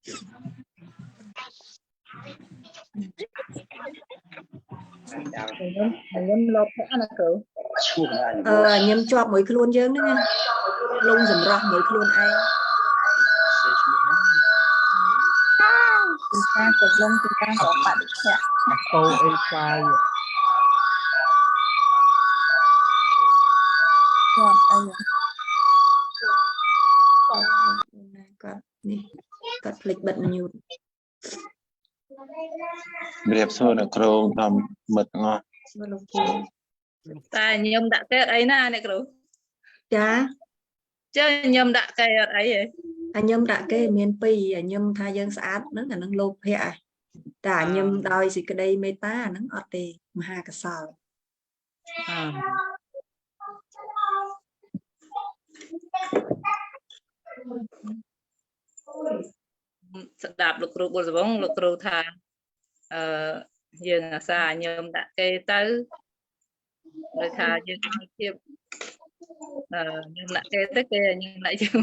ខ្ញុំលោភៈណាគ្រូ អឺញឹមជាប់មួយខ្លួនយើងហ្នឹងណាលងសម្រស់មួយខ្លួនឯង ពីការក៏លងពីការក៏បដិភៈ តោអេខ្វាយ ជាប់អី គាត់នេះគាត់ភ្លេចបិទ mute ជំរាបសួរអ្នកគ្រូដល់មិត្តទាំងអស់ មើលលោកគ្រូ តែញឹមដាក់គេអត់អីណាអ្នកគ្រូ ចា ចើញឹមដាក់គេអត់អីទេ អញឹមដាក់គេមានពីរអញឹមថាយើងស្អាតហ្នឹងអាហ្នឹងលោភៈឯងតែអញឹមដោយសេចក្តីមេត្តាអាហ្នឹងអត់ទេមហាកុសល ស្ដាប់លោកគ្រូបុលសវងលោកគ្រូថាអឺយើងអាសាញឹមដាក់គេទៅដូចថាយើងឲ្យភាពអឺញឹមដាក់គេទៅគេញឹមដាក់យើង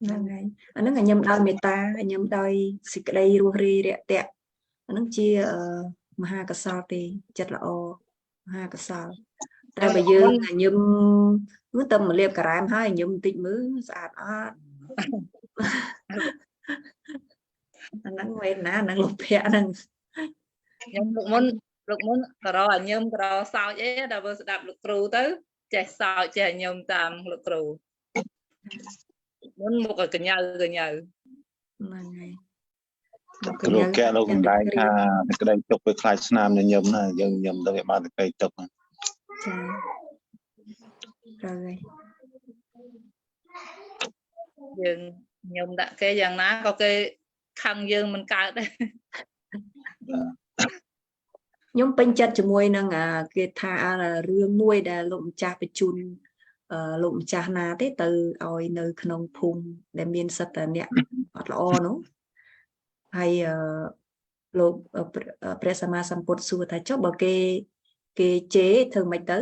ហ្នឹងហើយអាហ្នឹងអញឹមដោយមេត្តាអញឹមដោយសេចក្តីរស់រាយរាក់ទាក់អាហ្នឹងជាអឺមហាកុសលទេចិត្តល្អមហាកុសលតែបើយើងអញឹមមើលតែមកលាបការ៉ែមហើយអញឹមបន្តិចមើលស្អាតអត់អាហ្នឹងវេណាអាហ្នឹងលោភៈហ្នឹង ខ្ញុំលោកមុនលោកមុនក៏រកឲ្យញឹមក៏រកសោចអីដល់បើស្ដាប់លោកគ្រូទៅចេះសោចចេះញឹមតាមលោកគ្រូមុនមកឲ្យកញ្ញៅកញ្ញៅ ហ្នឹងហើយ គ្រូកែលោកសម្ដែងថាសេចក្តីទុកវាខ្លាចស្នាមញញឹមណាយើងញញឹមទៅវាបានសេចក្តីទុកណា ចាត្រូវហើយ យើងញឹមដាក់គេយ៉ាងណាក៏គេខឹងយើងមិនកើតដែរ ខ្ញុំពេញចិត្តជាមួយនឹងអាគេថារឿងមួយដែលលោកម្ចាស់បញ្ជូនអឺលោកម្ចាស់ណាទេទៅឲ្យនៅក្នុងភូមិដែលមានសិទ្ធិអ្នកអត់ល្អនោះហើយអឺលោកព្រះសម្មាសម្ពុទ្ធសួរថាចុះបើគេគេជេរធ្វើម៉េចទៅ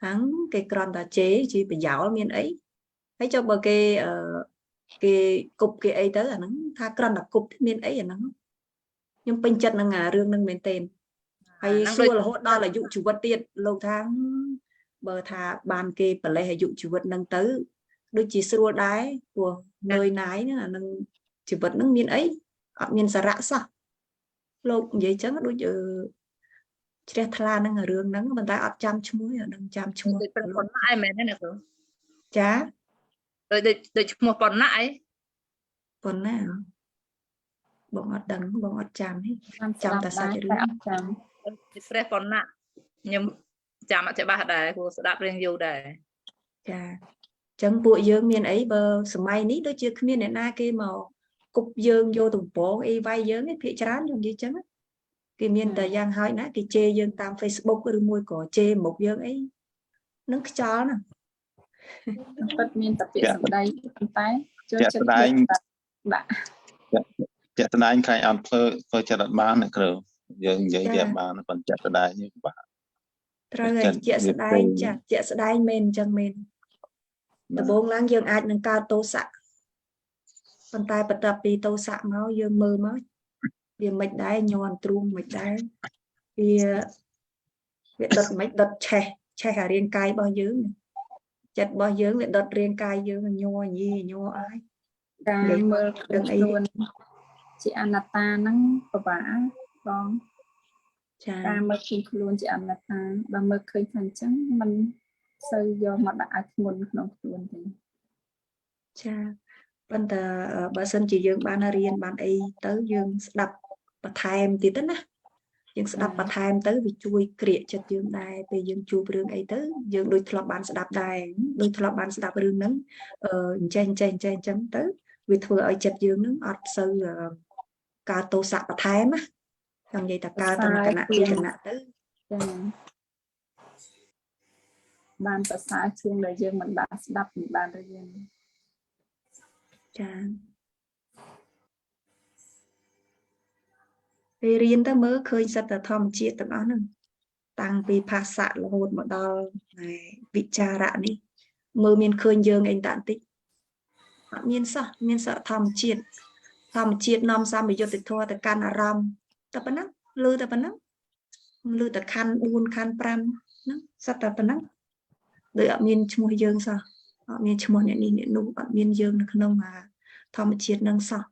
ខាងគេគ្រាន់តែជេរជាប្រយោលមានអីហើយចុះបើគេអឺគេគប់គេអីទៅអាហ្នឹងថាគ្រាន់តែគប់ទេមានអីអាហ្នឹងខ្ញុំពេញចិត្តនឹងអារឿងហ្នឹងមែនទែន ហើយ ហ្នឹងដូច សួររហូតដល់អាយុជីវិតទៀតលោកថាបើថាបានគេប្រលេះអាយុជីវិតហ្នឹងទៅដូចជាស្រួលដែរព្រោះនឿយណាយហ្នឹងអានឹងជីវិតហ្នឹងមានអីអត់មានសារៈសោះលោកនិយាយចឹងដូចអឺជ្រះថ្លានឹងរឿងហ្នឹងប៉ុន្តែអត់ចាំឈ្មោះទេអត់ដឹងចាំឈ្មោះ ដូចព្រះប៉ុណ្ណាឯងមែនទេអ្នកគ្រូ ចា ដូចដូចដូចឈ្មោះប៉ុណ្ណាឯង ប៉ុណ្ណាបងអត់ដឹងបងអត់ចាំទេ បាន ចាំតែសាច់រឿង តែអត់ចាំ ដូចព្រះប៉ុណ្ណាខ្ញុំចាំអត់ច្បាស់ដែរព្រោះស្ដាប់រៀងយូរដែរ ចាអញ្ចឹងពួកយើងមានអីបើសម័យនេះដូចជាគ្មានអ្នកណាគេមកគប់យើងយកទំពងអីវាយយើងឯងភាគច្រើនខ្ញុំនិយាយអញ្ចឹងណាគេមានតែយ៉ាងហោចណាស់គេជេរយើងតាម Facebook ឬមួយក៏ជេរមុខយើងអីនឹងខ្យល់ណាស់ ពិតមានតែពាក្យសម្ដីប៉ុន្តែចូលចិត្ត ជាក់ស្ដែង ដាក់ ជាក់ស្ដែងខ្លាចអត់ធ្វើធ្វើចិត្តអត់បានអ្នកគ្រូយើងនិយាយវាអត់បានប៉ុន្តែជាក់ស្ដែងនេះបាទ ត្រូវហើយ ចិត្ត ជាក់ស្ដែង វាផ្សេង ចាជាក់ស្ដែងមែនអញ្ចឹងមែនដំបូងឡើងយើងអាចនឹងកើតទោសៈប៉ុន្តែបន្ទាប់ពីទោសៈមកយើងមើលមកវាមិនដែរញ័រទ្រូងមិនដែរវាវាដុតមិនដុតឆេះឆេះអារាងកាយរបស់យើងចិត្តរបស់យើងវាដុតរាងកាយយើងញ័រញីញ័រអើយ ការមើលឃើញខ្លួនជាអនត្តាហ្នឹងពិបាកបង ចា ការមើលឃើញខ្លួនជាអនត្តាបើមើលឃើញថាអញ្ចឹងมันសូវយកមកដាក់ឲ្យធ្ងន់ក្នុងខ្លួនទេ ចាប៉ុន្តែបើសិនជាយើងបានរៀនបានអីទៅយើងស្ដាប់បន្ថែមទៀតទៅណាយើងស្ដាប់បន្ថែមទៅវាជួយក្រៀកចិត្តយើងដែរពេលយើងជួបរឿងអីទៅយើងដូចធ្លាប់បានស្ដាប់ដែរដូចធ្លាប់បានស្ដាប់រឿងហ្នឹងអឺអញ្ចេះអញ្ចេះអញ្ចេះអញ្ចឹងទៅវាធ្វើឲ្យចិត្តយើងហ្នឹងអត់សូវកើតទោសៈបន្ថែមណាចង់និយាយថាកើតតែមួយគណៈពីរគណៈទៅ ចាបានប្រសើរជាងដែលយើងមិនបានស្ដាប់មិនបានរៀន ចាពេលរៀនទៅមើលឃើញសិតតែធម្មជាតិទាំងអស់ហ្នឹងតាំងពីភាសៈរហូតមកដល់ឯវិចារៈនេះមើលមានឃើញយើងអីតាបន្តិចអត់មានសោះមានសោះធម្មជាតិ ធម្មជាតិនាំសម្បយុត្តិធម៌ទៅកាន់អារម្មណ៍តែប៉ុណ្ណឹងឮតែប៉ុណ្ណឹងឮតែខណ្ឌ4ខណ្ឌ5ហ្នឹងសត្វតែប៉ុណ្ណឹងដូចអត់មានឈ្មោះយើងសោះអត់មានឈ្មោះអ្នកនេះអ្នកនោះអត់មានយើងនៅក្នុងអាធម្មជាតិហ្នឹងសោះ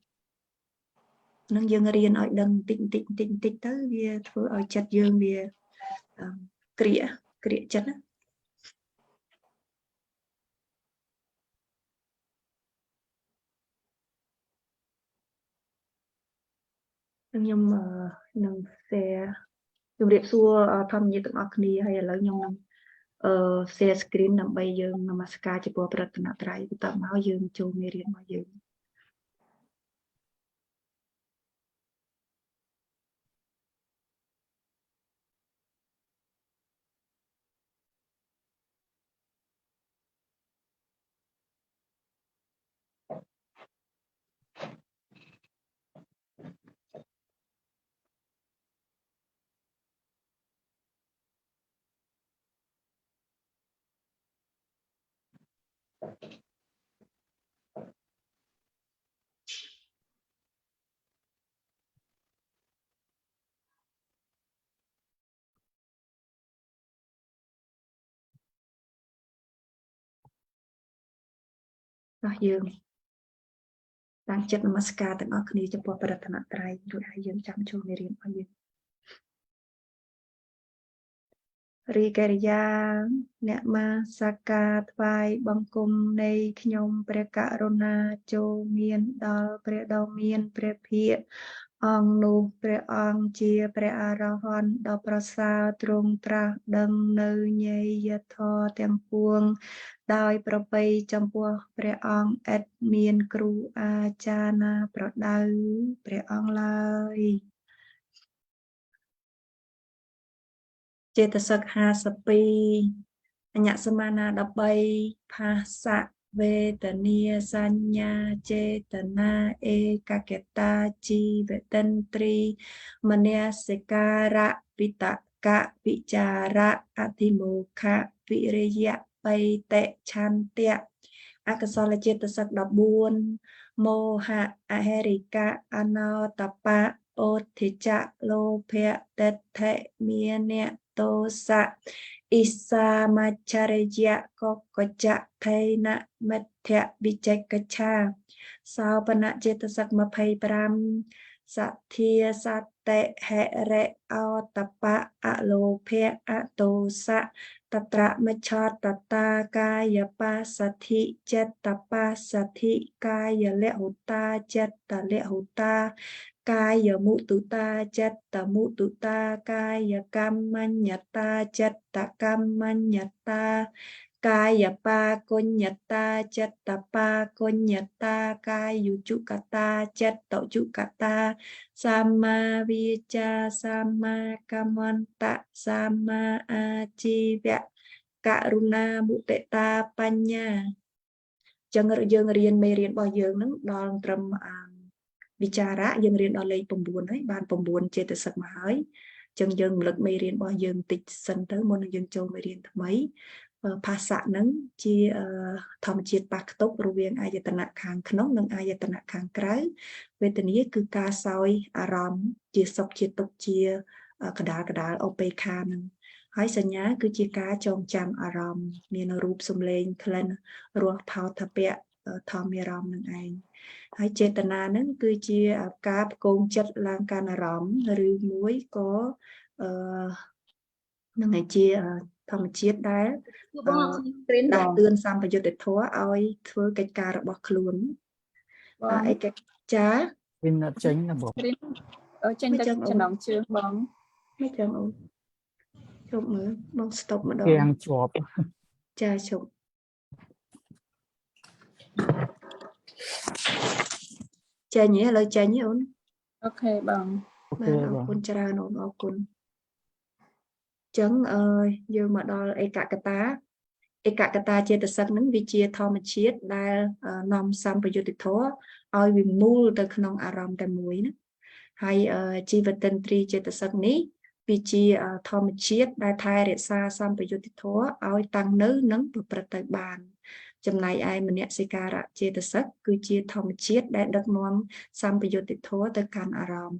នឹងយើងរៀនឲ្យដឹងបន្តិចបន្តិចបន្តិចបន្តិចទៅវាធ្វើឲ្យចិត្តយើងវាអឺក្រៀកក្រៀកចិត្តណា ខ្ញុំនឹង share ជម្រាបសួរធម្មញាតិទាំងអស់គ្នាហើយឥឡូវខ្ញុំនឹងshare screen ដើម្បីយើងនមស្ការចំពោះព្រះរតនត្រ័យបន្ទាប់មកយើងចូលមេរៀនរបស់យើង អស់យើងតាំងចិត្តនមស្ការទាំងអស់គ្នាចំពោះព្រះរតនត្រ័យរួចហើយយើងចាំចូលមេរៀនរបស់យើងរីកិរិយាអ្នកមាសកាថ្វាយបង្គំនៃខ្ញុំព្រះករុណាចូលមានដល់ព្រះដ៏មានព្រះភិក្ខអង្គនោះព្រះអង្គជាព្រះអរហន្តដ៏ប្រសើរទ្រង់ត្រាស់ដឹងនៅញយធម៌ទាំងពួងដោយប្រពៃចំពោះព្រះអង្គឥតមានគ្រូអាចារ្យណាប្រដៅព្រះអង្គឡើយចេតសិក52អញ្ញសមានា13ផាសៈវេទនាសញ្ញាចេតនាឯកកតាជីវតិន្ទ្រីមនសិការៈវិតកៈវិចារៈអធិមោខៈវិរិយៈបៃតិឆន្ទៈអកុសលចេតសិក14មោហៈអហិរិកៈអនោតបៈឧទ្ទចៈលោភៈទិដ្ឋិមានៈទោសៈអិសាមច្ឆរិយៈកកចៈថៃនមិទ្ធវិជកិច្ឆាសោបនចេតសិក25សទ្ធាសតិហិរិអតបៈអលោភៈអទោសៈតត្រមច្ឆតតាកាយបាសទ្ធិចិត្តបាសទ្ធិកាយលហុតាចិត្តលហុតាកាយមុទុតាចិត្តមុទុតាកាយកម្មញ្ញតាចិត្តកម្មញ្ញតាកាយបាគុញ្ញតាចិត្តបាគុញ្ញតាកាយុជកតាចិត្តជកតាសម្មាវាចាសម្មាកម្មន្តៈសម្មាអាជីវៈករុណាមុទិតាបញ្ញាចឹងយើងរៀនមេរៀនរបស់យើងនឹងដល់ត្រឹមវិចារៈយើងរៀនដល់លេខ9ហើយបាន9ចេតសិកមកហើយចឹងយើងរំលឹកមេរៀនរបស់យើងតិចសិនទៅមុននឹងយើងចូលមេរៀនថ្មីភាសៈនឹងជាធម្មជាតិប៉ះខ្ទប់រវាងអាយតនៈខាងក្នុងនិងអាយតនៈខាងក្រៅវេទនាគឺការសោយអារម្មណ៍ជាសុខជាទុក្ខជាកដាលកដាលឧបេក្ខានឹងហើយសញ្ញាគឺជាការចងចាំអារម្មណ៍មានរូបសម្លេងក្លិនរសផោថពៈធម្មអារម្មណ៍នឹងឯងហើយចេតនានឹងគឺជាការផ្គងចិត្តឡើងកាន់អារម្មណ៍ឬមួយក៏នឹងឯជាធម្មជាតិដែលដាស់តឿនសម្បយុទ្ធធម៌ឲ្យធ្វើកិច្ចការរបស់ខ្លួនអីកិច្ចចា វិញចេញណាបង ចេញទៅចំណងជើងបង មិនចឹងអូនជប់មើលបងស្តុបម្ដង គាំងជាប់ចាជប់ចេញឥឡូវចេញអូន អូខេបង បាទអរគុណច្រើនអូនអរគុណចឹងយើងមកដល់ឯកកតាឯកកតាចេតសិកនឹងវាជាធម្មជាតិដែលនាំសម្បយុទ្ធធម៌ឲ្យវាមូលទៅក្នុងអារម្មណ៍តែមួយណាហើយជីវតិន្ទ្រីចេតសិកនេះវាជាធម្មជាតិដែលថែរក្សាសម្បយុទ្ធធម៌ឲ្យតាំងនៅនិងប្រព្រឹត្តទៅបាន ចំណែកឯមនសិការៈចេតសិកគឺជាធម្មជាតិដែលដឹកនាំសម្បយុត្តិធម៌ទៅកាន់អារម្មណ៍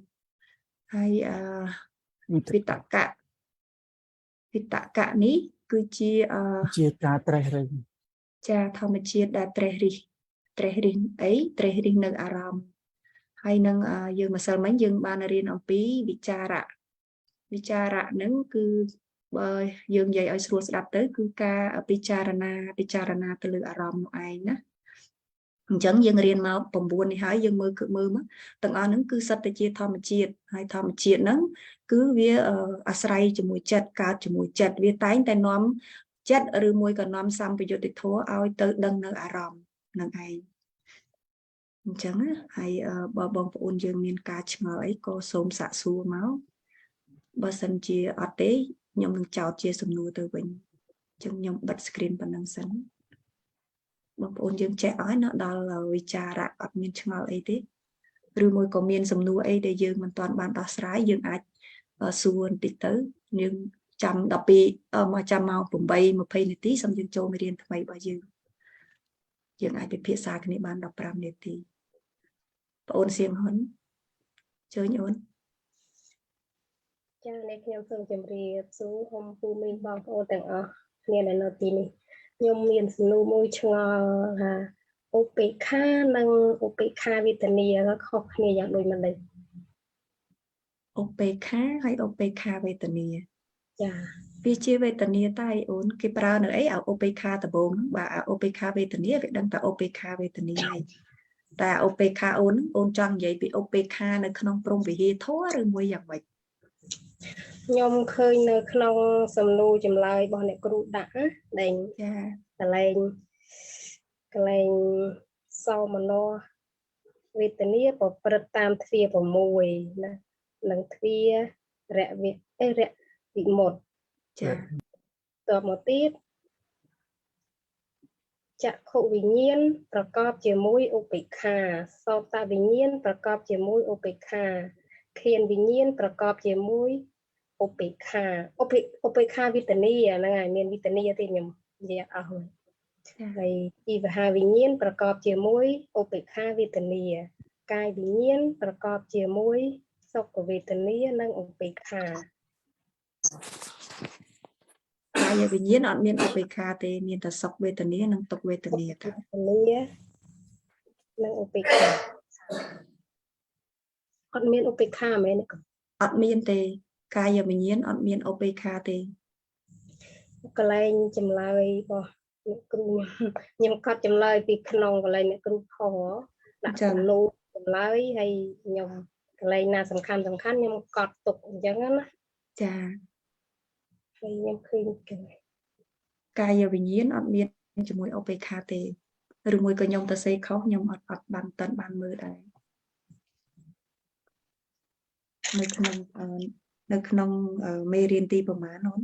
ហើយអឺ វិ វិតកៈវិតកៈនេះគឺជាអឺ ជាការត្រេះរិះ ចាធម្មជាតិដែលត្រេះរិះត្រេះរិះអីត្រេះរិះនៅអារម្មណ៍ហើយនឹងអឺយើងម្សិលមិញយើងបានរៀនអំពីវិចារៈវិចារៈហ្នឹងគឺបើយើងនិយាយឲ្យស្រួលស្ដាប់ទៅគឺការពិចារណាពិចារណាទៅលើអារម្មណ៍នោះឯងណាអញ្ចឹងយើងរៀនមក9នេះហើយយើងមើលគឺមើលមកទាំងអស់ហ្នឹងគឺសិតតែជាធម្មជាតិហើយធម្មជាតិហ្នឹងគឺវាអឺអាស្រ័យជាមួយចិត្តកើតជាមួយចិត្តវាតែងតែនាំចិត្តឬមួយក៏នាំសម្បយុត្តិធម៌ឲ្យទៅដឹងនៅអារម្មណ៍នឹងឯងអញ្ចឹងណាហើយអឺបើបងប្អូនយើងមានការឆ្ងល់អីក៏សូមសាកសួរមកបើសិនជាអត់ទេខ្ញុំនឹងចោទជាសំណួរទៅវិញអញ្ចឹងខ្ញុំបិទ screen ប៉ុណ្ណឹងសិនបងប្អូនយើងចេះអស់ហើយណាដល់វិចារៈអត់មានឆ្ងល់អីទេឬមួយក៏មានសំណួរអីដែលយើងមិនទាន់បានដោះស្រាយយើងអាចអឺសួរបន្តិចទៅយើងចាំ12អឺមកចាំម៉ោង8:20នាទីសូមយើងចូលមេរៀនថ្មីរបស់យើងយើងអាចពិភាក្សាគ្នាបាន15នាទីបងអូនសៀងហ៊ុនជើញអូន ចា៎នេះខ្ញុំសូមជម្រាបសួរអ៊ំពូមីងបងប្អូនទាំងអស់គ្នាដែលនៅទីនេះខ្ញុំមានសំណួរមួយឆ្ងល់ថាឧបេក្ខានិងឧបេក្ខាវេទនាក៏ខុសគ្នាយ៉ាងដូចម្តេច ឧបេក្ខាហើយឧបេក្ខាវេទនា ចា៎ វាជាវេទនាតែអូនគេប្រើនៅអីឧបេក្ខាដំបូងហ្នឹងបាទឧបេក្ខាវេទនាវាដឹងតែឧបេក្ខាវេទនាហើយតែឧបេក្ខាអូនហ្នឹងអូនចង់និយាយពីឧបេក្ខានៅក្នុងព្រហ្មវិហារធម៌ឬមួយយ៉ាងម៉េច ខ្ញុំឃើញនៅក្នុងសំណួរចម្លើយរបស់អ្នកគ្រូដាក់ណាដែល ចា កន្លែងកន្លែងសោមនស្សវេទនាប្រព្រឹត្តតាមទ្វា6ណានិងទ្វារវិអេរវិមុត ចា តបមកទៀតចក្ខុវិញ្ញាណប្រកបជាមួយឧបេក្ខាសោតវិញ្ញាណប្រកបជាមួយឧបេក្ខាឃានវិញ្ញាណប្រកបជាមួយឧបេក្ខាឧបេឧបេក្ខាវិទនីហ្នឹងហើយមានវិទនីទេខ្ញុំនិយាយអត់អស់ហើយ ចា ហើយជីវហាវិញ្ញាណប្រកបជាមួយឧបេក្ខាវេទនាកាយវិញ្ញាណប្រកបជាមួយសុខវេទនានិងឧបេក្ខា កាយវិញ្ញាណអត់មានឧបេក្ខាទេមានតែសុខវេទនានិងទុក្ខវេទនាតែ វេទនានិងឧបេក្ខាអត់មានឧបេក្ខាមែនទេកូន អត់មានទេ កាយវិញ្ញាណអត់មានឧបេក្ខាទេ កន្លែងចម្លើយរបស់អ្នកគ្រូខ្ញុំខ្ញុំកត់ចម្លើយពីក្នុងកន្លែងអ្នកគ្រូខដាក់ ចា សំណួរចម្លើយហើយខ្ញុំកន្លែងណាសំខាន់សំខាន់ខ្ញុំកត់ទុកអញ្ចឹងណា ចា ហើយខ្ញុំឃើញកន្លែង កាយវិញ្ញាណអត់មានជាមួយឧបេក្ខាទេឬមួយក៏ខ្ញុំទៅសេខុសខ្ញុំអត់អត់បានតាន់បានមើលដែរនៅក្នុងអឺនៅក្នុងអឺមេរៀនទីប្រមាណអូន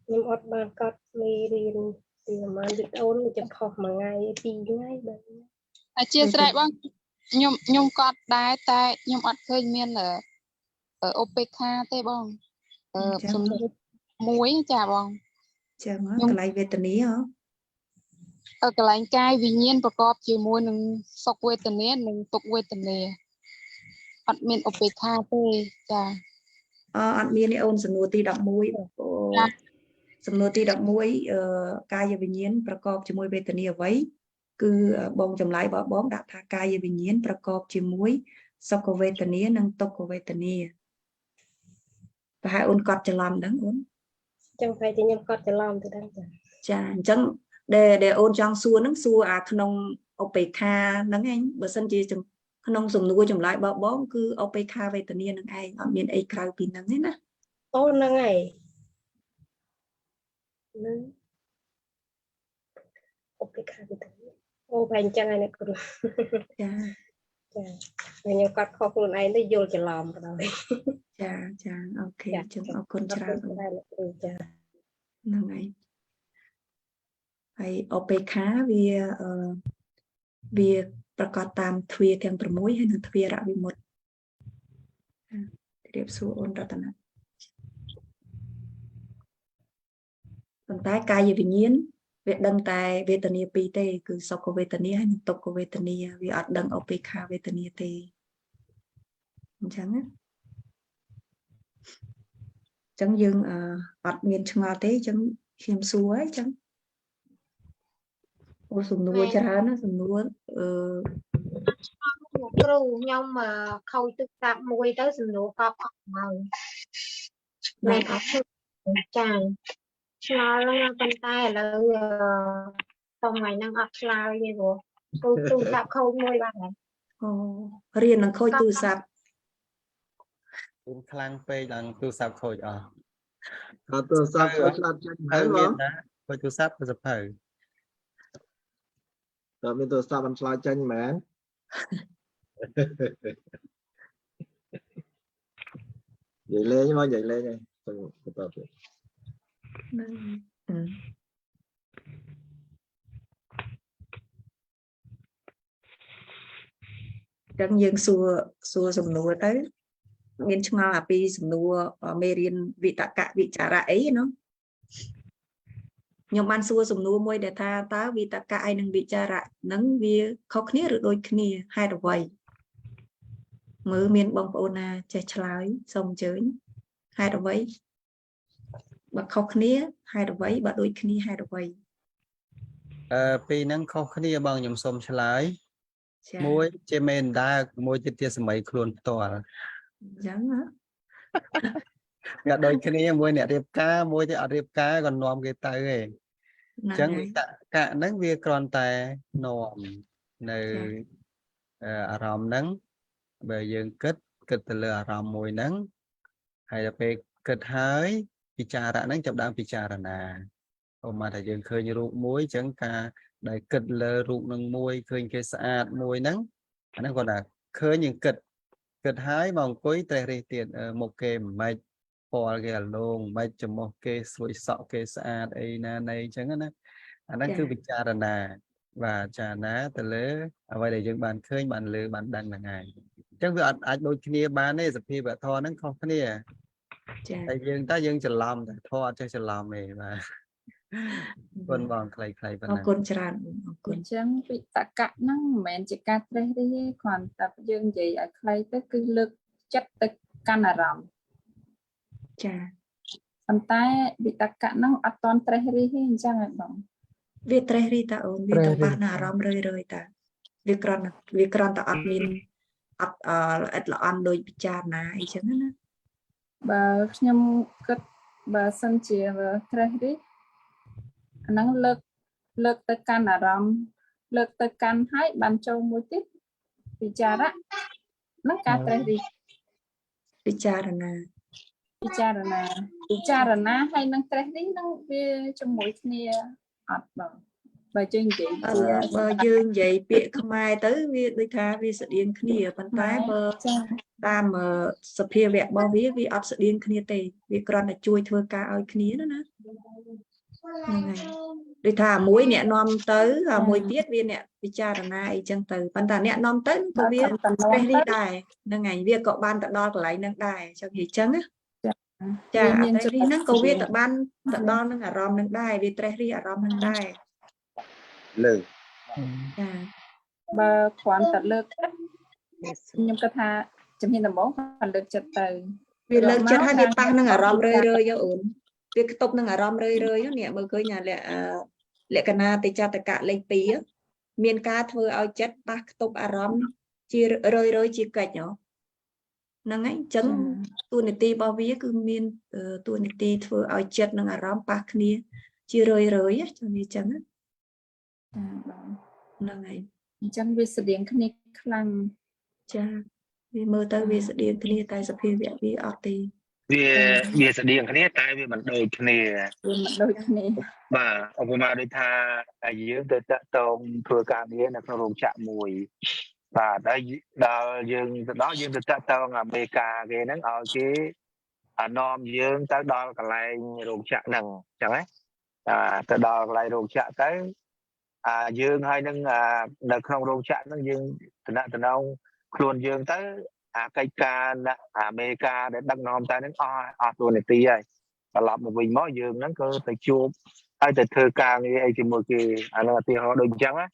ខ្ញុំអត់បានកត់មេរៀនទីប្រហែលវីដេអូនេះจะខុសមួយថ្ងៃពីរថ្ងៃបីថ្ងៃ អធិស្ឋានបងខ្ញុំខ្ញុំកត់ដែរតែខ្ញុំអត់ឃើញមានអឺអឺឧបេក្ខាទេបងអឺសំណួរមួយចាបង ចឹងហ៎ ខ្ញុំ កន្លែងវេទនាហ៎ អឺកន្លែងកាយវិញ្ញាណប្រកបជាមួយនឹងសុខវេទនានិងទុក្ខវេទនាអត់មានឧបេក្ខាទេចា អអត់មានទេអូនសំណួរទី11បងប្អូន ចា សំណួរទី11អឺកាយវិញ្ញាណប្រកបជាមួយវេទនាអ្វីគឺបងចម្លើយរបស់បងដាក់ថាកាយវិញ្ញាណប្រកបជាមួយសុខវេទនានិងទុក្ខវេទនាប្រហែលអូនកត់ច្រឡំហ្នឹងអូន ចឹងប្រហែលជាខ្ញុំកត់ច្រឡំទៅដែរចា ចាអញ្ចឹងដែលដែលអូនចង់សួរហ្នឹងសួរអាក្នុងឧបេក្ខាហ្នឹងឯងបើសិនជាចំក្នុងសំណួរចម្លើយរបស់បងគឺឧបេក្ខាវេទនាហ្នឹងឯងអត់មានអីក្រៅពីហ្នឹងទេណា អូហ្នឹងហើយហ្នឹងឧបេក្ខាវិទ្យាអូប្រហែលអញ្ចឹងហើយអ្នកគ្រូ ចា ចាហើយខ្ញុំកត់ខុសខ្លួនឯងទៅយល់ច្រឡំបណ្ដោយ ចាចា OK ចា អញ្ចឹងអរគុណច្រើនអូន ដែរអ្នកគ្រូចា ហ្នឹងហើយហើយឧបេក្ខាវាអឺវាប្រកាសតាមទ្វារទាំង6ហើយនិងទ្វារវិមុតចាជម្រាបសួរអូនរតនាប៉ុន្តែកាយវិញ្ញាណ វាដឹងតែវេទនាពីរទេ គឺសុខវេទនាហើយនិងទុក្ខវេទនាវាអត់ដឹងឧបេក្ខាវេទនាទេអញ្ចឹងណាអញ្ចឹងយើងអត់មានឆ្ងល់ទេអញ្ចឹងខ្ញុំសួរហើយអញ្ចឹងអូសំណួរច្រើនណាសំណួរអឺ លោកគ្រូខ្ញុំខូចទឹកសាបមួយទៅសំណួរកប់អស់ហើយ មែនអត់ ចាឆ្ងល់ហ្នឹងប៉ុន្តែឥឡូវតថ្ងៃហ្នឹងអត់ឆ្លើយទេព្រោះទូរស័ព្ទខូចមួយបាទ អូរៀននឹងខូចទូរស័ព្ទ ខ្លាំងពេកឡើងទូរស័ព្ទខូចអស់ អត់ទូរស័ព្ទខូចឆ្លាតចេញ ហើយ ហើយបង មានណាខូចទូរស័ព្ទទៅសភៅ តើមានទូរស័ព្ទមិនឆ្លើយចេញមែននិយាយលេងមកនិយាយលេងហើយសូមបន្តទៀត ហ្នឹងចឹងយើងសួរសំណួរទៅមានឆ្ងល់អាពីសំណួរមេរៀនវិតកៈវិចារៈអីណោះខ្ញុំបានសួរសំណួរមួយដែលថាតើវិតកៈឯនិងវិចារៈនឹងវាខុសគ្នាឬដូចគ្នាហេតុអ្វីមើលមានបងប្អូនណាចេះឆ្លើយសូមអញ្ជើញហេតុអ្វីបើខុសគ្នាហេតុអ្វីបើដូចគ្នាហេតុអ្វី ពីរហ្នឹងខុសគ្នាបងខ្ញុំសូមឆ្លើយមួយជាមេនដាមួយទៀតជាសម័យខ្លួនផ្ទាល់ អញ្ចឹងណា វាដូចគ្នាមួយអ្នករៀបការមួយទៀតអត់រៀបការក៏នាំគេទៅឯងអញ្ចឹងវិតកៈហ្នឹងវាគ្រាន់តែនាំនៅអារម្មណ៍ហ្នឹងបើយើងគិតទៅលើអារម្មណ៍មួយហ្នឹងហើយដល់ពេលគិតហើយពិចារៈហ្នឹងចាប់ដើមពិចារណាឧបមាថាយើងឃើញរូបមួយអញ្ចឹងការដែលគិតលើរូបនឹងមួយឃើញគេស្អាតមួយហ្នឹងអាហ្នឹងគាត់ថាឃើញយើងគិតហើយមកអង្គុយត្រេះរិះទៀតមុខគេមិនម៉េចពណ៌គេអាលងមិនច្រមុះគេស្រួយសក់គេស្អាតអីណាណីអញ្ចឹងណាអាហ្នឹងគឺពិចារណាបាទចារណាទៅលើអ្វីដែលយើងបានឃើញបានលើបានដឹងហ្នឹងឯងអញ្ចឹងវាអត់អាចដូចគ្នាបានទេសភាពធម៌ហ្នឹងខុសគ្នា ចា តែយើងតើយើងច្រឡំតែធម៌អត់ចេះច្រឡំទេបាទគុណបងខ្លីៗប៉ុណ្ណឹង អរគុណច្រើនអរគុណ អញ្ចឹងវិតកៈហ្នឹងមិនមែនជាការត្រេះរិះទេគ្រាន់តែយើងនិយាយឲ្យខ្លីទៅគឺលើកចិត្តទៅកាន់អារម្មណ៍ ចា ប៉ុន្តែវិតកៈហ្នឹងអត់តន់ត្រេះរិះទេអញ្ចឹងហ៎បង វាត្រេះរិះតាអូនវាទៅប៉ះនឹងអារម្មណ៍រឿយរឿយតាវាគ្រាន់តែអត់មានអត់ល្អិតល្អន់ដូចពិចារណាអីចឹងណា បើខ្ញុំគិតបើសិនជាត្រេះរិះអាហ្នឹងលើកទៅកាន់អារម្មណ៍លើកទៅកាន់ហើយបានចូលមួយទៀតពិចារៈហ្នឹងការត្រេះរិះ ពិចារណា ពិចារណាពិចារណាហើយនឹងត្រេះរិះហ្នឹងវាជាមួយគ្នាអត់បងបើយើងនិយាយជា បើយើងនិយាយពាក្យខ្មែរទៅវាដូចថាវាស្តៀងគ្នាប៉ុន្តែបើតាមសភាវៈរបស់វាវាអត់ស្តៀងគ្នាទេវាគ្រាន់តែជួយធ្វើការឲ្យគ្នាណាណាហ្នឹងហើយដូចថាមួយអ្នកនាំទៅហើយមួយទៀតវាអ្នកពិចារណាអីចឹងទៅប៉ុន្តែអ្នកនាំទៅក៏វាត្រេះរិះដែរហ្នឹងហើយវាក៏បានទៅដល់កន្លែងហ្នឹងដែរចឹងនិយាយចឹងណាចាអាត្រេះរិះហ្នឹងក៏វាទៅបានទៅដល់នឹងអារម្មណ៍ហ្នឹងដែរវាត្រេះរិះអារម្មណ៍ហ្នឹងដែរ លើ ចា បើគ្រាន់តែលើកចិត្តខ្ញុំគិតថាជំហានដំបូងគាត់លើកចិត្តទៅ វាលើកចិត្តហើយវាប៉ះនឹងអារម្មណ៍រឿយរឿយអូនវាខ្ទប់នឹងអារម្មណ៍រឿយរឿយនេះមើលឃើញអាលក្ខណៈតិចតកៈលេខ2មានការធ្វើឲ្យចិត្តប៉ះខ្ទប់អារម្មណ៍ជារឿយរឿយជាកិច្ចហ្នឹងហើយអញ្ចឹងតួនាទីរបស់វាគឺមានតួនាទីធ្វើឲ្យចិត្តនិងអារម្មណ៍ប៉ះគ្នាជារឿយរឿយចឹងអញ្ចឹង ចាបង ហ្នឹងហើយ អញ្ចឹងវាស្តៀងគ្នាខ្លាំង ចាវាមើលទៅវាស្តៀងគ្នាតែសភាវៈវាអត់ទេ វាស្តៀងគ្នាតែវាមិនដូចគ្នា វាមិនដូចគ្នា បាទឧបមាដូចថាយើងទៅតាក់ទងធ្វើការងារនៅក្នុងរោងចក្រមួយបាទហើយដល់យើងទៅដល់យើងទៅតាក់ទងអាមេរិកាគេហ្នឹងឲ្យគេនាំយើងទៅដល់កន្លែងរោងចក្រហ្នឹងអញ្ចឹងណាទៅដល់កន្លែងរោងចក្រទៅយើងហើយនឹងនៅក្នុងរោងចក្រហ្នឹងយើងតំណងខ្លួនយើងទៅអាកិច្ចការអាមេរិកាដែលដឹកនាំទៅហ្នឹងអស់តួនាទីហើយត្រឡប់មកវិញមកយើងហ្នឹងក៏ទៅជួប ហើយទៅធ្វើការងារអីជាមួយគេអានោះឧទាហរណ៍ដូចអញ្ចឹងណា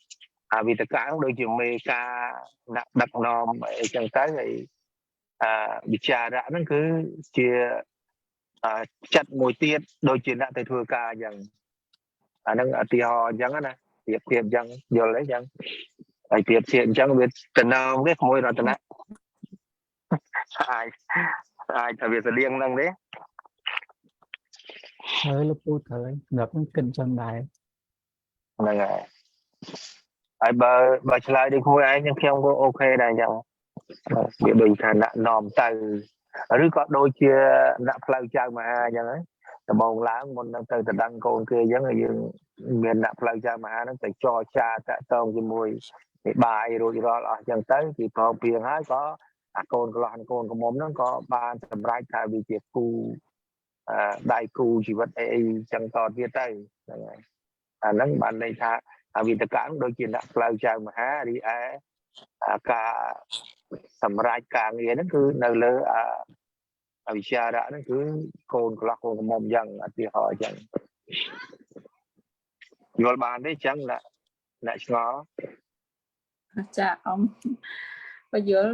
អាវិតកៈហ្នឹងដូចជាមេការអ្នកដឹកនាំអីចឹងទៅហើយអាវិចារៈហ្នឹងគឺជាអាចិត្តមួយទៀតដូចជាអ្នកទៅធ្វើការអញ្ចឹងអាហ្នឹងឧទាហរណ៍អញ្ចឹងណាប្រៀបធៀបអញ្ចឹងយល់ទេអញ្ចឹងហើយប្រៀបធៀបអញ្ចឹងវាតំណងទេក្មួយរតនៈអាចអាចថាវាស្តៀងហ្នឹងទេ ហើយលោកពូត្រូវហើយសម្រាប់ខ្ញុំគិតអញ្ចឹងដែរ ហ្នឹងហើយហើយបើបើឆ្លើយដូចក្មួយឯងខ្ញុំខ្ញុំក៏ OK ដែរអញ្ចឹងវាដូចថាអ្នកនាំទៅឬក៏ដូចជាអ្នកផ្លូវចៅមហាអញ្ចឹងហ្នឹងដំបងឡើងមុននឹងទៅតដឹងកូនគេអញ្ចឹងយើងមានអ្នកផ្លូវចៅមហាហ្នឹងទៅចរចាតាក់ទងជាមួយនិបាយរួចរាល់អស់អញ្ចឹងទៅពីផងពីងហើយក៏អាកូនកន្លោះនិងកូនក្រមុំហ្នឹងក៏បានសម្រេចថាវាជាគូអឺដៃគូជីវិតអីអីអញ្ចឹងតទៀតទៅហ្នឹងហើយអាហ្នឹងបានន័យថាអវិតកម្មដូចជាអ្នកផ្លូវចៅមហារីឯអាការសម្រេចការងារហ្នឹងគឺនៅលើអាអវិជ្ជារៈហ្នឹងគឺកូនកន្លោះកូនក្រមុំអញ្ចឹងឧទាហរណ៍អញ្ចឹងយល់បានទេអញ្ចឹងអ្នកអ្នកឆ្ងល់ ចាអ៊ំបើយល់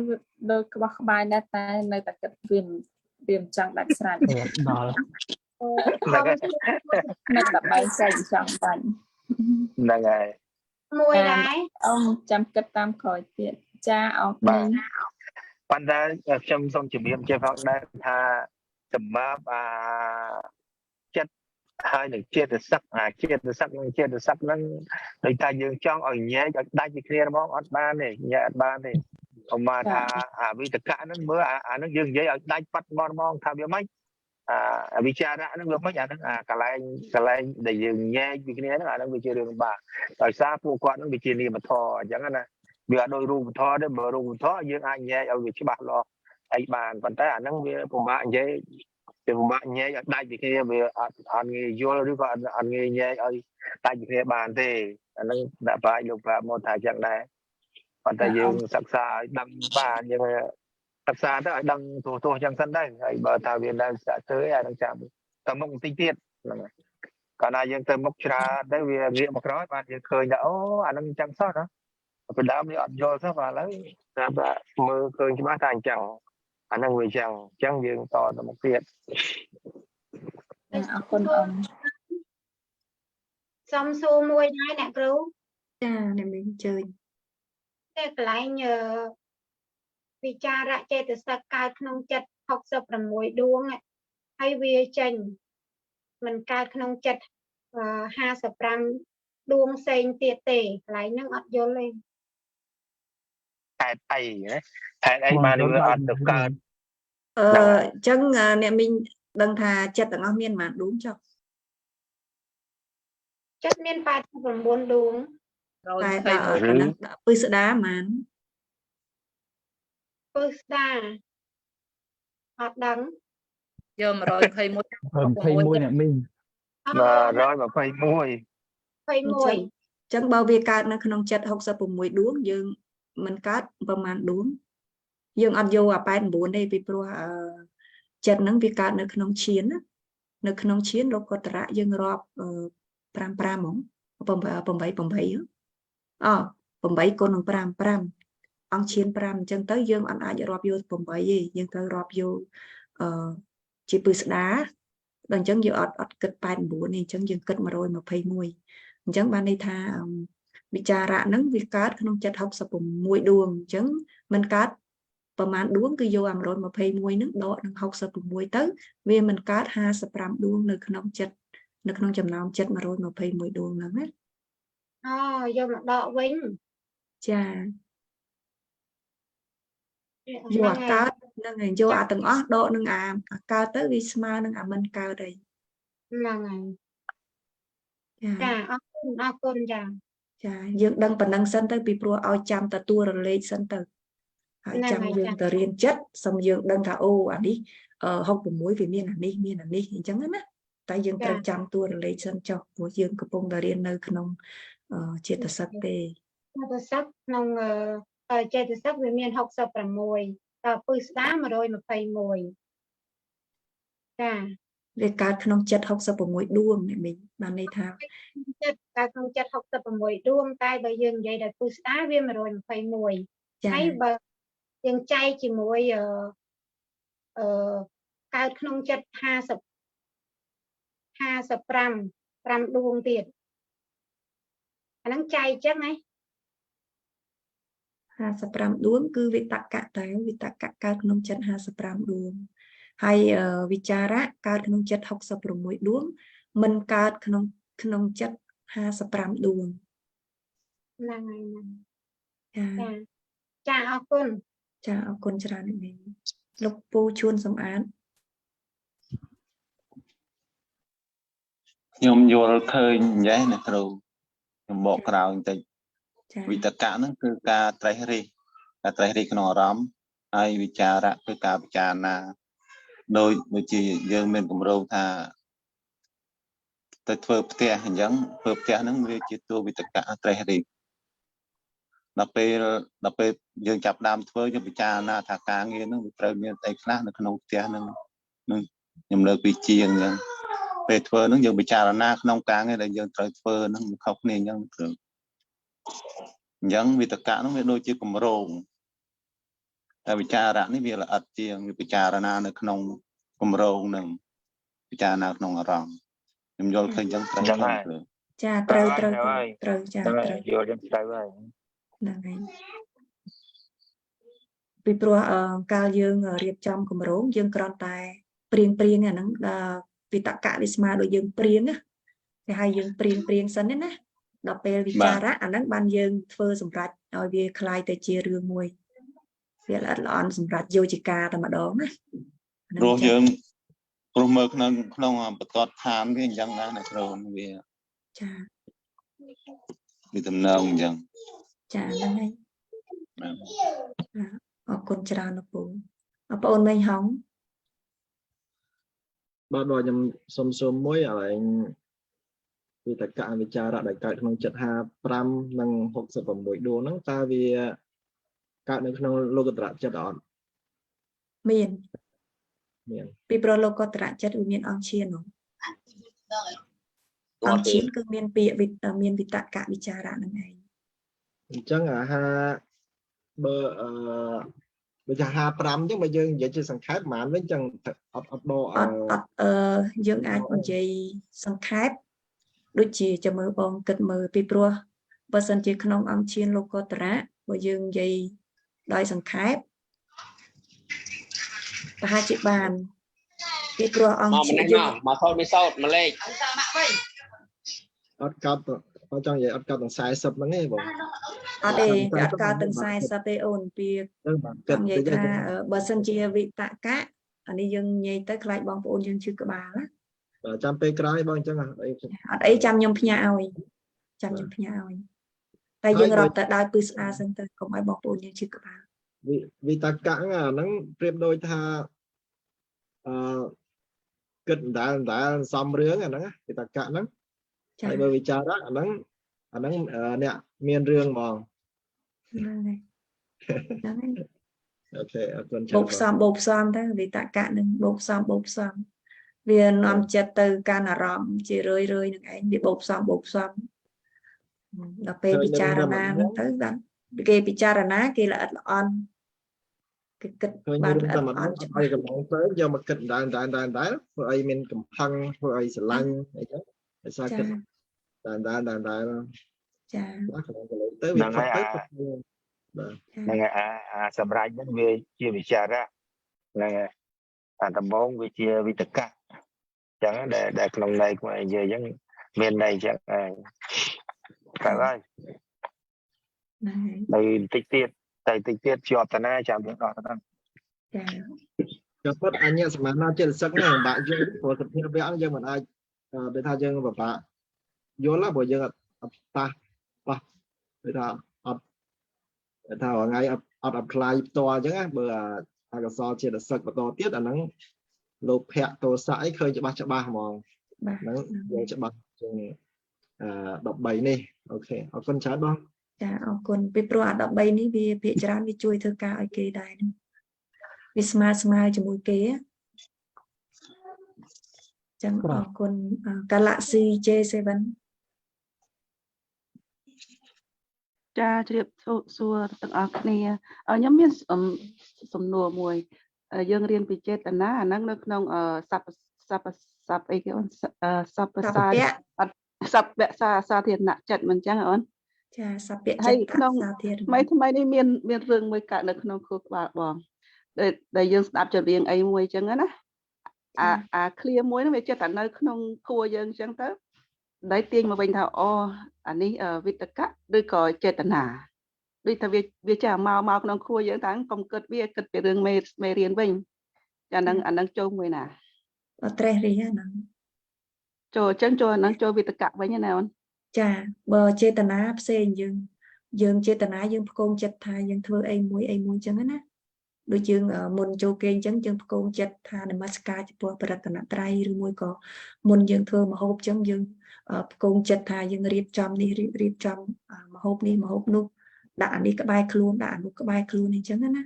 ដូចក្បោះក្បាយដែរតែនៅតែគិតវាមិនវាមិនចង់ដាច់ស្រេច ទៅដល់ ហ្នឹងហើយ នៅតែបែងចែកចង់បាញ់ ហ្នឹងហើយ មួយដែរ អ៊ំចាំគិតតាមក្រោយទៀតចាអរ បាទ គុណ ប៉ុន្តែខ្ញុំសូមជម្រាបជាផងដែរថាសម្រាប់អាចិត្តហើយនឹងចេតសិកអាចេតសិកនិងចេតសិកហ្នឹងដូចថាយើងចង់ឲ្យញែកឲ្យដាច់ពីគ្នាហ្មងអត់បានទេញែកអត់បានទេឧមាថាអាវិតកៈហ្នឹងមើលអាអាហ្នឹងយើងនិយាយឲ្យដាច់ប៉ាត់ហ្មងហ្មងថាវាម៉េចអាអវិចារៈហ្នឹងវាម៉េចអាហ្នឹងអាកន្លែងកន្លែងដែលយើងញែកពីគ្នាហ្នឹងអាហ្នឹងវាជារឿងបាក់ដោយសារពួកគាត់ហ្នឹងវាជានាមធម៌អញ្ចឹងណា វាអត់ដូចរូបធម៌ទេបើរូបធម៌យើងអាចញែកឲ្យវាច្បាស់លាស់អីបានប៉ុន្តែអាហ្នឹងវាពិបាកនិយាយវាពិបាកញែកឲ្យដាច់ពីគ្នាវាអត់អត់ងាយយល់ឬក៏អត់អត់ងាយញែកឲ្យដាច់ពីគ្នាបានទេអាហ្នឹងដាក់ប្រាជ្ញលោកប្រាប់មកថាអញ្ចឹងដែរប៉ុន្តែយើងសិក្សាឲ្យដឹងបានយើងសិក្សាទៅឲ្យដឹងទោះទោះអញ្ចឹងសិនដែរហើយបើថាវានៅសាក់ទៅអាហ្នឹងចាំទៅមុខបន្តិចទៀតហ្នឹងហើយកាលណាយើងទៅមុខច្រើនទៅវាងាកមកក្រោយបានយើងឃើញថាអូអាហ្នឹងអញ្ចឹងសោះណា ពីដើមនេះអត់យល់សោះបាទឥឡូវស្រាប់តែមើលឃើញច្បាស់ថាអញ្ចឹងអាហ្នឹងវាអញ្ចឹងអញ្ចឹងយើងតទៅមុខទៀត ចាអរគុណអ៊ំ សុំសួរមួយដែរអ្នកគ្រូ ចាអ្នកមីងអញ្ជើញ តែកន្លែងអឺវិចារៈចេតសិកកើតក្នុងចិត្ត66ដួងอะហើយវាចេញมันកើតក្នុងចិត្តអឺ55ដួងផ្សេងទៀតទេកន្លែងហ្នឹងអត់យល់ទេ ហេតុអីណាហេតុអីបានវាអត់ទៅកើត អឺអញ្ចឹងអ្នកមីងដឹងថាចិត្តទាំងអស់មានប៉ុន្មានដួងចុះ ចិត្តមាន89ដួង តែដល់អាហ្នឹងដាក់ពឹស្ដាប៉ុន្មាន ពឹស្ដាអត់ដឹង យក121 21អ្នកមីង អ 121 21 អញ្ចឹងបើវាកើតនៅក្នុងចិត្ត66ដួងយើងមិនកើតប្រហែលដួងយើងអត់យកអា89ទេពីព្រោះអឺចិត្តហ្នឹងវាកើតនៅក្នុងឈានណានៅក្នុងឈានលោកុត្តរៈយើងរាប់5 5ហ្មង8 8អ8គុណនឹង5 5អង្គឈាន5អញ្ចឹងទៅយើងអត់អាចរាប់យក8ទេយើងត្រូវរាប់យកអឺជាពឹស្ដាដល់អញ្ចឹងយើងអត់អត់គិត89ទេអញ្ចឹងយើងគិត121អញ្ចឹងបានន័យថាវិចារៈហ្នឹងវាកើតក្នុងចិត្ត66ដួងអញ្ចឹងมันកើតប្រមាណដួងគឺយកអា121ហ្នឹងដកនឹង66ទៅវាមិនកើត55ដួងនៅក្នុងចិត្តនៅក្នុងចំណោមចិត្ត121ដួងហ្នឹងណា អូយកមកដកវិញ ចាយកអាកើតហ្នឹងហើយយកអាទាំងអស់ដកនឹងអាអាកើតទៅវាស្មើនឹងអាមិនកើតអី ហ្នឹងហើយ ចា ចាអរគុណអរគុណចា ចាយើងដឹងប៉ុណ្ណឹងសិនទៅពីព្រោះឲ្យចាំតទួរលេខសិនទៅហើយចាំយើងទៅរៀនចិត្តសូមយើងដឹងថាអូអានេះ66វាមានអានេះមានអានេះអញ្ចឹងណាតែយើងត្រូវចាំតួរលេខសិនចុះព្រោះយើងកំពុងតែរៀននៅក្នុងចេតសិកទេ ចេតសិកក្នុងចេតសិកវាមាន66ដល់ពឹស្ដា121ចា វាកើតក្នុងចិត្ត66ដួងអ្នកមីងបានន័យថា ចិត្តកើតក្នុងចិត្ត66ដួងតែបើយើងនិយាយដោយពឹស្ដាវា121 ចា ហើយបើយើងចែកជាមួយអឺអឺកើតក្នុងចិត្ត50 55 5ដួងទៀតអាហ្នឹងចែកចឹងហ៎ 55ដួងគឺវិតកៈតែវិតកៈកើតក្នុងចិត្ត55ដួងហើយវិចារៈកើតក្នុងចិត្ត66ដួងមិនកើតក្នុងក្នុងចិត្ត55ដួង ហ្នឹងហើយហ្នឹង ចា ចាចាអរគុណ ចាអរគុណច្រើនអ្នកមីងលោកពូជួនសំអាត ខ្ញុំយល់ឃើញអញ្ចេះណាគ្រូខ្ញុំបកក្រោយបន្តិច ចា វិតកៈហ្នឹងគឺការត្រេះរិះការត្រេះរិះក្នុងអារម្មណ៍ហើយវិចារៈគឺការពិចារណាដូចដូចជាយើងមានគម្រោងថាទៅធ្វើផ្ទះអញ្ចឹងធ្វើផ្ទះហ្នឹងវាជាតួវិតកៈត្រេះរិះដល់ពេលដល់ពេលយើងចាប់ដើមធ្វើយើងពិចារណាថាការងារហ្នឹងវាត្រូវមានអីខ្លះនៅក្នុងផ្ទះហ្នឹងនឹងខ្ញុំលើកពីជាងអញ្ចឹងពេលធ្វើហ្នឹងយើងពិចារណាក្នុងការងារដែលយើងត្រូវធ្វើហ្នឹងវាខុសគ្នាអញ្ចឹងគឺអញ្ចឹងវិតកៈហ្នឹងវាដូចជាគម្រោងតែវិចារៈនេះវាល្អិតជាងវាពិចារណានៅក្នុងគម្រោងហ្នឹងពិចារណាក្នុងអារម្មណ៍ខ្ញុំយល់ឃើញអញ្ចឹងត្រូវ ចឹងហើយ ត្រូវ ចាត្រូវត្រូវ ហើយ ត្រូវចា ហ្នឹង ត្រូវ ហើយយល់ចឹងត្រូវហើយ ហ្នឹងហើយពីព្រោះកាលយើងរៀបចំគម្រោងយើងគ្រាន់តែព្រៀងព្រៀងអាហ្នឹងដល់វិតកៈវាស្មើដូចយើងព្រៀងណាគេហៅយើងព្រៀងព្រៀងសិនទេណាដល់ពេលវិចារៈអាហ្នឹងបានយើងធ្វើសម្រាប់ឲ្យវាคล้ายទៅជារឿងមួយវាល្អិតល្អន់សម្រាប់យកជាការតែម្ដងណា ព្រោះយើងព្រោះមើលក្នុងក្នុងបន្ទាត់ឋានវាអញ្ចឹងដែរណាគ្រូវា ចា វាតំណងអញ្ចឹង ចាហ្នឹងហើយ បាទ អរគុណច្រើនលោកពូអរបងអូនមេងហង បាទបាទខ្ញុំសុំសុំមួយឲ្យឯងវិតកៈវិចារៈដែលកើតក្នុងចិត្ត55និង66ដួងហ្នឹងតើវាកើតនៅក្នុងលោកតរៈចិត្តអត់ មាន មាន ពីព្រោះលោកតរៈចិត្តវាមានអង្គឈាននោះអង្គឈានគឺមានពាក្យវិមានវិតកៈវិចារៈហ្នឹងឯង អញ្ចឹងអាហាបើអឺបើថា55អញ្ចឹងបើយើងនិយាយជាសង្ខេបប្រហែលវិញអញ្ចឹងអត់អត់ដក អត់អត់អឺយើងអាចនិយាយសង្ខេបដូចជាចាំមើលបងគិតមើលពីព្រោះបើសិនជាក្នុងអង្គឈានលោកតរៈបើយើងនិយាយដោយសង្ខេបប្រហែលជាបានពីព្រោះអង្គ មកម្ ឈានយើង នេះមកមកសូត្រមិនសូត្រមកលេខ អត់កោតអត់ចង់និយាយអត់កោតទាំង40ហ្នឹងទេបង អត់ទេវាអត់កើតទាំង40ទេអូនពី ទៅបាទគិត និយាយ តិច ថាបើសិនជាវិតកៈអានេះយើងនិយាយទៅខ្លាចបងប្អូនយើងឈឺក្បាលណា បាទចាំពេលក្រោយបងអញ្ចឹងអី អត់អីចាំខ្ញុំផ្ញើឲ្យចាំខ្ញុំផ្ញើឲ្យតែយើងរាប់តែដោយពឹស្អាសិនទៅកុំឲ្យបងប្អូនយើងឈឺក្បាល វិតកៈហ្នឹងអាហ្នឹងប្រៀបដូចថាអឺគិតដដែលសំរឿងអាហ្នឹងវិតកៈហ្នឹង ចា ហើយបើវិចារៈអាហ្នឹងអាហ្នឹងអ្នកមានរឿងហ្មង ហ្នឹងហើយហ្នឹងហើយ អូខេអរគុណច្រើន បូកផ្សំបូកផ្សំទៅវិតកៈនឹងបូកផ្សំបូកផ្សំវានាំចិត្តទៅកាន់អារម្មណ៍ជារឿយរឿយនឹងឯងវាបូកផ្សំបូកផ្សំដល់ពេលពិចារណាហ្នឹងទៅបានគេពិចារណាគេល្អិតល្អន់គេគិត ឃើញ បាន រឿង ល្អិតល្អ តែម្ដង ន់ច្បាស់ ឲ្យកំឡុងទៅយកមកគិតដដែលដដែលធ្វើឲ្យមានកំហឹងធ្វើឲ្យស្រឡាញ់អីចឹងដោយសារ ចា គិតដដែលដដែល ចា បាទកន្លងទៅទៅវា ហ្នឹង ផុត ហើយ ទៅ អា បាទ ហ្នឹងហើយអាអាសម្រាប់ហ្នឹងវាជាវិចារៈហ្នឹងហើយអាដំបងវាជាវិតកៈអញ្ចឹងដែលដែលក្នុងន័យគាត់និយាយអញ្ចឹងមានន័យអញ្ចឹងហើយត្រូវហើយ ហ្នឹងហើយ នៅបន្តិចទៀតតែបន្តិចទៀតជាប់តាណាចាំយើងដោះទៅហ្នឹង ចា ក៏ពិតអញ្ញសមាណាចេតសិកហ្នឹងពិបាកយល់ព្រោះសភាវៈហ្នឹងយើងមិនអាចដូចថាយើងពិបាកយល់ព្រោះយើងអត់ប៉ះប៉ះដូចថាអត់ថារាល់ថ្ងៃអត់អត់ apply ផ្ទាល់អញ្ចឹងណាបើអកុសលចេតសិកបន្តទៀតអាហ្នឹងលោភៈទោសៈអីឃើញច្បាស់ច្បាស់ហ្មង បាទ ហ្នឹងយល់ច្បាស់ជាងអឺ13នេះអូខេអរគុណច្រើនបង ចាអរគុណពីព្រោះអា13នេះវាភាគច្រើនវាជួយធ្វើការឲ្យគេដែរហ្នឹងវាស្មើស្មើជាមួយគេ ចឹងអរគុណ Galaxy J7 ចាជ្រាបសួរទាំងអស់គ្នាខ្ញុំមានសំណួរមួយយើងរៀនពីចេតនាអាហ្នឹងនៅក្នុងសัพសัพសัพអីគេអូនសัพសាអត់សัพពសាសាធារណៈចិត្តមិនចឹងអូន ចាសัพពចិត្តសាធារណៈ ថ្មីថ្មីនេះមានមានរឿងមួយកើតនៅក្នុងខួរក្បាលបងដែលយើងស្ដាប់ចម្រៀងអីមួយចឹងណាអាអាឃ្លាមួយហ្នឹងវាចិត្តតែនៅក្នុងខួរយើងចឹងទៅដែលទាញមកវិញថាអូអានេះវិតកៈឬក៏ចេតនាដូចថាវាចេះមកក្នុងខួរយើងថាកុំគិតវាគិតពីរឿងមេរៀនវិញចាហ្នឹងអាហ្នឹងចូលមួយណា អត់ត្រេះរិះហ្នឹង ចូលអញ្ចឹងចូលអាហ្នឹងចូលវិតកៈវិញណាអូន ចាបើចេតនាផ្សេងយើងចេតនាយើងផ្គងចិត្តថាយើងធ្វើអីមួយអីមួយអញ្ចឹងណាដូចយើងមុនចូលគេអញ្ចឹងយើងផ្គងចិត្តថានមស្ការចំពោះព្រះរតនត្រ័យឬមួយក៏មុនយើងធ្វើម្ហូបអញ្ចឹងយើងផ្គងចិត្តថាយើងរៀបចំនេះរៀបចំម្ហូបនេះម្ហូបនោះដាក់អានេះក្បែរខ្លួនដាក់អានោះក្បែរខ្លួនអញ្ចឹងណា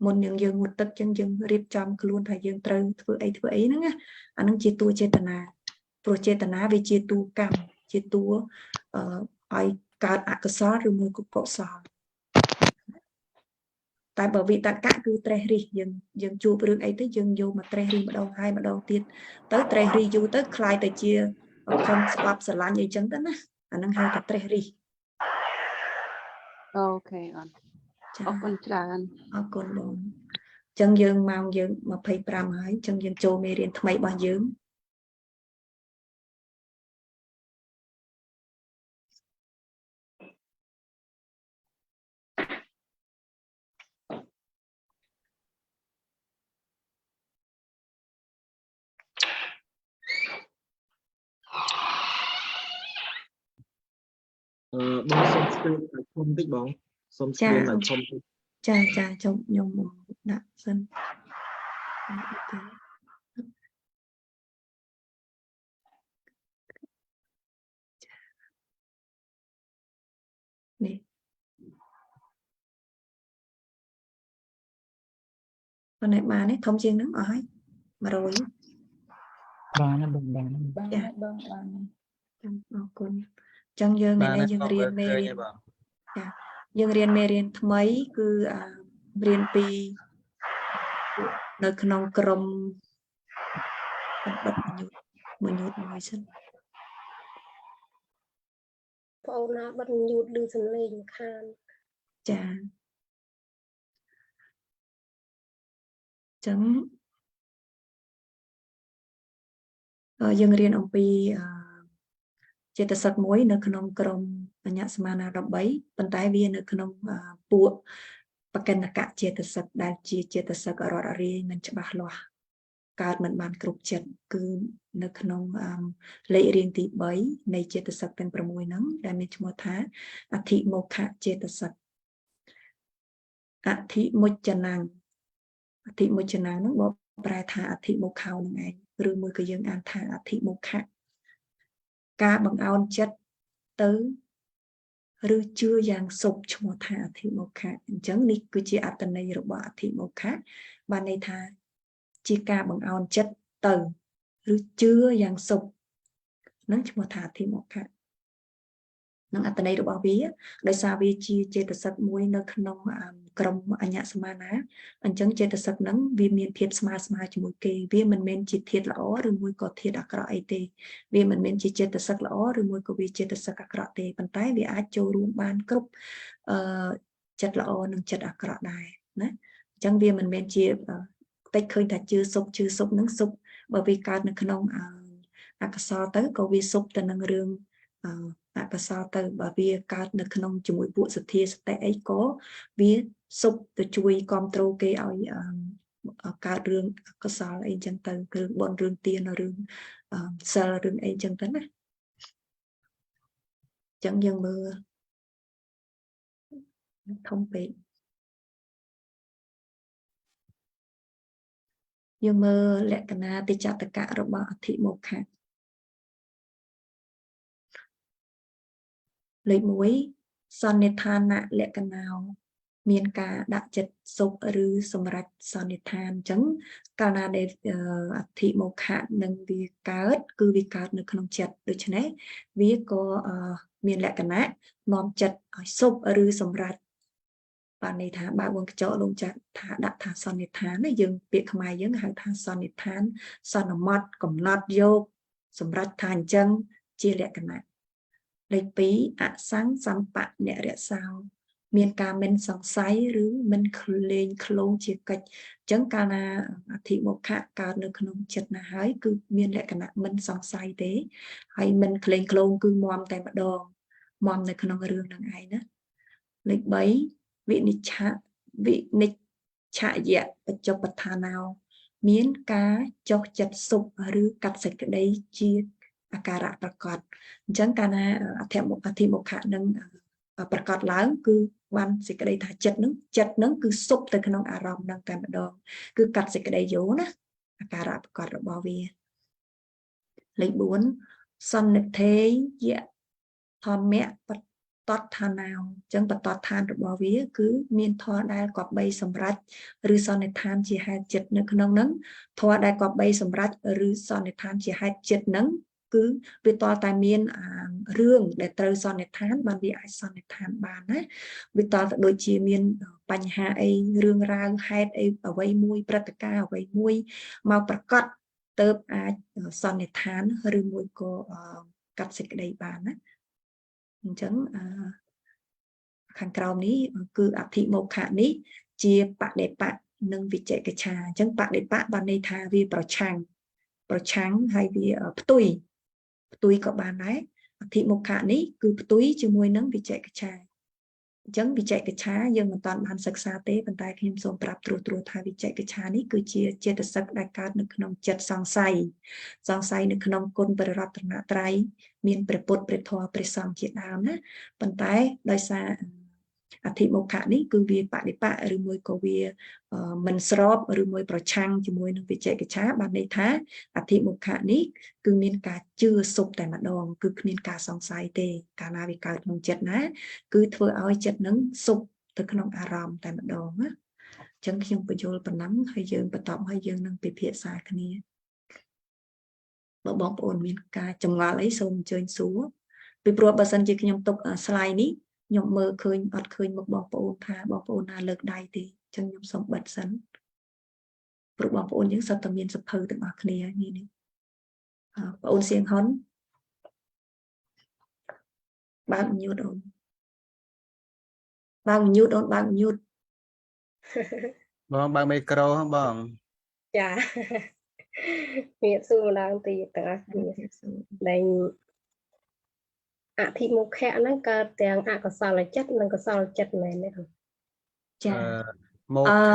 មុននឹងយើងងូតទឹកអញ្ចឹងយើងរៀបចំខ្លួនថាយើងត្រូវធ្វើអីធ្វើអីហ្នឹងណាអាហ្នឹងជាតួចេតនាព្រោះចេតនាវាជាតួកម្មជាតួឲ្យកើតអកុសលឬមួយក៏កុសលតែបើវិតកៈគឺត្រេះរិះយើងជួបរឿងអីទៅយើងយកមកត្រេះរិះម្ដងហើយម្ដងទៀតទៅត្រេះរិះយូរទៅคล้ายទៅជាខំស្បប់ស្រឡាញ់អីចឹងទៅណាអាហ្នឹងហៅថាត្រេះរិះ អូខេអូនអរគុណច្រើន អរគុណបងអញ្ចឹងយើងម៉ោងយើង25ហើយអញ្ចឹងយើងចូលមេរៀនថ្មីរបស់យើង បងសុំ screen ឲ្យធំតិចបងសុំ screen ឲ្យធំតិច ចាចាចុំខ្ញុំដាក់សិនអូខេនេះប៉ុណ្ណេះបានទេធំជាងហ្នឹងអស់ហើយ100 បានបងបាន បានបងបាន អរគុណអញ្ចឹងយើងថ្ងៃនេះយើងរៀនមេរៀនចាយើងរៀនមេរៀនថ្មីគឺរៀនពីនៅក្នុងក្រុមបិទមួយញូតមួយសិន បងអូនណាបិទញូតឮសំឡេងខាន ចាអញ្ចឹងយើងរៀនអំពីចេតសិកមួយនៅក្នុងក្រុមបញ្ញសមានា13ប៉ុន្តែវានៅក្នុងពួកបកិនកៈចេតសិកដែលជាចេតសិករត់រាយមិនច្បាស់លាស់កើតមិនបានគ្រប់ចិត្តគឺនៅក្នុងលេខរៀងទី3នៃចេតសិកទាំង6ហ្នឹងដែលមានឈ្មោះថាអធិមោខៈចេតសិកអធិមុច្ចនំអធិមុច្ចនំហ្នឹងបកប្រែថាអធិមោខោហ្នឹងឯងឬមួយក៏យើងអានថាអធិមោខៈការបង្អោនចិត្តទៅឬជឿយ៉ាងសុបឈ្មោះថាអធិមោខៈអញ្ចឹងនេះគឺជាអត្ថន័យរបស់អធិមោខៈបានន័យថាជាការបង្អោនចិត្តទៅឬជឿយ៉ាងសុបនឹងឈ្មោះថាអធិមោខៈនឹងអត្ថន័យរបស់វាដោយសារវាជាចេតសិកមួយនៅក្នុងក្រុមអញ្ញសមានាអញ្ចឹងចេតសិកហ្នឹងវាមានភាពស្មើជាមួយគេវាមិនមែនជាធាតុល្អឬមួយក៏ធាតុអាក្រក់អីទេវាមិនមែនជាចេតសិកល្អឬមួយក៏វាចេតសិកអាក្រក់ទេប៉ុន្តែវាអាចចូលរួមបានគ្រប់ចិត្តល្អនិងចិត្តអាក្រក់ដែរណាអញ្ចឹងវាមិនមែនជាតិចឃើញថាជឿសុបហ្នឹងសុបបើវាកើតនៅក្នុងអកុសលទៅក៏វាសុបទៅនឹងរឿងអកុសលទៅបើវាកើតនៅក្នុងជាមួយពួកសទ្ធាសតិអីក៏វាសុបទៅជួយគ្រប់គ្រងគេឲ្យកើតរឿងអកុសលអីចឹងទៅរឿងបុណ្យរឿងទានរឿងសិលរឿងអីចឹងទៅណាចឹងយើងមើលធំពេកយើងមើលលក្ខណៈតិចតកៈរបស់អធិមោខៈលេខ1សន្និដ្ឋានលក្ខណោ មានការដាក់ចិត្តសុខឬសម្រេចសន្និដ្ឋានអញ្ចឹងកាលណាដែលអធិមោខៈនឹងវាកើតគឺវាកើតនៅក្នុងចិត្តដូច្នេះវាក៏មានលក្ខណៈនាំចិត្តឲ្យសុខឬសម្រេចបានន័យថាបើកវងកញ្ចក់លោកចាត់ថាដាក់ថាសន្និដ្ឋានណាយើងពាក្យខ្មែរយើងហៅថាសន្និដ្ឋានសន្មត់កំណត់យកសម្រេចថាអញ្ចឹងជាលក្ខណៈលេខ2អសង្ឃសម្បនិរសោមានការមិនសង្ស័យឬមិនក្លែងក្លងជាកិច្ចអញ្ចឹងកាលណាអធិមោខៈកើតនៅក្នុងចិត្តណាហើយគឺមានលក្ខណៈមិនសង្ស័យទេហើយមិនក្លែងក្លងគឺមមតែម្ដងមមនៅក្នុងរឿងហ្នឹងឯងណាលេខ3វិនិច្ឆ័វិនិច្ឆយៈបច្ចុប្បដ្ឋាណោមានការចុះចិត្តសុខឬកាត់សេចក្តីជាអាការៈប្រកបអញ្ចឹងកាលណាអធិមោខៈនឹងប្រកាសឡើងគឺបានសេចក្តីថាចិត្តនឹងគឺសុបទៅក្នុងអារម្មណ៍នឹងតែម្ដងគឺកាត់សេចក្តីយោណាអាការៈប្រកបរបស់វាលេខ4សន្និធេយៈធម្មៈបតដ្ឋាណោអញ្ចឹងបតដ្ឋានរបស់វាគឺមានធម៌ដែលគប្បីសម្រេចឬសន្និដ្ឋានជាហេតុចិត្តនៅក្នុងហ្នឹងធម៌ដែលគប្បីសម្រេចឬសន្និដ្ឋានជាហេតុចិត្តហ្នឹងគឺវាតតែមានរឿងដែលត្រូវសន្និដ្ឋានបានវាអាចសន្និដ្ឋានបានណាវាតតែដូចជាមានបញ្ហាអីរឿងរ៉ាវហេតុអីអ្វីមួយព្រឹត្តិការណ៍អ្វីមួយមកប្រកាសទៅអាចសន្និដ្ឋានឬមួយក៏កាត់សេចក្តីបានណាអញ្ចឹងខាងក្រោមនេះគឺអធិមោខៈនេះជាបដិបៈនិងវិជកិច្ឆាអញ្ចឹងបដិបៈបានន័យថាវាប្រឆាំងហើយវាផ្ទុយក៏បានដែរអធិមោខៈនេះគឺផ្ទុយជាមួយនឹងវិជកិច្ឆាអញ្ចឹងវិជកិច្ឆាយើងមិនតាន់បានសិក្សាទេប៉ុន្តែខ្ញុំសូមប្រាប់ត្រួសថាវិជកិច្ឆានេះគឺជាចេតសិកដែលកើតនៅក្នុងចិត្តសង្ស័យនៅក្នុងគុណព្រះរតនត្រ័យមានព្រះពុទ្ធព្រះធម៌ព្រះសង្ឃជាដើមណាប៉ុន្តែដោយសារអធិមោខៈនេះគឺវាបដិបៈឬមួយក៏វាមិនស្របឬមួយប្រឆាំងជាមួយនឹងវិជកិច្ឆាបានន័យថាអធិមោខៈនេះគឺមានការជឿសុបតែម្ដងគឺគ្មានការសង្ស័យទេកាលណាវាកើតក្នុងចិត្តណាគឺធ្វើឲ្យចិត្តនឹងសុបទៅក្នុងអារម្មណ៍តែម្ដងណាអញ្ចឹងខ្ញុំបញ្យល់ប៉ុណ្ណឹងហើយយើងបន្តហើយយើងនឹងពិភាក្សាគ្នាបើបងប្អូនមានការចម្ងល់អីសូមអញ្ជើញសួរពីព្រោះបើសិនជាខ្ញុំទុក slide នេះខ្ញុំមើលឃើញអត់ឃើញមុខបងប្អូនថាបងប្អូនណាលើកដៃទេអញ្ចឹងខ្ញុំសូមបិទសិនព្រោះបងប្អូនយើងសុទ្ធតែមានសភៅទាំងអស់គ្នានេះបងអូនសៀងហ៊ុនបើកញូតអូនបើកញូតអូនបើកញូតបងបើកមីក្រូហ៎បងចាមានសួរម្ដងទៀតទាំងអស់គ្នាដែលអធិមោខៈហ្នឹងកើតទាំងអកុសលចិត្តនិងកុសលចិត្តមែនទេចា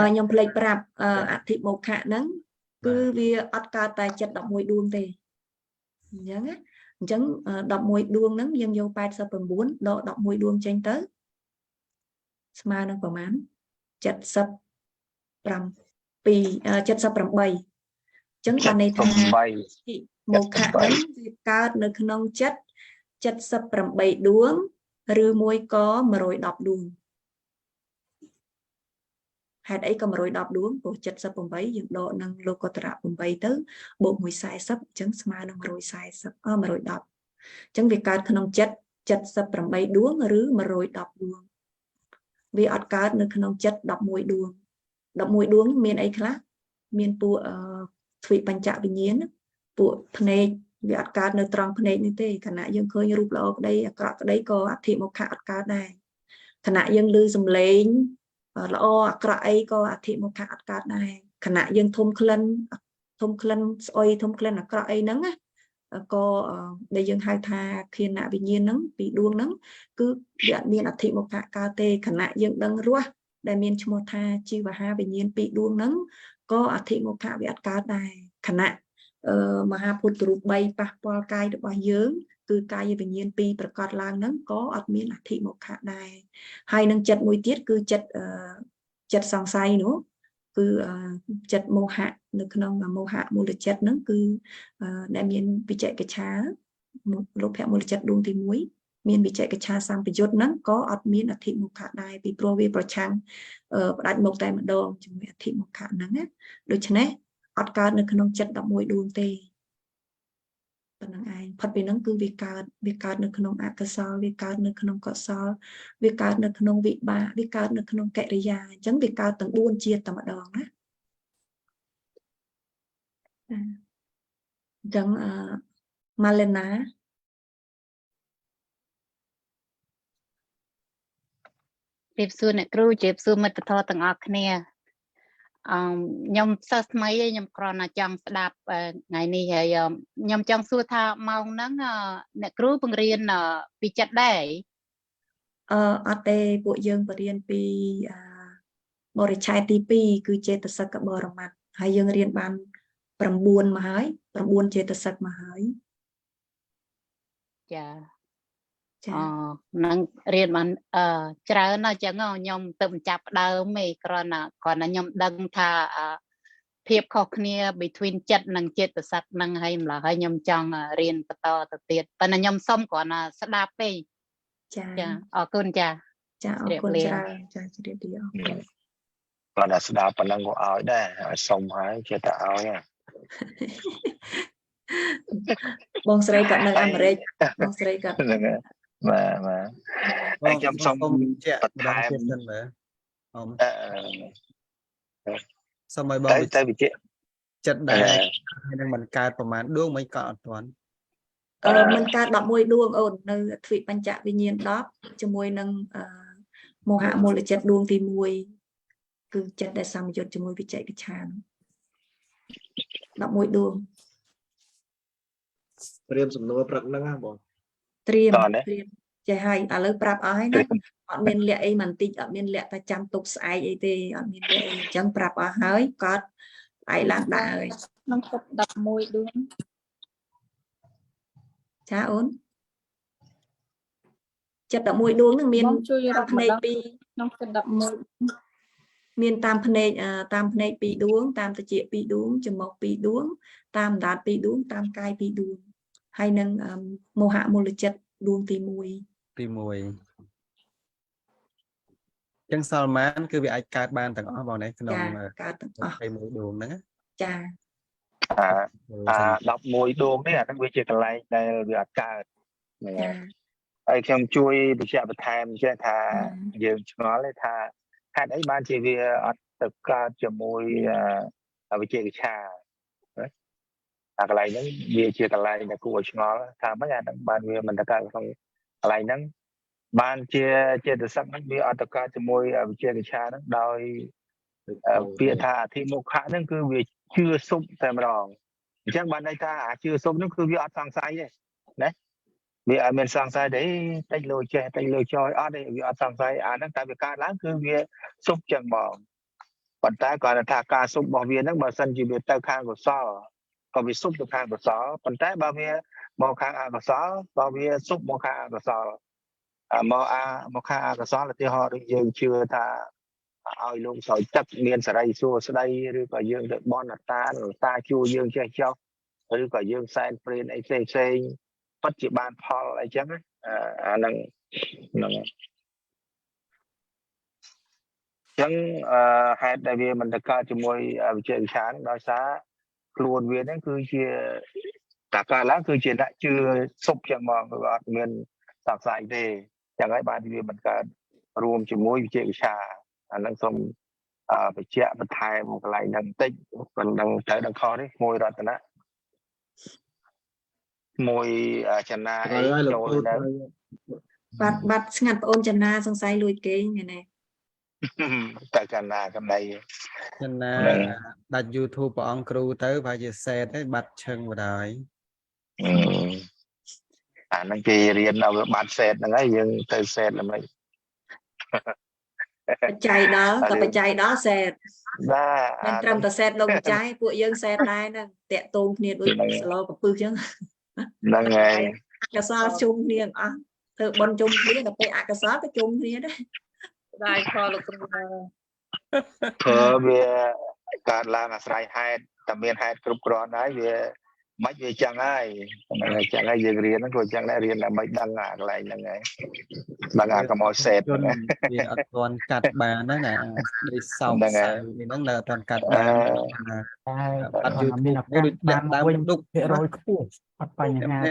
ខ្ញុំភ្លេចប្រាប់អធិមោខៈហ្នឹងគឺវាអត់កើតតែចិត្ត11ដួងទេអញ្ចឹងណាអញ្ចឹង11ដួងហ្នឹងយើងយក89ដក11ដួងចេញទៅស្មើនឹងប្រមាណ77 78អញ្ចឹងបានន័យថាមោខៈហ្នឹងវាកើតនៅក្នុងចិត្ត78ដួងឬមួយក៏110ដួងហេតុអីក៏110ដួងព្រោះ78យើងដកនឹងលោកុត្តរៈ8ទៅបូក140អញ្ចឹងស្មើនឹង140 110អញ្ចឹងវាកើតក្នុងចិត្ត78ដួងឬ110ដួងវាអត់កើតនៅក្នុងចិត្ត11ដួង11ដួងមានអីខ្លះមានពួកទ្វិបញ្ចវិញ្ញាណពួកភ្នែកវាអត់កើតនៅត្រង់ភ្នែកនេះទេខណៈយើងឃើញរូបល្អក្តីអាក្រក់ក្តីក៏អធិមោខៈអត់កើតដែរខណៈយើងឮសំឡេងល្អអាក្រក់អីក៏អធិមោខៈអត់កើតដែរខណៈយើងធំក្លិនស្អុយធំក្លិនអាក្រក់អីហ្នឹងណាក៏ដែលយើងហៅថាខៀនវិញ្ញាណហ្នឹងពីដួងហ្នឹងគឺវាអត់មានអធិមោខៈកើតទេខណៈយើងដឹងរសដែលមានឈ្មោះថាជីវហាវិញ្ញាណពីដួងហ្នឹងក៏អធិមោខៈវាអត់កើតដែរខណៈមហាពុទ្ធរូប3ប៉ះពាល់កាយរបស់យើងគឺកាយវិញ្ញាណ2ប្រកាសឡើងហ្នឹងក៏អត់មានអធិមោខៈដែរហើយនឹងចិត្តមួយទៀតគឺចិត្តសង្ស័យនោះគឺចិត្តមោហៈនៅក្នុងមោហៈមូលចិត្តហ្នឹងគឺដែលមានវិជកិច្ឆាលោភៈមូលចិត្តដួងទី1 មានវិជកិច្ឆាសម្បយុទ្ធហ្នឹងក៏អត់មានអធិមោខៈដែរពីព្រោះវាប្រឆាំងផ្ដាច់មុខតែម្ដងជាមួយអធិមោខៈហ្នឹងណាដូច្នេះអត់កើតនៅក្នុងចិត្ត11ដួងទេប៉ុណ្្នឹងឯងផុតពីហ្នឹងគឺវាកើតនៅក្នុងអកុសលវាកើតនៅក្នុងកុសលវាកើតនៅក្នុងវិបាកវាកើតនៅក្នុងកិរិយាអញ្ចឹងវាកើតទាំង4ជាតិតែម្ដងណាអញ្ចឹងអឺម៉ាឡេណា ជម្រាបសួរអ្នកគ្រូជម្រាបសួរមិត្តធម៌ទាំងអស់គ្នាខ្ញុំសិស្សថ្មីឯងខ្ញុំគ្រាន់តែចង់ស្ដាប់ថ្ងៃនេះហើយខ្ញុំចង់សួរថាម៉ោងហ្នឹងអ្នកគ្រូបង្រៀនពីចិត្តដែរ អត់ទេពួកយើងបង្រៀនពីបរិច្ឆេទទី2គឺចេតសិកបរមត្តហើយយើងរៀនបាន9មកហើយ9ចេតសិកមកហើយ ចាចានឹងរៀនបានច្រើនណាស់អញ្ចឹងខ្ញុំទៅចាប់ដើមឯងគ្រាន់តែខ្ញុំដឹងថាភាពខុសគ្នា between ចិត្តនិងចេតសិកហ្នឹងហើយម្ល៉េះហើយខ្ញុំចង់រៀនបន្តទៅទៀតប៉ុន្តែខ្ញុំសុំគ្រាន់តែស្ដាប់ទេ ចា ចាអរគុណចា ចាអរគុណច្រើនចាជម្រាបលាអរគុណ គាត់តែស្ដាប់ប៉ុណ្ណឹងក៏ឲ្យដែរឲ្យសុំហើយចេះតែឲ្យ បងស្រីគាត់នៅអាមេរិកបងស្រីគាត់ ហ្នឹងបាទបាទហើយខ្ញុំសុំ បញ្ជាក់ បន្ថែម សិនមើលអមសូមឲ្យបង ទៅបញ្ជាក់ ចិត្តដែរហើយនឹងមិនកើតប្រមាណដួងមិនក៏អត់ទាន់ មិនកើត11ដួងអូននៅទ្វិបញ្ចវិញ្ញាណ10ជាមួយនឹងមោហៈមូលចិត្តដួងទី1គឺចិត្តដែលសម្យុទ្ធជាមួយវិជ័យកិច្ឆា11ដួង ត្រៀមសំណួរព្រឹកហ្នឹងហ៎បង ត្រៀមចេះហើយឥឡូវប្រាប់អស់ហើយណាអត់មានលាក់អីបន្តិចអត់មានលាក់តែចាំទុកស្អែកអីទេអត់មានលាក់អីអញ្ចឹងប្រាប់អស់ហើយគាត់ស្អែកឡើងដាក់ហើយ ក្នុងចិត្ត11ដួង ចាអូនចិត្ត11ដួងនឹងមាន ជួយរាប់ ភ្នែក2 ក្នុងចិត្ត11 មានតាមភ្នែកតាមភ្នែក2ដួងតាមត្រចៀក2ដួងច្រមុះ2ដួងតាមអណ្ដាត2ដួងតាមកាយ2ដួងហើយនឹងមោហៈមូលចិត្តដួងទី1 ទី1ចឹងសល់ម៉ានគឺវាអាចកើតបានទាំងអស់បងណាក្នុង កើតទាំងអស់ 21ដួងហ្នឹង ចា អា11ដួងនេះអាហ្នឹងវាជាកន្លែងដែលវាអត់កើត ចា ហើយខ្ញុំជួយបញ្ជាក់បន្ថែមចេះថាយើងឆ្ងល់ទេថាហេតុអីបានជាវាអត់ទៅកើតជាមួយវិជាកិច្ឆាអាកន្លែងហ្នឹងវាជាកន្លែងដែលគួរឲ្យឆ្ងល់ថាម៉េចអាហ្នឹងបានវាមិនទៅកើតក្នុងកន្លែងហ្នឹងបានជាចេតសិកហ្នឹងវាអត់ទៅកើតជាមួយវិជាកិច្ឆាហ្នឹងដោយពាក្យថាអធិមោខៈហ្នឹងគឺវាជឿសុបតែម្ដងអញ្ចឹងបានន័យថាអាជឿសុបហ្នឹងគឺវាអត់សង្ស័យទេណាវាអត់មានសង្ស័យទេតិចលោចេះតិចលោចយអត់ទេវាអត់សង្ស័យអាហ្នឹងតែវាកើតឡើងគឺវាសុបចឹងហ្មងប៉ុន្តែគាត់ថាការសុបរបស់វាហ្នឹងបើសិនជាវាទៅខាងកុសលក៏វាសុបទៅខាងកុសលប៉ុន្តែបើវាមកខាងអកុសលបើវាសុបមកខាងអកុសលមកខាងអកុសលឧទាហរណ៍ដូចយើងជឿថាឲ្យលោកស្រោចទឹកមានសេរីសួស្តីឬក៏យើងទៅបន់អតាតាជួយយើងចេះចោះឬក៏យើងសែនព្រេនអីផ្សេងផ្សេងពិតជាបានផលអីចឹងអាហ្នឹងហ្នឹងចឹងហេតុដែលវាមិនទៅកើតជាមួយវិជាវិឆានដោយសារខ្លួនវាហ្នឹងគឺជាតាកើតឡើងគឺជាអ្នកជឿសុបចឹងហ្មងគឺអត់មានសង្ស័យទេចឹងហើយបានវាមិនកើតរួមជាមួយវិជាវិឆាអាហ្នឹងសូមបញ្ជាក់បន្ថែមកន្លែងហ្នឹងបន្តិចប៉ុណ្ណឹងត្រូវដឹងខុសនេះមួយរតនៈមួយចនាអីចូលទៅ បាត់ស្ងាត់ប្អូនចនាសង្ស័យលួចគេងនេះ តែចនាកំណៃ ចនាដាច់ YouTube ព្រះអង្គគ្រូទៅប្រហែលជាសេតហើយបាត់ឈឹងបណ្ដោយ អាហ្នឹងគេរៀនឲ្យវាបាត់សេតហ្នឹងហើយយើងទៅសេតល្មិច បច្ច័យដល់ក៏បច្ច័យដល់សេត បាទ មិនត្រឹមតែសេតលោកបច្ច័យពួកយើងសេតដែរហ្នឹងតាក់ទងគ្នាដូចសឡកពឹសចឹង ហ្នឹងហើយ កសលជុំគ្នាអស់ធ្វើបុណ្យជុំគ្នាដល់ពេលអកុសលក៏ជុំគ្នាដែរ ដែរខលោកគ្រូ ព្រោះវាកើតឡើងអាស្រ័យហេតុតែមានហេតុគ្រប់គ្រាន់ហើយវា មិនវាចឹងហើយហ្នឹងហើយចឹងហើយយើងរៀនហ្នឹងក៏ចឹងដែររៀនដើម្បីដឹងអាកន្លែងហ្នឹងហើយដឹងអាកុំឲ្យសេត ជនវាអត់ទាន់កាត់បានណាណាដីសោក ហ្នឹង សៅ ហើយ នេះហ្នឹងនៅអត់ទាន់កាត់បានណា តែ អត់ គាត់មាន YouTube ឱកាស ដូច បាន ដើម វិញ ឌុក ភាគរយខ្ពស់អត់បញ្ហាទេ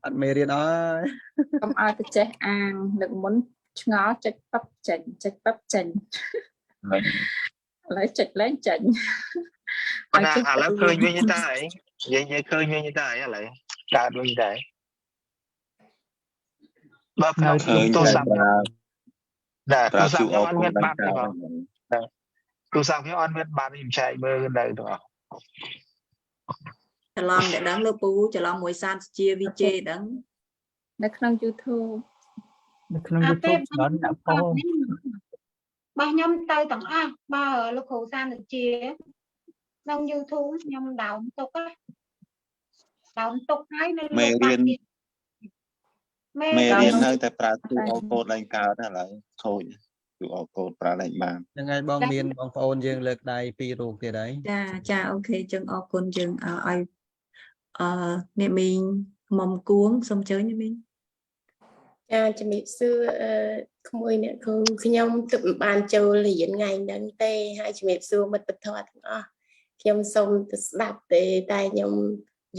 អត់មេរៀនអើយ កុំឲ្យទៅចេះអាងលើកមុនឆ្ងល់ចុចប៉ាប់ចេញចុចប៉ាប់ចេញឥឡូវចុចលែងចេញ ប៉ុន្តែឥឡូវឃើញវិញតើអីនិយាយឃើញវិញតើអីឥឡូវកើតវិញតើបើក្នុង ឃើញ ទូរស័ព្ទ តែប្រើ ដែរ ប្រើ ទូរស័ព្ទខ្ញុំ QR អត់មាន code បាត់ទេបង ឡើង ទូរស័ព្ទខ្ញុំអត់មានបាត់ខ្ញុំចែកមើលនៅទាំងអស់ ច្រឡំតែដឹងលោកពូច្រឡំមួយសានជា VJ ដឹង នៅក្នុង YouTube នៅក្នុង អាពេល YouTube ច្រើនដាក់ផុស របស់ខ្ញុំទៅទាំងអស់បើលោកគ្រូសានជាក្នុង YouTube ខ្ញុំដោនទុកណាដោនទុកហើយនៅ មេរៀន ទៀតមេ មេ រៀន រៀននៅតែប្រើ QR code ឡើងកើតឥឡូវខូច QR code ប្រើឡើងបាន ហ្នឹងហើយបងមានបងប្អូនយើងលើកដៃពីររូបទៀតហើយ ចាចាអូខេចឹងអរគុណយើងឲ្យអឺអ្នកមីងមុំគួងសូមអញ្ជើញអ្នកមីង ចាជំរាបសួរអឺក្មួយអ្នកគ្រូខ្ញុំទើបមិនបានចូលរៀនថ្ងៃហ្នឹងទេហើយជំរាបសួរមិត្តពធទាំងអស់ខ្ញុំសូមទៅស្ដាប់ទេតែខ្ញុំ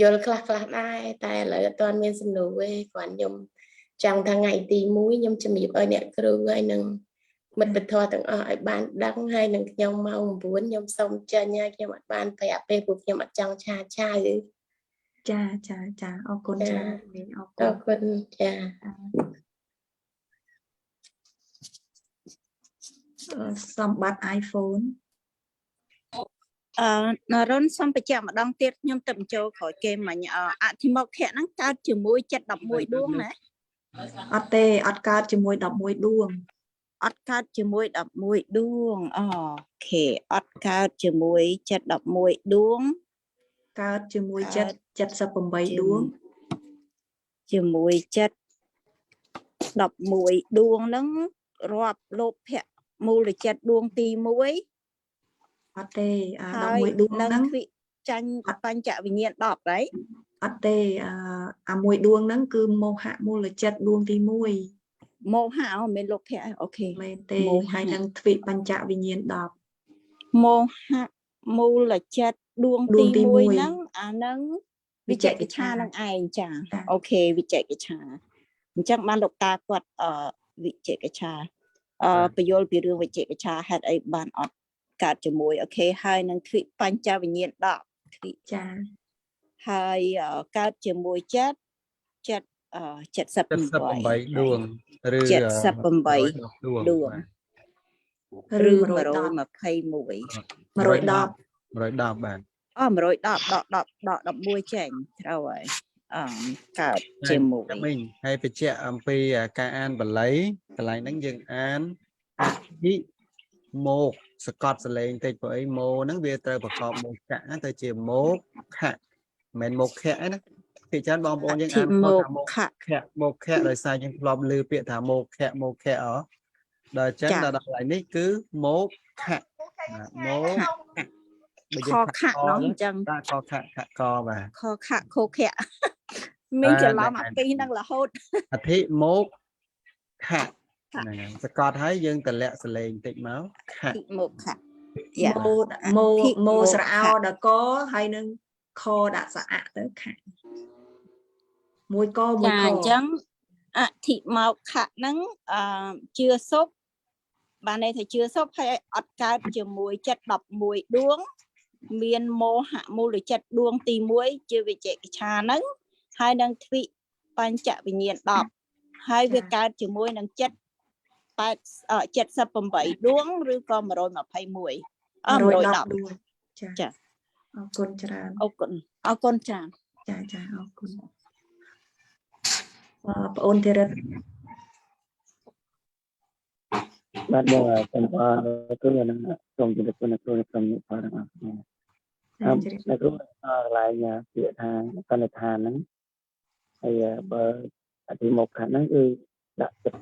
យល់ខ្លះខ្លះដែរតែឥឡូវអត់ទាន់មានសំណួរទេគ្រាន់ខ្ញុំចង់ថាថ្ងៃទី1ខ្ញុំជំរាបឲ្យអ្នកគ្រូហើយនឹងមិត្តពធទាំងអស់ឲ្យបានដឹងហើយនឹងខ្ញុំម៉ោង9ខ្ញុំសូមចេញហើយខ្ញុំអត់បានប្រាប់ទេព្រោះខ្ញុំអត់ចង់ឆាឆៅ ចាចាចាអរគុណ ចា ច្រើនមីងអរគុណ អរគុណចា សម្បត្តិ iPhone អឺនរុនសូមបញ្ជាក់ម្ដងទៀតខ្ញុំទៅបញ្ចូលក្រោយគេមិញអធិមោខៈហ្នឹងកើតជាមួយចិត្ត11ដួងណា អត់ទេអត់កើតជាមួយ11ដួង អត់កើតជាមួយ11ដួង OK អត់កើតជាមួយចិត្ត11ដួង កើតជាមួយចិត្ត78ដួង ជាមួយចិត្ត11ដួងហ្នឹងរាប់លោភៈមូលចិត្តដួងទី1 អត់ទេអា11ដួងហ្នឹង នឹងទ្វិចាញ់បញ្ចវិញ្ញាណ10ហើយ អត់ទេអាមួយដួងហ្នឹងគឺមោហៈមូលចិត្តដួងទី1 មោហៈអូមិនមែនលោភៈ OK មែនទេហើយនឹងទ្វិបញ្ចវិញ្ញាណ10 មោហៈមូលចិត្តដួងទី1ហ្នឹងអាហ្នឹងវិជកិច្ឆានឹងឯងចា OK វិជកិច្ឆាអញ្ចឹងបានលោកតាគាត់អឺវិជកិច្ឆាអឺបញ្យល់ពីរឿងវិជកិច្ឆាហេតុអីបានអត់កើតជាមួយ OK ហើយនឹងទ្វិបញ្ចវិញ្ញាណ10ទ្វិ ចា ហើយកើតជាមួយចិត្តចិត្ត78 78ដួងឬ 78 ដួង ដួងឬ121 110 110បាទ អូ110ដក10ដក11ចេញត្រូវហើយអឺកើតជាមួយ មិញហើយបញ្ជាក់អំពីការអានបាលីកន្លែងហ្នឹងយើងអានអធិមកសកត់សលេងតិចព្រោះអីម៉ូហ្នឹងវាត្រូវប្រកបមកកៈទៅជាមកខៈមិនមែនមកខៈណាភាគច្រើនបងប្អូនយើងអានថាមកខៈមកខៈដោយសារយើងធ្លាប់ឮពាក្យថាមកខៈមកខៈអដល់អញ្ចឹងដល់កន្លែងនេះគឺមកខៈមក ខខៈនោះអញ្ចឹង បាទខខៈខកបាទ ខខៈខខៈមានច្រឡំអាពីរហ្នឹងរហូត អធិមកខៈហ្នឹងហើយសកត់ហើយយើងតម្លាក់សលេងបន្តិចមកខៈ ធិមកខៈ ម៉ូម៉ូម៉ូស្រអោដល់កហើយនឹងខដាក់ស្រៈទៅខៈមួយកមួយខ ចាអញ្ចឹងអធិមកខៈហ្នឹងអឺជឿសុបបានន័យថាជឿសុបហើយអត់កើតជាមួយចិត្ត11ដួង មានមោហៈមូលចិត្តដួងទី1ជាវិជកិច្ឆាហ្នឹងហើយនឹងទ្វិបញ្ចវិញ្ញាណ10ហើយវាកើតជាមួយនឹងចិត្ត78ដួងឬក៏121អ 110ដួងចា ចា អរគុណច្រើន អរគុណអរគុណច្រើន ចាចាអរគុណបងអូនធីរិត បាទបងសូមអរគុណនិងសូមជម្រាបសួរអ្នកគ្រូនិងក្រុមអ្នកផលទាំងអស់គ្នាអ្នកគ្រូកន្លែងពាក្យថាសន្និដ្ឋានហ្នឹងហើយបើអធិមុខហ្នឹងគឺដាក់ចិត្ត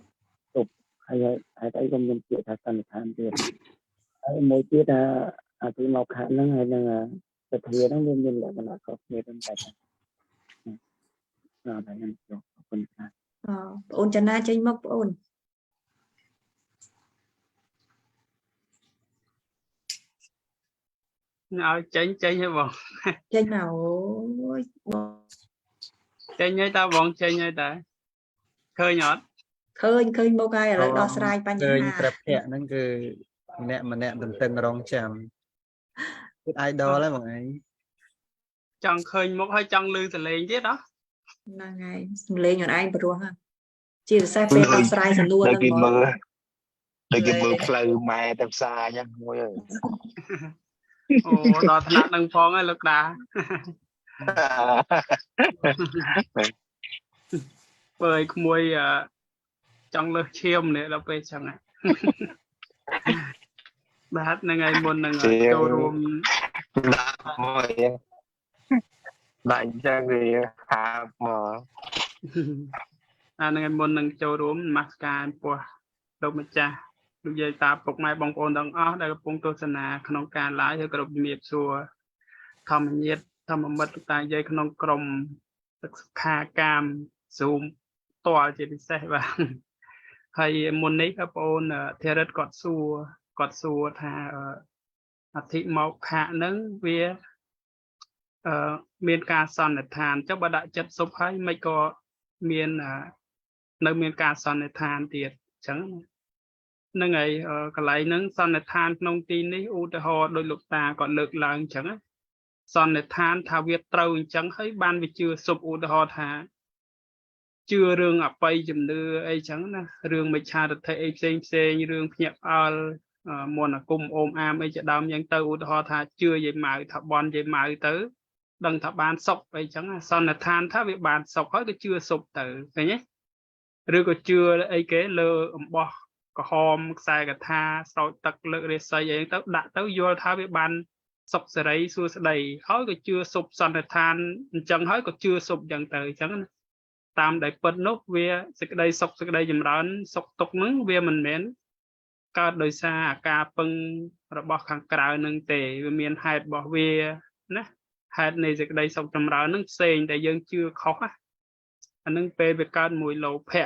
ទប់ហើយហេតុអីក៏មានពាក្យថាសន្និដ្ឋានទៀតហើយមួយទៀតថាអធិមុខហ្នឹងហើយនឹង សទ្ធាហ្នឹងវាមានលក្ខណៈខុសគ្នាប៉ុន្តែអត់ហើយខ្ញុំអរគុណครับ អបងអូនចនាចេញមកបងអូន ឲ្យចេញចេញហើយបង ចេញមកអូយបង ចេញហើយតើបងចេញហើយតើឃើញអត់ ឃើញឃើញមកហើយឥឡូវដោះស្រាយបញ្ ឃើញ ហា ព្រះភ័ក្ត្រហ្នឹងគឺម្នាក់ម្នាក់ទន្ទឹងរង់ចាំគឺ idol ហើយបងឯង ចង់ឃើញមុខហើយចង់ឮសលេងទៀតហ៎ ហ្នឹងហើយសំលេងខ្លួនឯងព្រោះហ่ะជាពិសេសពេលដោះស្រាយសំណួរ ដូច ហ្នឹងហ្មង គេមើលដូចគេមើលផ្លូវម៉ែទៅផ្សារអញ្ចឹងមួយហើយ អូដល់ថ្នាក់នឹងផងហើយលោកតា បើឲ្យក្មួយអឺចង់លើសឈាមនេះដល់ពេលចឹងហ៎ បាទហ្នឹងហើយមុននឹងចូលរួម ដាក់មួយដាក់អញ្ចឹងវាហាបមក អាហ្នឹងហើយមុននឹងចូលរួមនមស្ការចំពោះលោកម្ចាស់លោកយាយតាពុកម៉ែបងប្អូនទាំងអស់ដែលកំពុងទស្សនាក្នុងការ live ហើយគ្រប់ជំរាបសួរធម្មញាតធម្មមិត្តលោកតាយាយក្នុងក្រុមសិក្ខាកាម Zoom ផ្ទាល់ជាពិសេសបាទហើយមុននេះបងប្អូនធរិតគាត់សួរគាត់សួរថាអធិមោខៈហ្នឹងវាអឺមានការសន្និដ្ឋានចុះបើដាក់ចិត្តសុបហើយមិនក៏មាននៅមានការសន្និដ្ឋានទៀតអញ្ចឹងហ្នឹងហើយកន្លែងហ្នឹងសន្និដ្ឋានក្នុងទីនេះឧទាហរណ៍ដោយលោកតាគាត់លើកឡើងអញ្ចឹងសន្និដ្ឋានថាវាត្រូវអញ្ចឹងហើយបានវាជឿសុបឧទាហរណ៍ថាជឿរឿងអបិយជំនឿអីចឹងណារឿងមិច្ឆាទិដ្ឋិអីផ្សេងផ្សេងរឿងភ្ញាក់ផ្អើលមន្តអាគមអូមអាមអីជាដើមយ៉ាងទៅឧទាហរណ៍ថាជឿយាយម៉ៅថាបន់យាយម៉ៅទៅដឹងថាបានសុខអីចឹងសន្និដ្ឋានថាវាបានសុខហើយក៏ជឿសុខទៅឃើញទេឬក៏ជឿអីគេលើអំបោះក្រហមខ្សែកថាស្រោចទឹកលើករាសីអីទៅដាក់ទៅយល់ថាវាបានសុខសេរីសួស្តីហើយក៏ជឿសុខសន្និដ្ឋានអញ្ចឹងហើយក៏ជឿសុខចឹងទៅអញ្ចឹងណាតាមដែលពិតនោះវាសេចក្តីសុខសេចក្តីចម្រើនសុខទុក្ខហ្នឹងវាមិនមែនកើតដោយសារអាការពឹងរបស់ខាងក្រៅនឹងទេវាមានហេតុរបស់វាណាហេតុនៃសេចក្តីសុខចម្រើនហ្នឹងផ្សេងតែយើងជឿខុសណាអានឹងពេលវាកើតមួយលោភៈ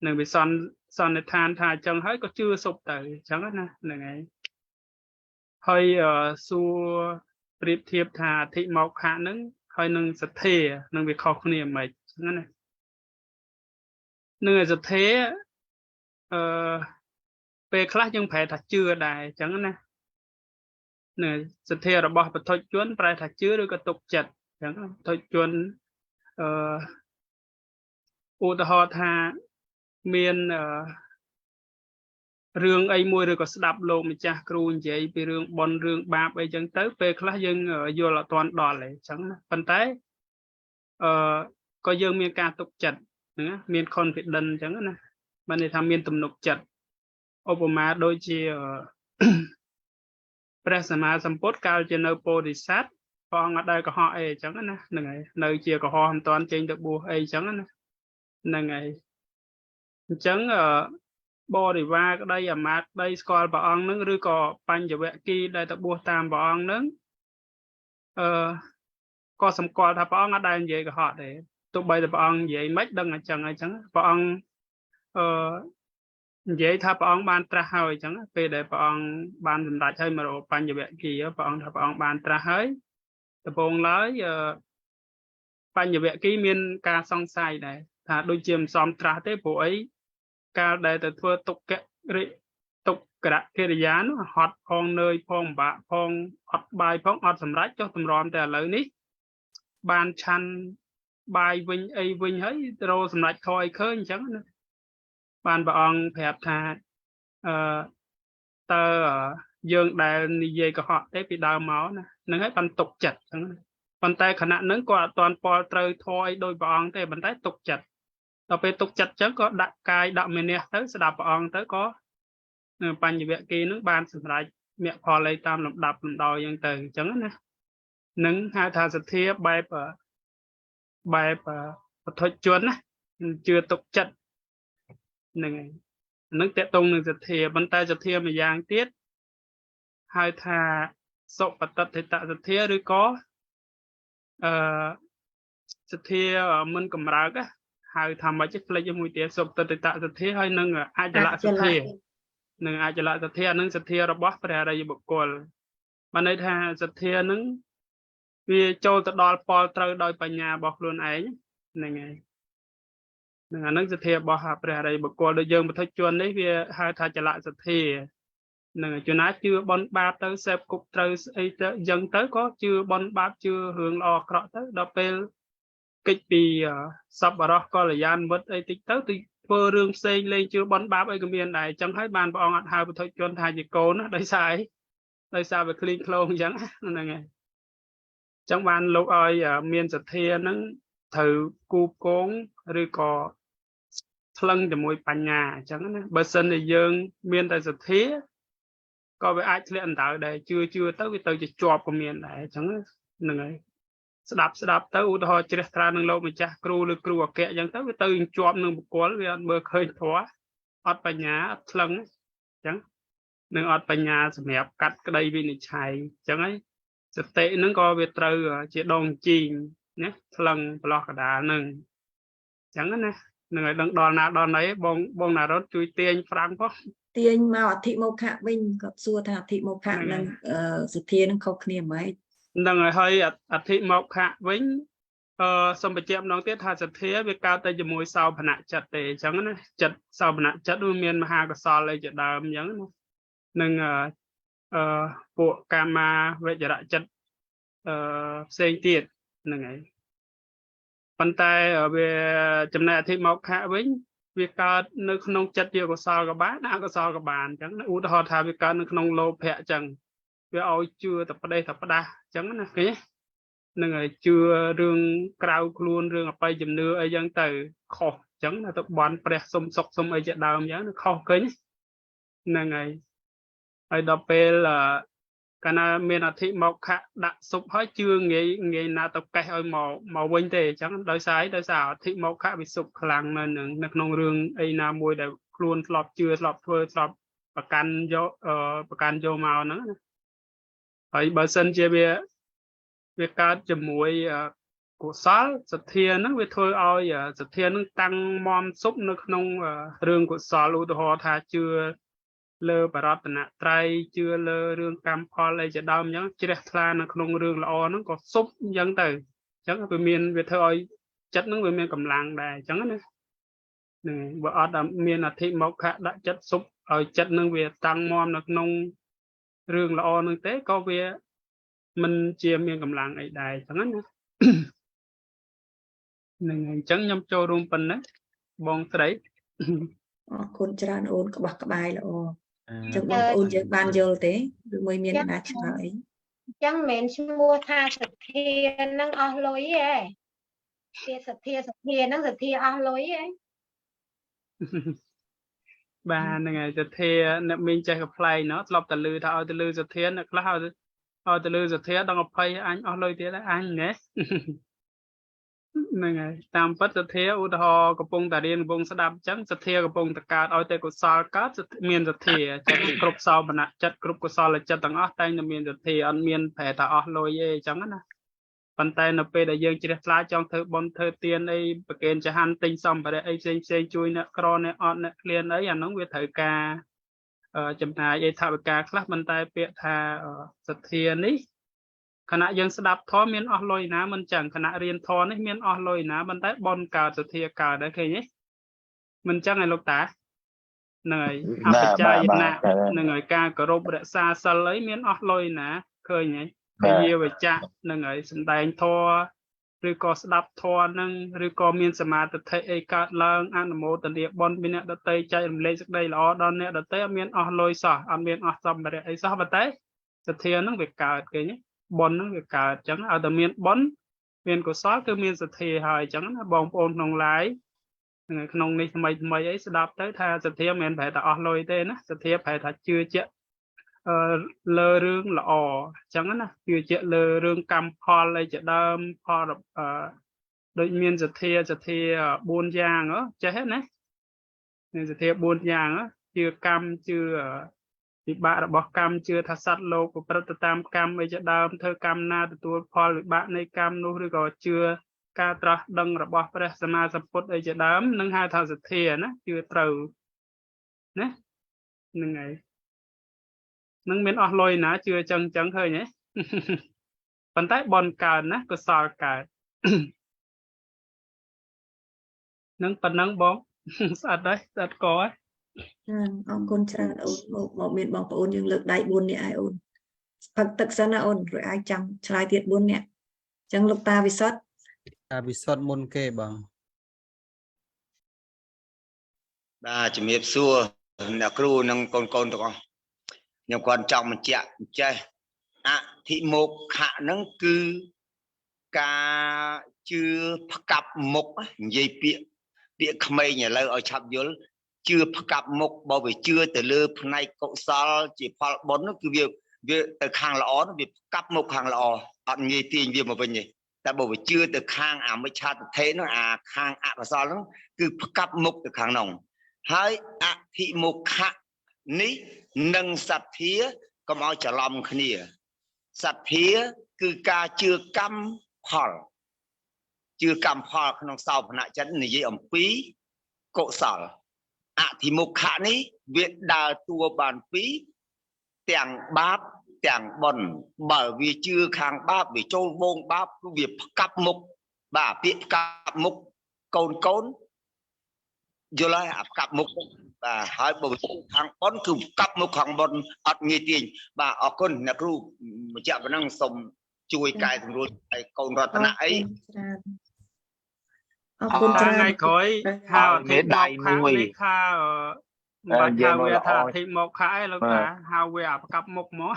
នឹងវាសន្និដ្ឋានថាអញ្ចឹងហើយក៏ជឿសុខទៅអញ្ចឹងណាហ្នឹងហើយហើយសួរប្រៀបធៀបថាអធិមោខៈហ្នឹងហើយនឹងសទ្ធានឹងវាខុសគ្នាមិនហ្នឹងណានឹងសទ្ធាអឺពេលខ្លះយើងប្រែថាជឿដែរអញ្ចឹងណានឹងសទ្ធារបស់បទជនប្រែថាជឿឬក៏ទុកចិត្តអញ្ចឹងបទជនអឺឧទាហរណ៍ថាមានរឿងអីមួយឬក៏ស្ដាប់លោកម្ចាស់គ្រូនិយាយពីរឿងបុណ្យរឿងបាបអីចឹងទៅពេលខ្លះយើងយល់អត់ទាន់ដល់ទេអញ្ចឹងណាប៉ុន្តែអឺក៏យើងមានការទុកចិត្តហ្នឹងណាមាន confidence អញ្ចឹងណាបានន័យថាមានទំនុកចិត្តឧបមាដូចជាព្រះសម្មាសម្ពុទ្ធកាលជានៅពោធិសត្វព្រះអង្គអត់ដែលកុហកអីអញ្ចឹងណាហ្នឹងហើយនៅជាកុហកមិនទាន់ចេញទៅបួសអីអញ្ចឹងណាហ្នឹងហើយអញ្ចឹងអឺបរិវារក្តីអាមាត្យក្តីស្គាល់ព្រះអង្គនឹងឬក៏បញ្ចវគិដែលទៅបួសតាមព្រះអង្គនឹងអឺក៏សម្គាល់ថាព្រះអង្គអត់ដែលនិយាយកុហកទេទោះបីតែព្រះអង្គនិយាយមិនដឹងអញ្ចឹងអញ្ចឹងព្រះអង្គអឺនិយាយថាព្រះអង្គបានត្រាស់ហើយអញ្ចឹងពេលដែលព្រះអង្គបានសម្រេចហើយមករកបញ្ចវគិព្រះអង្គថាព្រះអង្គបានត្រាស់ហើយដំបូងឡើយបញ្ចវគិមានការសង្ស័យដែរថាដូចជាមិនសមត្រាស់ទេព្រោះអីកាលដែលទៅធ្វើទុក្ខរិទុក្ករកិរិយានោះហត់ផងនឿយផងបាក់ផងអត់បាយផងអត់សម្រេចចុះតម្រាំតែឥឡូវនេះបានឆាន់បាយវិញអីវិញហើយរកសម្រេចធម៌អីឃើញអញ្ចឹងណាបានព្រះអង្គប្រាប់ថាអឺតើយើងដែលនិយាយកុហកទេពីដើមមកណាហ្នឹងហើយបានទុកចិត្តអញ្ចឹងប៉ុន្តែខណៈហ្នឹងក៏អត់ទាន់ពលត្រូវធម៌អីដោយព្រះអង្គទេប៉ុន្តែទុកចិត្តដល់ពេលទុកចិត្តចឹងក៏ដាក់កាយដាក់មេនះទៅស្ដាប់ព្រះអង្គទៅក៏បញ្ញវគិនឹងបានសម្រេចមគ្គផលអីតាមលំដាប់លំដោយចឹងទៅអញ្ចឹងណានឹងហៅថាសទ្ធាបែបបែបបទជនណាជឿទុកចិត្តហ្នឹងហើយនឹងតកតងនឹងសទ្ធាប៉ុន្តែសទ្ធាមួយយ៉ាងទៀតហៅថា សុបតិទ្ធិតសទ្ធាឬក៏អឺសទ្ធាមិនកម្រើកហៅថាម៉េចផ្លេចមួយទៀតសុបតិទ្ធិតសទ្ធាហើយនឹងអចលសទ្ធានឹងអចលសទ្ធានឹងសទ្ធារបស់ព្រះអរិយបុគ្គលបានន័យថាសទ្ធានឹងវាចូលទៅដល់ផលត្រូវដោយបញ្ញារបស់ខ្លួនឯងហ្នឹងហើយនឹងអានឹងសទ្ធារបស់ព្រះអរិយបុគ្គលដូចយើងបទជននេះវាហៅថាចលសទ្ធានឹងជួនណាជឿបនបាបទៅសេពគប់ត្រូវស្អីទៅអញ្ចឹងទៅក៏ជឿបនបាបជឿរឿងល្អអាក្រក់ទៅដល់ពេលកិច្ចពីសប្បុរសកល្យានមិត្តអីតិចទៅទៅធ្វើរឿងផ្សេងលេងជឿបនបាបអីក៏មានដែរអញ្ចឹងហើយបានព្រះអង្គអត់ហៅពុទ្ធជនថាជាកូនណាដោយសារអីដោយសារវាឃ្លីងឃ្លោងអញ្ចឹងហ្នឹងហើយអញ្ចឹងបានលោកឲ្យមានសទ្ធាហ្នឹងត្រូវគូគងឬក៏ថ្លឹងជាមួយបញ្ញាអញ្ចឹងណាបើសិនជាយើងមានតែសទ្ធាក៏វាអាចធ្លាក់អណ្ដើដែរជឿជឿទៅវាទៅជាជាប់ក៏មានដែរអញ្ចឹងហ្នឹងហើយស្ដាប់ស្ដាប់ទៅឧទាហរណ៍ជ្រះថ្លានឹងលោកម្ចាស់គ្រូឬគ្រូអគ្គអញ្ចឹងទៅវាទៅជាប់នឹងបុគ្គលវាអត់មើលឃើញធម៌អត់បញ្ញាអត់ថ្លឹងអញ្ចឹងនឹងអត់បញ្ញាសម្រាប់កាត់ក្តីវិនិច្ឆ័យអញ្ចឹងហើយសតិហ្នឹងក៏វាត្រូវជាដងជីងណាថ្លឹងប្រឡោះកដាលហ្នឹងអញ្ចឹងណានឹងឲ្យដឹងដល់ណាដល់ណីបងបងណារ៉ុតជួយទាញហ្វ្រាំងផងទាញមកអធិមោខៈវិញគាត់សួរថាអធិមោខៈនិងសទ្ធានឹងខុសគ្នាហ្មងហ្នឹងហើយអធិមោខៈវិញសូមបញ្ជាក់ម្ដងទៀតថាសទ្ធាវាកើតតែជាមួយសោភនៈចិត្តទេអញ្ចឹងណាចិត្តសោភនៈចិត្តវាមានមហាកុសលអីជាដើមអញ្ចឹងណានឹងពួកកាមាវចរៈចិត្តផ្សេងទៀតហ្នឹងហើយប៉ុន្តែវាចំណែកអធិមោខៈវិញវាកើតនៅក្នុងចិត្តជាកុសលក៏បានអកុសលក៏បានអញ្ចឹងឧទាហរណ៍ថាវាកើតនៅក្នុងលោភៈអញ្ចឹងវាឲ្យជឿតែប្តេសតែផ្ដាស់អញ្ចឹងណាឃើញហ្នឹងហើយជឿរឿងក្រៅខ្លួនរឿងអបិយជំនឿអីចឹងទៅខុសអញ្ចឹងណាទៅបន់ព្រះសុំសុខសុំអីជាដើមអញ្ចឹងខុសឃើញហ្នឹងហើយហើយដល់ពេលកាលណាមានអធិមោខៈដាក់សុបហើយជឿងាយងាយណាទៅកេះឲ្យមកវិញទេអញ្ចឹងដោយសារអធិមោខៈវាសុបខ្លាំងនៅនឹងនៅក្នុងរឿងអីណាមួយដែលខ្លួនធ្លាប់ជឿធ្លាប់ធ្វើធ្លាប់ប្រកាន់យកមកហ្នឹងណាហើយបើសិនជាវាកើតជាមួយកុសលសទ្ធាហ្នឹងវាធ្វើឲ្យសទ្ធាហ្នឹងតាំងមមសុបនៅក្នុងរឿងកុសលឧទាហរណ៍ថាជឿលើបរតនត្រ័យជឿលើរឿងកម្មផលអីជាដើមអញ្ចឹងជ្រះថ្លានៅក្នុងរឿងល្អហ្នឹងក៏សុបអញ្ចឹងទៅអញ្ចឹងវាមានវាធ្វើឲ្យចិត្តហ្នឹងវាមានកម្លាំងដែរអញ្ចឹងណាហ្នឹងបើអត់មានអធិមោខៈដាក់ចិត្តសុបឲ្យចិត្តហ្នឹងវាតាំងមមនៅក្នុងរឿងល្អហ្នឹងទេក៏វាមិនជាមានកម្លាំងអីដែរអញ្ចឹងណាហ្នឹងហើយអញ្ចឹងខ្ញុំចូលរួមប៉ុណ្ណេះបងស្រីអរគុណច្រើនអូនក្បោះក្បាយល្អអញ្ចឹងបងប្អូនយើងបានយល់ទេឬមួយមានអ្នកណាឆ្ងល់អីអញ្ចឹងមិនមែនឈ្មោះថាសទ្ធានឹងអស់លុយទេជាសទ្ធានឹងសទ្ធាអស់លុយទេបាទហ្នឹងហើយសទ្ធាអ្នកមានចេះកំប្លែងណោះធ្លាប់តែលឺថាឲ្យទៅលឺសទ្ធាអ្នកខ្លះឲ្យទៅលឺសទ្ធាដល់20អញអស់លុយទៀតហើយអញណែហ្នឹងហើយតាមពិតសទ្ធាឧទាហរណ៍កំពុងតែរៀនកំពុងស្ដាប់អញ្ចឹងសទ្ធាកំពុងតែកើតឲ្យតែកុសលកើតមានសទ្ធាអញ្ចឹងគ្រប់សោភនៈចិត្តគ្រប់កុសលចិត្តទាំងអស់តែងតែមានសទ្ធាអត់មានប្រែថាអស់លុយទេអញ្ចឹងណាប៉ុន្តែនៅពេលដែលយើងជ្រះថ្លាចង់ធ្វើបុណ្យធ្វើទានអីប្រគេនចហាន់ទិញសម្ភារៈអីផ្សេងផ្សេងជួយអ្នកក្រអ្នកអត់អ្នកឃ្លានអីអានោះវាត្រូវការចំណាយអីថវិកាខ្លះប៉ុន្តែពាក្យថាសទ្ធានេះខណៈយើងស្ដាប់ធម៌មានអស់លុយណាមិនចឹងខណៈរៀនធម៌នេះមានអស់លុយណាប៉ុន្តែបុណ្យកើតសទ្ធាកើតដែរឃើញទេមិនចឹងឯលោកតាហ្នឹងហើយអបច្ច័យណៈហ្នឹងហើយការគោរពរក្សាសិលអីមានអស់លុយណាឃើញទេពយាវចៈហ្នឹងហើយសំដែងធម៌ឬក៏ស្ដាប់ធម៌ហ្នឹងឬក៏មានសមាធិអីកើតឡើងអនុមោទនាបុណ្យពីអ្នកដទៃចែករំលែកសេចក្តីល្អដល់អ្នកដទៃអត់មានអស់លុយសោះអត់មានអស់សម្ភារៈអីសោះប៉ុន្តែសទ្ធាហ្នឹងវាកើតឃើញទេបុណ្យហ្នឹងវាកើតអញ្ចឹងឲ្យតែមានបុណ្យមានកុសលគឺមានសទ្ធាហើយអញ្ចឹងណាបងប្អូនក្នុង live ក្នុងនេះថ្មីថ្មីអីស្ដាប់ទៅថាសទ្ធាមិនមែនប្រែថាអស់លុយទេណាសទ្ធាប្រែថាជឿជាក់លើរឿងល្អអញ្ចឹងណាជឿជាក់លើរឿងកម្មផលអីជាដើមផលដូចមានសទ្ធា4យ៉ាងចេះណាមានសទ្ធា4យ៉ាងជឿកម្មជឿ វិបាករបស់កម្មជឿថាសត្វលោកប្រព្រឹត្តទៅតាមកម្មអីជាដើមធ្វើកម្មណាទទួលផលវិបាកនៃកម្មនោះឬក៏ជឿការត្រាស់ដឹងរបស់ព្រះសម្មាសម្ពុទ្ធអីជាដើមនឹងហៅថាសទ្ធាណាជឿត្រូវណាហ្នឹងហើយនឹងមានអស់លុយណាជឿចឹងចឹងឃើញទេប៉ុន្តែបនកើតណាកុសលកើតនឹងប៉ុណ្ណឹងបងស្អិតហើយស្អិតកហើយ អរគុណច្រើនអូនមកមានបងប្អូនយើងលើកដៃ4នាក់ហើយអូនផឹកទឹកសិនណាអូនរួចអាចចាំឆ្លើយទៀត4នាក់អញ្ចឹងលោកតាវិសុទ្ធ តាវិសុទ្ធមុនគេបង បាទជំរាបសួរអ្នកគ្រូនិងកូនកូនទាំងអស់ខ្ញុំគាត់ចង់បញ្ជាក់ចេះអធិមោខៈហ្នឹងគឺការជឿផ្កាប់មុខនិយាយពាក្យក្មេងឥឡូវឲ្យឆាប់យល់ជឿផ្កាប់មុខបើវាជឿទៅលើផ្នែកកុសលជាផលបុណ្យគឺវាទៅខាងល្អវាផ្កាប់មុខខាងល្អអត់ងាយទាញវាមកវិញទេតែបើវាជឿទៅខាងអមិច្ឆាទិដ្ឋិនោះអាខាងអកុសលនោះគឺផ្កាប់មុខទៅខាងនោះហើយអធិមោខៈនេះនិងសទ្ធាកុំឲ្យច្រឡំគ្នាសទ្ធាគឺការជឿកម្មផលជឿកម្មផលក្នុងសោភនៈចិត្តនិយាយអំពីកុសលអធិមោខៈនេះវាដើរតួបានពីរទាំងបាបទាំងបុណ្យបើវាជឿខាងបាបវាចូលវងបាបគឺវាផ្កាប់មុខបាទពាក្យផ្កាប់មុខកូនកូនយល់ហើយអាផ្កាប់មុខបាទហើយបើជឿខាងបុណ្យគឺផ្កាប់មុខខាងបុណ្យអត់ងាយទាញបាទអរគុណអ្នកគ្រូបញ្ជាក់ប៉ុណ្ណឹងសូមជួយកែសម្រួលឲ្យកូនរតនៈអី អរគុណច្រើន ថ្ងៃក្រោយហៅអធិមោខៈនេះថាមិនហៅវាថាអធិមោខៈឯងលោកតាហៅវាអាផ្កាប់មុខមក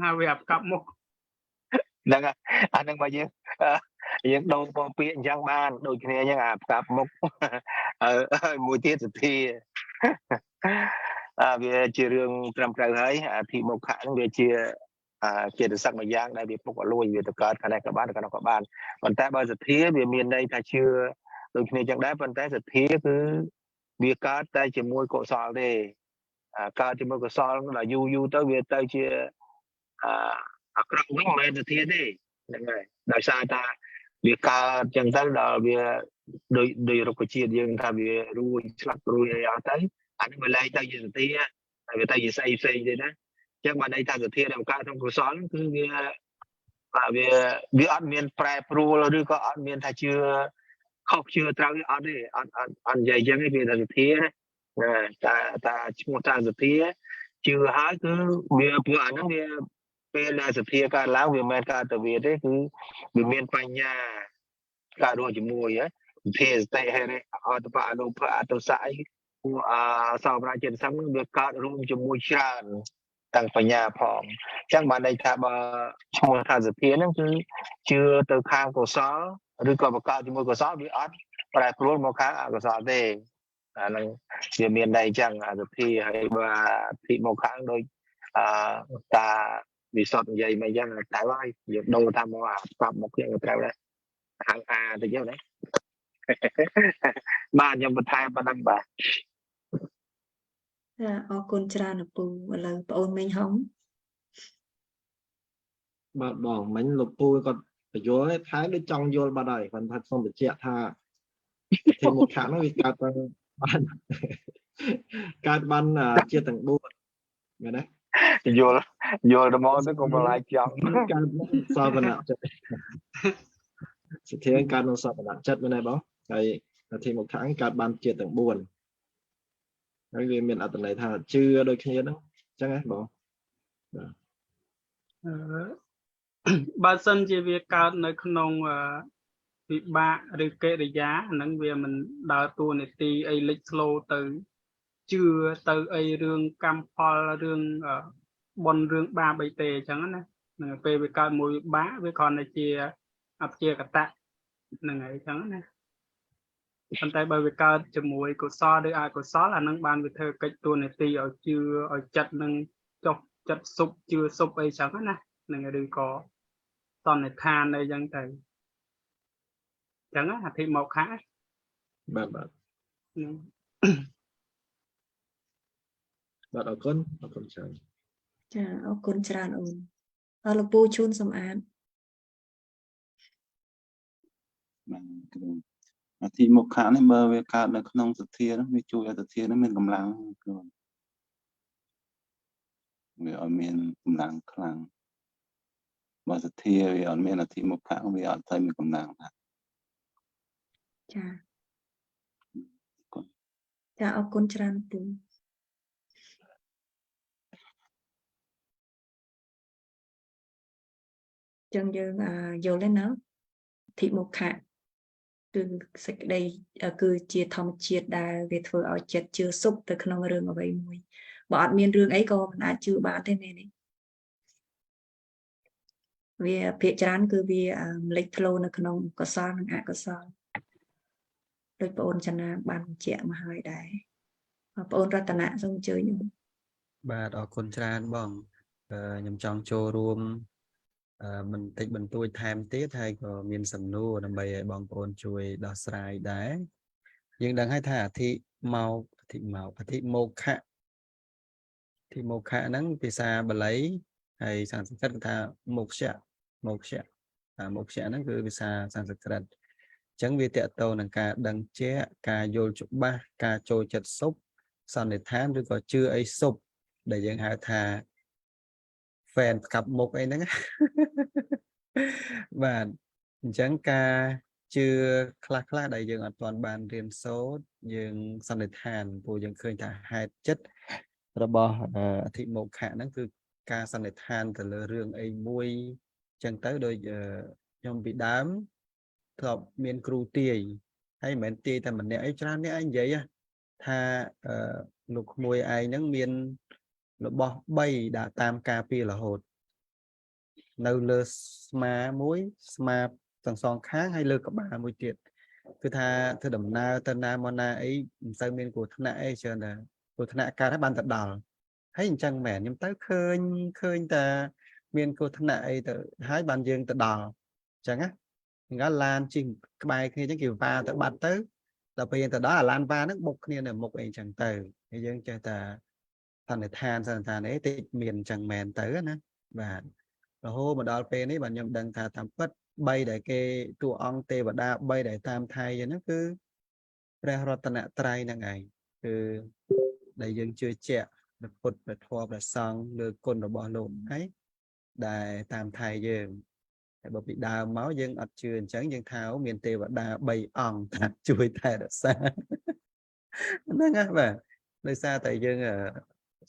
ហៅវាអាផ្កាប់មុខ ហ្នឹងអាហ្នឹងមកយើងដូរពណ៌ពាក្យអញ្ចឹងបានដូចគ្នាអញ្ចឹងអាផ្កាប់មុខហើយមួយទៀតសទ្ធាអាវាជារឿងត្រឹមត្រូវហើយអធិមោខៈហ្នឹងវាជាចេតសិកមួយយ៉ាងដែលវាពុកអលួយវាទៅកើតខាងនេះក៏បានខាងនោះក៏បានប៉ុន្តែបើសទ្ធាវាមានន័យថាជឿដូចគ្នាចឹងដែរប៉ុន្តែសទ្ធាគឺវាកើតតែជាមួយកុសលទេកើតជាមួយកុសលដល់យូរយូរទៅវាទៅជាអាក្រក់វិញមិនមែនសទ្ធាទេហ្នឹងហើយដោយសារថាវាកើតចឹងទៅដល់វាដោយរុក្ខជាតិយើងថាវារួយស្លាប់រួយអីអស់ទៅអានេះវាលែងទៅជាសទ្ធាហើយវាទៅជាស្អីផ្សេងទេណាចឹងបានន័យថាសទ្ធាដែលកើតក្នុងកុសលគឺវាបាទវាអត់មានប្រែប្រួលឬក៏អត់មានថាជឿខុសជឿត្រូវអត់ទេអត់អត់និយាយចឹងទេវាថាសទ្ធាណាតែឈ្មោះថាសទ្ធាជឿហើយគឺវាព្រោះអាហ្នឹងវាពេលដែលសទ្ធាកើតឡើងវាមិនមែនកើតទៅវាទេគឺវាមានបញ្ញាកើតរួមជាមួយហ៎សទ្ធាសតិហិរិអតបអនុភអតុសៈអីពួកអសោប្រាចេតសិកវាកើតរួមជាមួយច្រើនទាំងបញ្ញាផងអញ្ចឹងបានន័យថាបើឈ្មោះថាសទ្ធាហ្នឹងគឺជឿទៅខាងកុសលឬក៏បង្កើតជាមួយកុសលវាអត់ប្រែប្រួលមកខាងអកុសលទេអាហ្នឹងវាមានន័យអញ្ចឹងអសទ្ធាហើយបើធិមកខាងដូចតាវិសុទ្ធនិយាយមកអញ្ចឹងត្រូវហើយយើងដូរថាមកអាប្រាប់មកខ្ញុំក៏ត្រូវដែរហៅអាទៅចឹងណាបាទខ្ញុំបន្ថែមប៉ុណ្ណឹងបាទ ចាអរគុណច្រើនលោកពូឥឡូវប្អូនមេងហុង បាទបងមិញលោកពូគាត់បញ្យល់ថែមដូចចង់យល់បាត់ហើយគាត់ថាសូមបញ្ជាក់ថាអធិមោខៈនោះវាកើតទៅបានកើតបានជាទាំង4មែនទេ យល់យល់ទៅមកទៅកុំបន្លាយចង់ កើតសោបនៈចិត្តសទ្ធាកើតក្នុងសោបនៈចិត្តមែនទេបងហើយអធិមោខៈកើតបានជាទាំង4ហើយវាមានអត្ថន័យថាជឿដូចគ្នាហ្នឹងអញ្ចឹងហ៎បងបាទ បើសិនជាវាកើតនៅក្នុងវិបាកឬកិរិយាហ្នឹងវាមិនដើរតួនាទីអីលិចស្លូទៅជឿទៅអីរឿងកម្មផលរឿងបុណ្យរឿងបាបអីទេអញ្ចឹងណាហ្នឹងពេលវាកើតមួយវិបាកវាគ្រាន់តែជាអព្យាកតៈហ្នឹងហើយអញ្ចឹងណាប៉ុន្តែបើវាកើតជាមួយកុសលឬអកុសលអាហ្នឹងបានវាធ្វើកិច្ចតួនាទីឲ្យជឿឲ្យចិត្តនឹងចុះចិត្តសុបជឿសុបអីចឹងណាហ្នឹងឬក៏សន្និដ្ឋានអីចឹងទៅចឹងអធិមោខៈ បាទបាទ បាទអរគុណអរគុណច្រើន ចាអរគុណច្រើនអូនអរលោកពូជូនសំអាត បាទគ្រូអធិមោខៈនេះបើវាកើតនៅក្នុងសទ្ធានោះវាជួយឲ្យសទ្ធានោះមានកម្លាំងគ្រូវាឲ្យមានកម្លាំងខ្លាំងបើសទ្ធាវាអត់មានអធិមោខៈវាអត់ទៅមានកម្លាំងដែរ ចាចាអរគុណច្រើនពូចឹងយើងយល់ទេណាអធិមោខៈគឺសេចក្តីគឺជាធម្មជាតិដែលវាធ្វើឲ្យចិត្តជឿសុបទៅក្នុងរឿងអ្វីមួយបើអត់មានរឿងអីក៏មិនអាចជឿបានទេមែនទេវាភាគច្រើនគឺវាលេចធ្លោនៅក្នុងកុសលនិងអកុសលដោយបងអូនចនាបានបញ្ជាក់មកហើយដែរបងអូនរតនៈសូមអញ្ជើញ បាទអរគុណច្រើនបងខ្ញុំចង់ចូលរួមបន្តិចបន្តួចថែមទៀតហើយក៏មានសំណួរដើម្បីឲ្យបងប្អូនជួយដោះស្រាយដែរយើងដឹងហើយថាអធិមកអធិមកអធិមោខៈអធិមោខៈហ្នឹងភាសាបាលីហើយសំស្ក្រឹតគេថាមោក្សៈមោក្សៈមោក្សៈហ្នឹងគឺភាសាសំស្ក្រឹតអញ្ចឹងវាតកតទៅនឹងការដឹងជាក់ការយល់ច្បាស់ការចូលចិត្តសុបសន្និដ្ឋានឬក៏ជឿអីសុបដែលយើងហៅថា fan ផ្កាប់មុខអីហ្នឹងបាទអញ្ចឹងការជឿខ្លះខ្លះដែលយើងអត់ទាន់បានរៀនសូត្រយើងសន្និដ្ឋានព្រោះយើងឃើញថាហេតុចិត្តរបស់អធិមោខៈហ្នឹងគឺការសន្និដ្ឋានទៅលើរឿងអីមួយអញ្ចឹងទៅដូចខ្ញុំពីដើមធ្លាប់មានគ្រូទាយហើយមិនមែនទាយតែម្នាក់អីច្រើនអ្នកឯងនិយាយថាលោកក្មួយឯងហ្នឹងមានរបស់3ដែលតាមការពាររហូតនៅលើស្មាមួយស្មាទាំងសងខាងហើយលើក្បាលមួយទៀតគឺថាធ្វើដំណើរទៅណាមកណាអីមិនសូវមានគ្រោះថ្នាក់អីច្រើនតែគ្រោះថ្នាក់កើតហើយបានទៅដល់ហើយអញ្ចឹងមែនខ្ញុំទៅឃើញតែមានគ្រោះថ្នាក់អីទៅហើយបានយើងទៅដល់អញ្ចឹងណាហ្នឹងឡានជិះក្បែរគ្នាអញ្ចឹងគេវ៉ាទៅបាត់ទៅដល់ពេលយើងទៅដល់អាឡានវ៉ាហ្នឹងបុកគ្នានៅមុខអីអញ្ចឹងទៅហើយយើងចេះតែសន្និដ្ឋានអីតិចមានអញ្ចឹងមែនទៅណាបាទរហូតមកដល់ពេលនេះបាទខ្ញុំដឹងថាតាមពិត3ដែលគេតួអង្គទេវតា3ដែលតាមថៃហ្នឹងគឺព្រះរតនត្រ័យហ្នឹងឯងគឺដែលយើងជឿជាក់ព្រះពុទ្ធព្រះធម៌ព្រះសង្ឃលើគុណរបស់លោកហើយដែលតាមថៃយើងតែបើពីដើមមកយើងអត់ជឿអញ្ចឹងយើងថាមានទេវតា3អង្គថាជួយថែរក្សាហ្នឹងណាបាទដោយសារតែយើង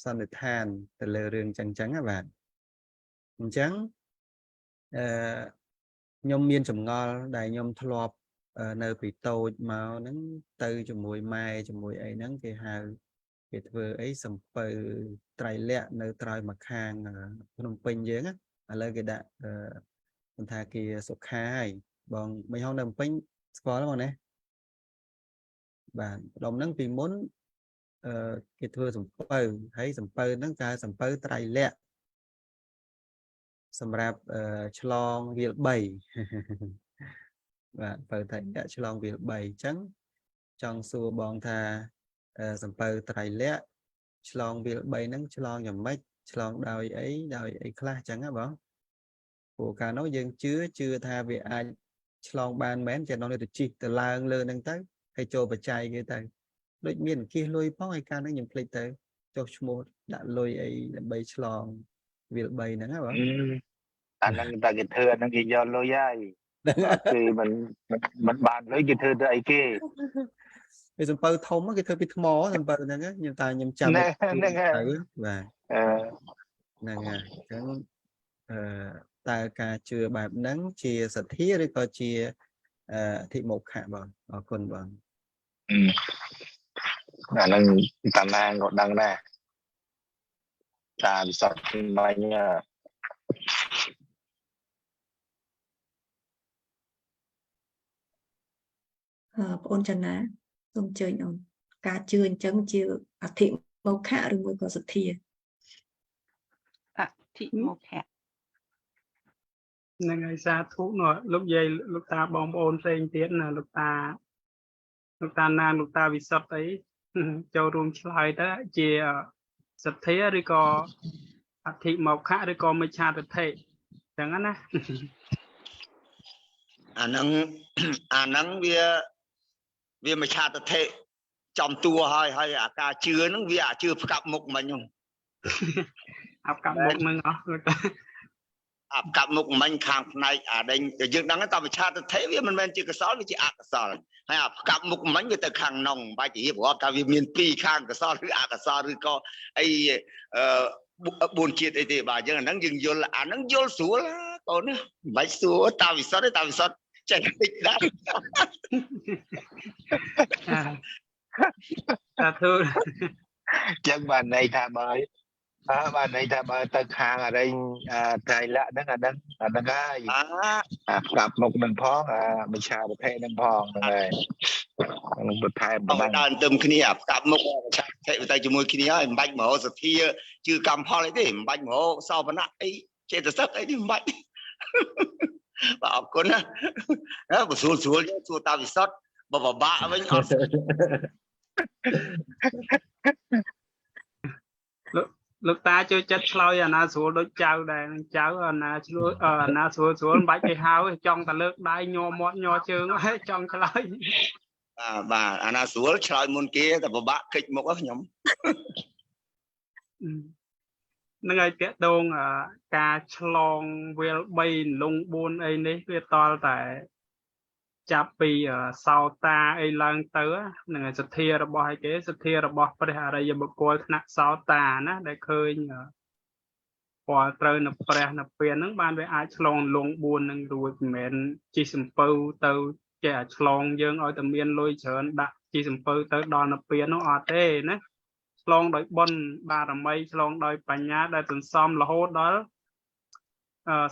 សន្និដ្ឋានទៅលើរឿងចឹងចឹងណាបាទអញ្ចឹងខ្ញុំមានចម្ងល់ដែលខ្ញុំធ្លាប់នៅពីតូចមកហ្នឹងទៅជាមួយម៉ែជាមួយអីហ្នឹងគេហៅគេធ្វើអីសំពៅត្រៃលក្ខណ៍នៅត្រើយម្ខាងភ្នំពេញយើងណាឥឡូវគេដាក់មិនថាគេសុខាហើយបងមិនហងនៅភ្នំពេញស្គាល់បងណាបាទដុំហ្នឹងពីមុនគេធ្វើសំពៅហើយសំពៅហ្នឹងគេហៅសំពៅត្រៃលក្ខណ៍សម្រាប់ឆ្លងវាល3បាទពៅត្រៃលក្ខណ៍ឆ្លងវាល3អញ្ចឹងចង់សួរបងថាសំពៅត្រៃលក្ខណ៍ឆ្លងវាល3ហ្នឹងឆ្លងយ៉ាងម៉េចឆ្លងដោយអីដោយអីខ្លះអញ្ចឹងណាបងព្រោះកាលនោះយើងជឿថាវាអាចឆ្លងបានមែនចេះដល់ទៅជីកទៅឡើងលើហ្នឹងទៅហើយចូលបច្ច័យគេទៅដូចមានអង្គាសលុយផងហើយកាលហ្នឹងខ្ញុំភ្លេចទៅចុះឈ្មោះដាក់លុយអីដើម្បីឆ្លងវាល3ហ្នឹងណាបង អាហ្នឹងតែគេធ្វើអាហ្នឹងគេយកលុយហើយគេមិនបានលុយគេធ្វើទៅអីគេ វាសំពៅធំគេធ្វើពីថ្មសំពៅហ្នឹងខ្ញុំតែខ្ញុំចាំហ្នឹងទៅបាទហ្នឹងហើយអញ្ចឹងតើការជឿបែបហ្នឹងជាសទ្ធាឬក៏ជាអធិមោខៈបងអរគុណបង អាហ្នឹងតាណាងក៏ដឹងដែរតាវិសុទ្ធមិញ បងអូនចនាសូមអញ្ជើញអូនការជឿអញ្ចឹងជាអធិមោខៈឬមួយក៏សទ្ធា អធិមោខៈ ហ្នឹងហើយសាធុនោះលោកយាយលោកតាបងប្អូនផ្សេងទៀតណាលោកតាណានលោកតាវិសុទ្ធអីចូលរួមឆ្លើយទៅជា សទ្ធាឬក៏អធិមោខៈឬក៏មិច្ឆាទិដ្ឋិចឹងណា អាហ្នឹងវាមិច្ឆាទិដ្ឋិចំតួហើយហើយអាការជឿហ្នឹងវាអាជឿផ្កាប់មុខមិញហ្នឹង អាផ្កាប់មុខហ្នឹងអស់ អាផ្កាប់មុខមិញខាងផ្នែកអាដេញយើងដឹងថាមិច្ឆាទិដ្ឋិវាមិនមែនជាកុសលវាជាអកុសលហើយអាផ្កាប់មុខមិញវាទៅខាងក្នុងមិនបាច់រៀបរាប់ថាវាមានពីរខាងកុសលឬអកុសលឬក៏អី4ជាតិអីទេបាទអញ្ចឹងអាហ្នឹងយើងយល់អាហ្នឹងយល់ស្រួលកូនណាមិនបាច់សួរតាវិសុទ្ធទេតាវិសុទ្ធចេះតិចដែរ តាធ្វើ ចឹងបានន័យថាបើបានន័យថាបើទៅខាងអរិញត្រៃលក្ខហ្នឹងអាហ្នឹងហើយអាផ្កាប់មុខនឹងផងអាមិច្ឆាទិដ្ឋិនឹងផងហ្នឹងហើយនឹងបន្ថែមប៉ុណ្ណឹងដើរទឹមគ្នាអាផ្កាប់មុខមិច្ឆាទិដ្ឋិទៅជាមួយគ្នាហើយមិនបាច់មករកសទ្ធាជឿកម្មផលអីទេមិនបាច់មករកសោបនៈអីចេតសិកអីទេមិនបាច់បាទអរគុណណាបើស្រួលសួរតាវិសុទ្ធបើពិបាកវិញអត់ លោកតាចូលចិត្តឆ្លើយអាណាស្រួលដូចចៅដែរនឹងចៅអាណាឆ្លើយអាណាស្រួលមិនបាច់គេហៅចង់តែលើកដៃញ័រមាត់ញ័រជើងហើយចង់ឆ្លើយបាទអាណាស្រួលឆ្លើយមុនគេតែពិបាកគេចមុខខ្ញុំ នឹងឲ្យតាក់ទងការឆ្លងវាល3លង4អីនេះវាតល់តែចាប់ពីសោតាអីឡើងទៅនឹងសទ្ធារបស់អីគេសទ្ធារបស់ព្រះអរិយបុគ្គលថ្នាក់សោតាណាដែលឃើញពណ៌ត្រូវនៅព្រះនៅពៀនហ្នឹងបានវាអាចឆ្លងលង4នឹងរួចមិនមែនជិះសំពៅទៅចេះអាឆ្លងយើងឲ្យតែមានលុយច្រើនដាក់ជិះសំពៅទៅដល់នៅពៀននោះអត់ទេណាឆ្លងដោយបុណ្យបារមីឆ្លងដោយបញ្ញាដែលសន្សំរហូតដល់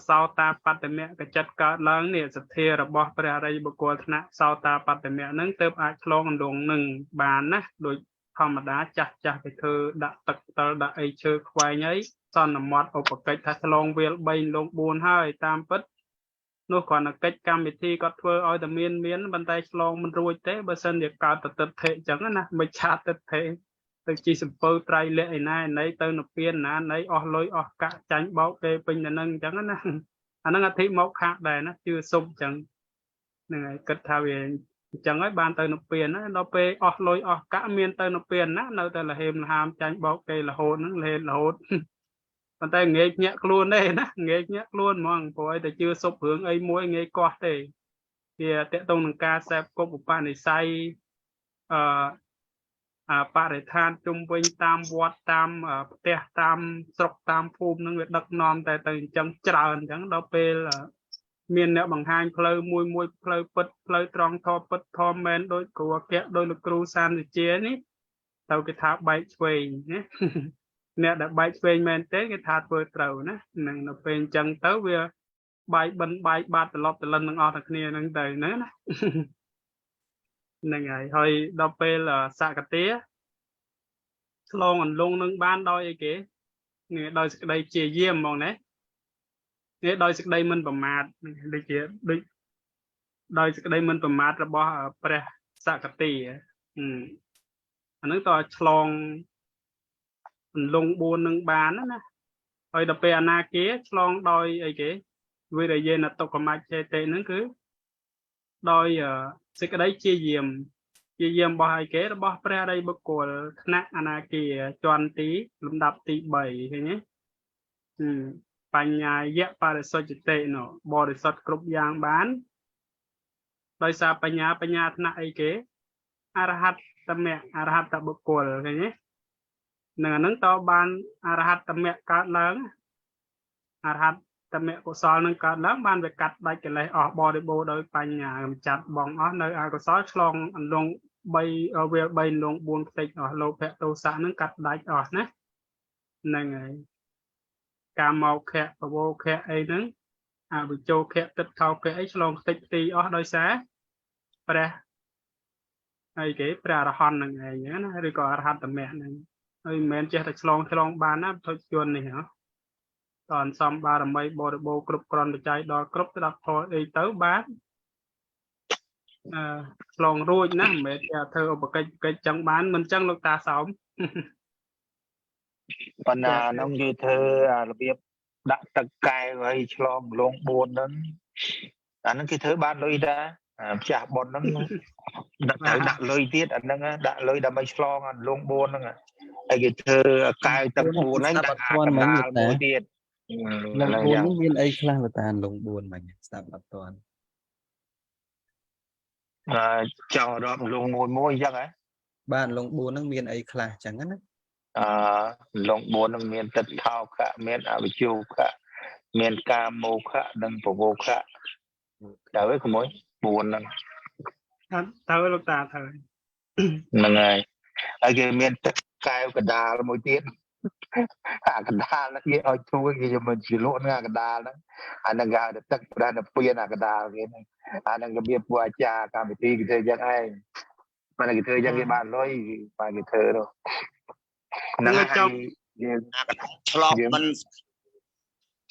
សោតាបត្តមៈកចិត្តកើតឡើងនេះសទ្ធារបស់ព្រះអរិយបុគ្គលថ្នាក់សោតាបត្តមៈហ្នឹងទើបអាចឆ្លងអន្លង់នឹងបានណាដូចធម្មតាចាស់ចាស់គេធ្វើដាក់ទឹកផ្តិលដាក់អីឈើខ្វែងអីសន្មត់ឧបកិច្ចថាឆ្លងវាល3លង4ហើយតាមពិតនោះគ្រាន់តែកិច្ចកម្មវិធីគាត់ធ្វើឲ្យតែមានប៉ុន្តែឆ្លងមិនរួចទេបើសិនជាកើតទិដ្ឋិអញ្ចឹងណាមិច្ឆាទិដ្ឋិទៅជីសំពៅត្រៃលក្ខឯណាណីទៅនិព្វានណាណីអស់លុយអស់កាក់ចាញ់បោកគេពេញទៅនឹងអញ្ចឹងណាអាហ្នឹងអធិមោខៈដែរណាជឿសុបអញ្ចឹងហ្នឹងហើយគិតថាវាអញ្ចឹងហើយបានទៅនិព្វានណាដល់ពេលអស់លុយអស់កាក់មានទៅនិព្វានណានៅតែលហេមលហាមចាញ់បោកគេរហូតហ្នឹងលហេរហូតប៉ុន្តែងាយភ្ញាក់ខ្លួនទេណាងាយភ្ញាក់ខ្លួនហ្មងព្រោះឲ្យតែជឿសុបរឿងអីមួយងាយកោះទេវាតកតងនឹងការសេពគប់ឧបនិស្ស័យបរិស្ថានជុំវិញតាមវត្តតាមផ្ទះតាមស្រុកតាមភូមិនឹងវាដឹកនាំតែទៅអញ្ចឹងច្រើនអញ្ចឹងដល់ពេលមានអ្នកបង្ហាញផ្លូវមួយផ្លូវពិតផ្លូវត្រង់ធម៌ពិតធម៌មែនដោយគ្រូអគ្គដោយលោកគ្រូសានវិជានេះទៅគេថាបែកឆ្វេងណាអ្នកដែលបែកឆ្វេងមែនទេគេថាធ្វើត្រូវណានឹងដល់ពេលអញ្ចឹងទៅវាបែកបិណ្ឌបែកបាតត្រឡប់ត្រលិនទាំងអស់ទាំងគ្នាហ្នឹងទៅហ្នឹងណាហ្នឹងហើយហើយដល់ពេលសកតាឆ្លងអន្លង់នឹងបានដោយអីគេនេះដោយសេចក្តីជាយាមហ្មងណានេះដោយសេចក្តីមិនប្រមាទដូចជាដូចដោយសេចក្តីមិនប្រមាទរបស់ព្រះសកតាអាហ្នឹងតើឆ្លងអន្លង់4នឹងបានណាហើយដល់ពេលអនាគាឆ្លងដោយអីគេវិរិយេនតុកមច្ឆេតិហ្នឹងគឺដោយសេចក្តីជាយាមរបស់អីគេរបស់ព្រះអរិយបុគ្គលថ្នាក់អនាគាជាន់ទីលំដាប់ទី3ឃើញទេបញ្ញាយៈបរិសុទ្ធតិនោះបរិសុទ្ធគ្រប់យ៉ាងបានដោយសារបញ្ញាថ្នាក់អីគេអរហត្តមគ្គអរហត្តបុគ្គលឃើញទេនឹងអាហ្នឹងតបានអរហត្តមគ្គកើតឡើងអរហត្តតមៈកុសលនឹងកើតឡើងបានវាកាត់ដាច់កិលេសអស់បរិបូរដោយបញ្ញាកម្ចាត់បងអស់នៅអកុសលឆ្លងអន្លង់3វាល3អន្លង់4ផ្ទៃអស់លោភៈទោសៈនឹងកាត់ដាច់អស់ណាហ្នឹងហើយកាមោខៈពវោខៈអីហ្នឹងអវិជោខៈទិដ្ឋោខៈអីឆ្លងខ្ទេចខ្ទីអស់ដោយសារព្រះអីគេព្រះអរហន្តហ្នឹងឯងណាឬក៏អរហត្តមគ្គហ្នឹងហើយមិនមែនចេះតែឆ្លងបានណាពុទ្ធជននេះហ៎តនសំបារមីបរិបូរគ្រប់គ្រាន់បច្ច័យដល់គ្រប់ស្ដាប់ធម៌អីទៅបានឆ្លងរួចណាមិនមែនជាធ្វើឧបកិច្ចចឹងបានមិនចឹងលោកតាសោម ប៉ុន្តែអាហ្នឹងគេធ្វើអារបៀបដាក់ទឹកកែវហើយឆ្លងលង4ហ្នឹងអាហ្នឹងគេធ្វើបានលុយដែរអាម្ចាស់ប៉ុនហ្នឹងដាក់ត្រូវដាក់លុយទៀតអាហ្នឹងដាក់លុយដើម្បីឆ្លងអាលង4ហ្នឹងហើយគេធ្វើកែវទឹក4ហ្នឹងដាក់អាកណ្ដាលមួយទៀត លង4នេះមានអីខ្លះលោកតាលង4មិញស្ដាប់អត់ទាន់ ចង់រាប់លងមួយមួយអញ្ចឹងហ៎ បាទលង4ហ្នឹងមានអីខ្លះអញ្ចឹងណា អឺលង4ហ្នឹងមានទឹកថោកៈមានអវិជោកៈមានកាមោខៈនិងពវោខៈទៅឯងក្មួយ4ហ្នឹង ត្រូវលោកតាត្រូវ ហ្នឹងហើយហើយគេមានទឹកកែវកដាលមួយទៀតអាកដាលហ្នឹងគេឲ្យជួយគេយកមកជាលក់ហ្នឹងអាកដាលហ្នឹងអាហ្នឹងគេហៅថាទឹកប្រដានពៀនអាកដាលគេហ្នឹងអាហ្នឹងរបៀបពួកអាចារ្យកម្មវិធីគេធ្វើយ៉ាងឯងប៉ុន្តែគេធ្វើយ៉ាងគេបានលុយបានគេធ្វើនោះហ្នឹងហើយយើង អាកដាលឆ្លងមិន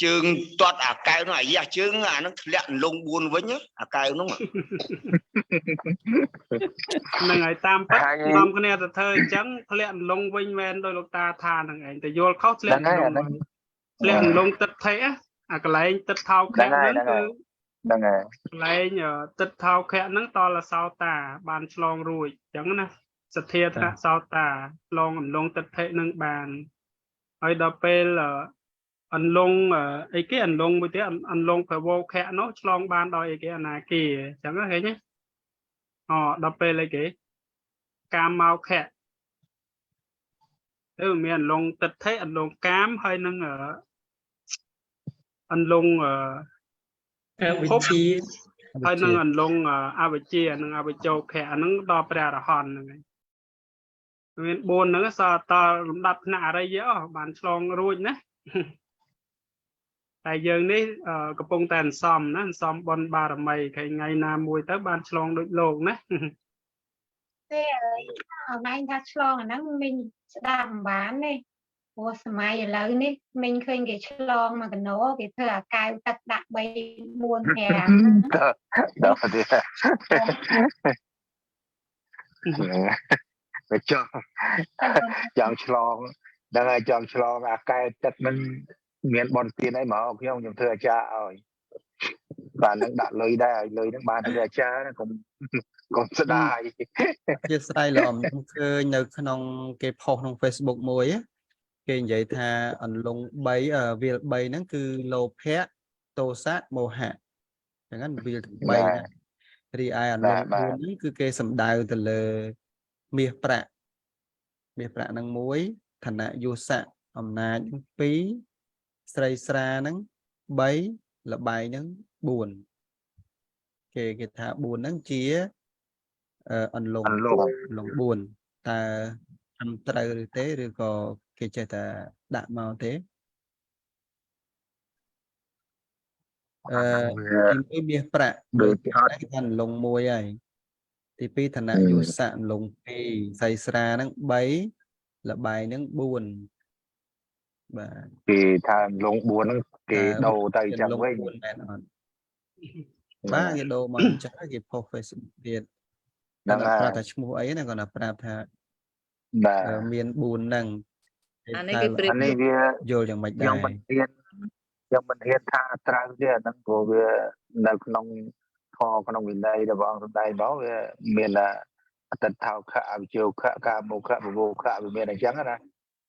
ជើងទាត់អាកែវនោះអាយ៉ាស់ជើងអាហ្នឹងធ្លាក់លង4វិញអាកែវនោះ ហ្នឹងហើយតាមពិតនាំគ្នាទៅធ្វើអញ្ចឹងធ្លាក់លងវិញមែនដោយលោកតាថាហ្នឹងឯងតែយល់ខុសធ្លាក់លងធ្លាក់លងទឹកថេអាកន្លែងទឹកថោខៈហ្នឹងគឺ ហ្នឹងហើយ កន្លែងទឹកថោខៈហ្នឹងតលសោតា បានឆ្លងរួចអញ្ចឹងណាសទ្ធាថ្នាក់សោតាឆ្លងអន្លងទឹកថេនឹងបានហើយដល់ពេលអន្លងអីគេអន្លងមួយទៀតអន្លងភវោខៈនោះឆ្លងបានដោយអីគេអនាគាអញ្ចឹងឃើញទេអូដល់ពេលអីគេកាមោខៈទៅមានអន្លងទឹកថេអន្លងកាមហើយនឹងអន្លង អវិជ្ជា ហើយនឹងអន្លងអវិជ្ជានិងអវិជ្ជោខៈអាហ្នឹងដល់ព្រះអរហន្តហ្នឹងហើយមាន4ហ្នឹងសតលំដាប់ថ្នាក់អរិយអស់បានឆ្លងរួចណាតែយើងនេះកំពុងតែអន្សំណាអន្សំបុណ្យបារមីខែថ្ងៃណាមួយទៅបានឆ្លងដូចលោកណា ទេអនឡាញថាឆ្លងអាហ្នឹងមិញស្ដាប់មិនបានទេព្រោះសម័យឥឡូវនេះមិញឃើញគេឆ្លងមកកណោគេធ្វើអាកែវទឹកដាក់3 4 5 ដល់ទៀតវាចង់ឆ្លងហ្នឹងហើយចង់ឆ្លងអាកែវទឹកហ្នឹងមានបនទៀនអីមកខ្ញុំធ្វើអាចារ្យឲ្យបាទនឹងដាក់លុយដែរឲ្យលុយនឹងបានធ្វើអាចារ្យណាកុំស្ដាយ ជាស្រ័យល្អខ្ញុំឃើញនៅក្នុងគេផុសក្នុង Facebook មួយគេនិយាយថាអន្លង់3វាល3ហ្នឹងគឺលោភៈទោសៈមោហៈអញ្ចឹងវាលទាំង3ហ្នឹងរីឯអន្លង់4ហ្នឹងគឺគេសំដៅទៅលើមាសប្រាក់មាសប្រាក់ហ្នឹងមួយឋានៈយុស័កអំណាចហ្នឹង2ស្រីស្រាហ្នឹង3លបែងហ្នឹង4គេថា4ហ្នឹងជាអន្លង់4តើត្រឹមត្រូវឬទេឬក៏គេចេះតែដាក់មកទេទី1មាសប្រាក់ ដូច គេថាអន្លង់1ហើយទី2ឋានៈយុស័កអន្លង់2ស្រីស្រាហ្នឹង3លបែងហ្នឹង4បាទ គេថាលង4ហ្នឹងគេដូរទៅចឹងវិញ មែនអត់បាទគេដូរមកអញ្ចឹងគេផុស Facebook ទៀតហ្នឹងប្រាប់ថាឈ្មោះអីណាគាត់ថាប្រាប់ថា បាទ មាន4ហ្នឹង អានេះគេប្រៀប អានេះវា យល់យ៉ាងម៉េចដែរ ខ្ញុំមិនហ៊ានថាត្រូវទេអាហ្នឹងព្រោះវានៅក្នុងធម៌ក្នុងវិន័យរបស់អង្គសម្ដែងមកវាមានអតិថោខៈអវិជ្ជោខៈកាមោខៈពវោខៈវាមានអញ្ចឹងណា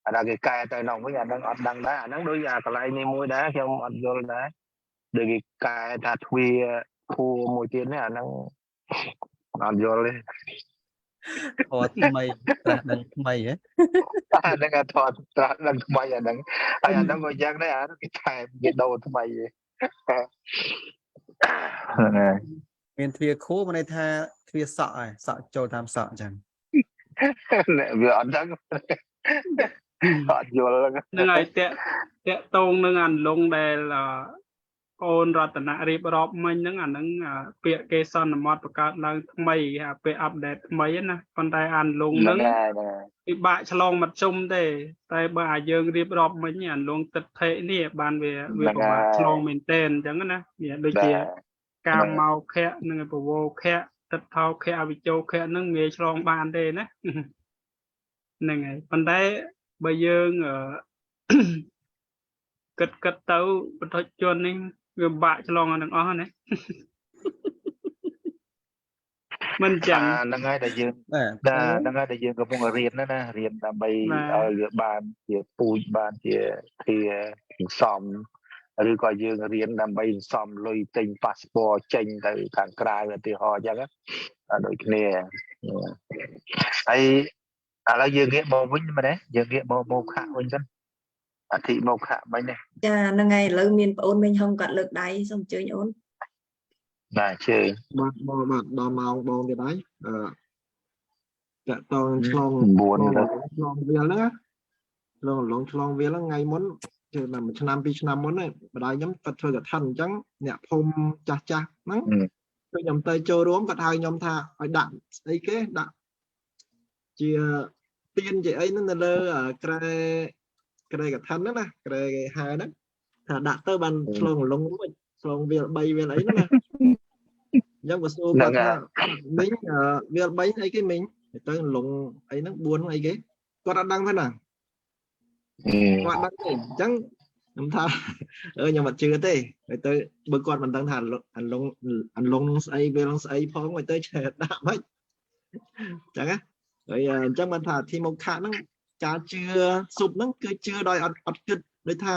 អាដល់គេកែទៅនោះវិញអានឹងអត់ដឹងដែរអានឹងដូចអាកន្លែងនេះមួយដែរខ្ញុំអត់យល់ដែរដូចគេកែថាទ្វាខួមួយទៀតនេះអានឹងអត់យល់ទេ ធម៌ថ្មីត្រាស់ដឹងថ្មីហ៎ អានឹងធម៌ត្រាស់ដឹងថ្មីអានឹងហើយអានឹងក៏យ៉ាងដែរអានឹងគេថែមគេដូរថ្មីហ្នឹងហើយ មានទ្វាខួមានន័យថាទ្វាសក់ហើយសក់ចូលតាមសក់អញ្ចឹង វាអត់ដឹងអត់យល់ ហ្នឹងហើយតាក់តងនឹងអន្លង់ដែលកូនរតនៈរៀបរាប់មិញហ្នឹងអាហ្នឹងពាក្យគេសន្មត់បង្កើតឡើងថ្មីគេហៅពាក្យអាប់ដេតថ្មីណាប៉ុន្តែអន្លង់ហ្នឹងពិបាកឆ្លងមធ្យមទេតែបើអាយើងរៀបរាប់មិញអន្លង់ទឹកថេនេះបានវាពិបាកឆ្លងមែនទែនអញ្ចឹងណាវាដូចជាកាមោខៈនិងពវោខៈទឹកថោខៈអវិជ្ជោខៈហ្នឹងងាយឆ្លងបានទេណាហ្នឹងហើយប៉ុន្តែ បើយើងគិតគិតទៅបុថុជននេះវាបាក់ឆ្លងអាទាំងអស់ណាមិនចឹង ហ្នឹងហើយដែលយើងបាទហ្នឹងហើយដែលយើងកំពុងរៀនណារៀនដើម្បីឲ្យវាបានជាពូជបានជាធាសន្សំឬក៏យើងរៀនដើម្បីសន្សំលុយទិញប៉ាសពតចេញទៅខាងក្រៅឧទាហរណ៍អញ្ចឹងដូចគ្នាហើយឥឡូវយើងងាកមកវិញមែនទេយើងងាកមកមោខៈវិញសិនអធិមោខៈមិញនេះ ចាហ្នឹងហើយឥឡូវមានប្អូនមេងហុងគាត់លើកដៃសូមអញ្ជើញអូន បាទជើញ បាទបងបាទដល់ម៉ោងបងទៀតហើយអឺតកតងឆ្លងឆ្លងវាលហ្នឹងឆ្លងលងឆ្លងវាលហ្នឹងថ្ងៃមុនគឺមួយឆ្នាំពីរឆ្នាំមុនហ្នឹងម្ដាយខ្ញុំគាត់ធ្វើកឋិនអញ្ចឹងអ្នកភូមិចាស់ចាស់ហ្នឹងគឺខ្ញុំទៅចូលរួមគាត់ហៅខ្ញុំថាឲ្យដាក់ស្អីគេដាក់ជាទៀនជាអីហ្នឹងនៅលើក្រែក្រែកឋិនហ្នឹងណាក្រែគេហៅហ្នឹងថាដាក់ទៅបានឆ្លងលងរួចឆ្លងវាល3វាលអីហ្នឹងណាអញ្ចឹងក៏សួរគាត់ថាមីងវាល3អីគេមីងទៅលងអីហ្នឹង4អីគេគាត់អត់ដឹងទេណាគាត់ដឹងទេអញ្ចឹងខ្ញុំថាខ្ញុំអត់ជឿទេហើយទៅបើគាត់មិនដឹងថាអន្លងអន្លងនឹងស្អីវានឹងស្អីផងហើយទៅឆែដាក់មិនអញ្ចឹងណាហើយអញ្ចឹងបានថាអធិមោខៈហ្នឹងការជឿស៊ុបហ្នឹងគឺជឿដោយអត់អត់គិតដូចថា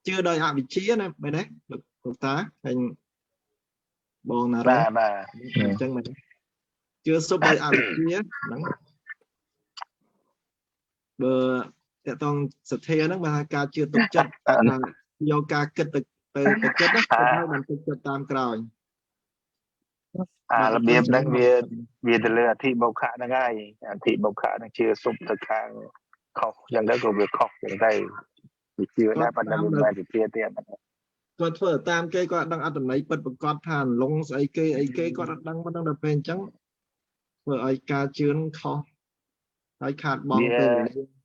ជឿដោយអវិជ្ជាណាមែនទេលោកតាហើយបងណារ៉ា បាទ អញ្ចឹងមែនជឿស៊ុបដោយអវិជ្ជាហ្នឹងបើតកតងសទ្ធាហ្នឹងបានថាការជឿទុកចិត្តថាយកការគិតទៅទៅទៅចិត្តណាហើយបានទុកចិត្តតាមក្រោយ អារបៀបហ្នឹងវាវាទៅលើអធិមោខៈហ្នឹងហើយអធិមោខៈហ្នឹងជឿសុបទៅខាងខុសអញ្ចឹងទៅក៏វាខុសអញ្ចឹងទៅវាជឿដែរប៉ុន្តែមិនមែនជាទៀត គាត់ធ្វើតាមគេគាត់ដឹងអត្ថន័យពិតប្រកបថាលងស្អីគេអីគេគាត់អត់ដឹងមិនដឹងដល់ពេលអញ្ចឹងធ្វើឲ្យការជឿខុសហើយខាតបង់ពេលវេលា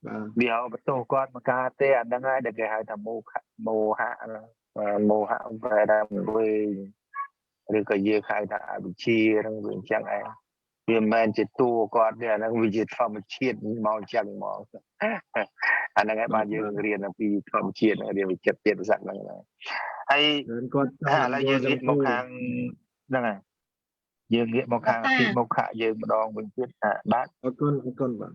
បាទ វាឲ្យបន្ទោសគាត់មកការទេអាហ្នឹងហើយដែលគេហៅថាមោខៈមោហៈមោហៈប្រែថាវិញឬក៏យើងហៅថាអវិជ្ជាហ្នឹងវាអញ្ចឹងឯងវាមិនមែនជាតួគាត់ទេអាហ្នឹងវាជាធម្មជាតិមកអញ្ចឹងហ្មងអាហ្នឹងឯងបាទយើងរៀនអំពីធម្មជាតិរៀនវិចិត្រជាតិសត្វហ្នឹងហើយ គាត់ ឥឡូវយើងងាកមកខាងហ្នឹងហើយយើងងាកមកខាងទីមកខៈយើងម្ដងវិញទៀតបាទ អរគុណអរគុណបាទ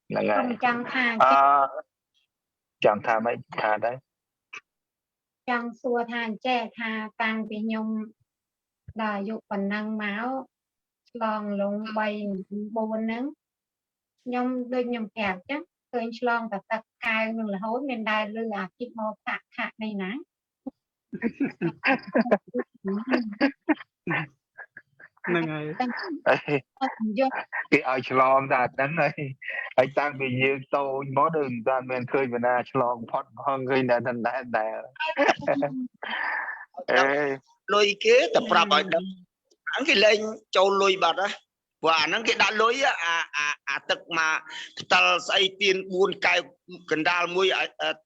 ហ្នឹងហើយ ខ្ញុំចង់ថា អឺចង់ថាម៉េចថាដែរ ចង់សួរថាអញ្ចេះថាតាំងពីខ្ញុំដល់អាយុប៉ុណ្ណឹងមកឆ្លងលង3 4ហ្នឹងខ្ញុំដូចខ្ញុំប្រាប់ចឹងឃើញឆ្លងតែទឹកកែវនឹងរហូតមានដែលលឺអាធិមោខៈខៈនេះណា ហ្នឹងហើយ យក គេឲ្យឆ្លងតែហ្នឹងហើយហើយតាំងពីយើងតូចមកដូចមិនតាន់មានឃើញបណ្ណាឆ្លងផុតផងឃើញតែតែតែអេ លុយគេតែប្រាប់ឲ្យដឹងហ្នឹងគេលែងចូលលុយបាត់ហ៎ព្រោះអាហ្នឹងគេដាក់លុយអាអាអាទឹកមកផ្តិលស្អីទៀន4កែវកណ្ដាលមួយ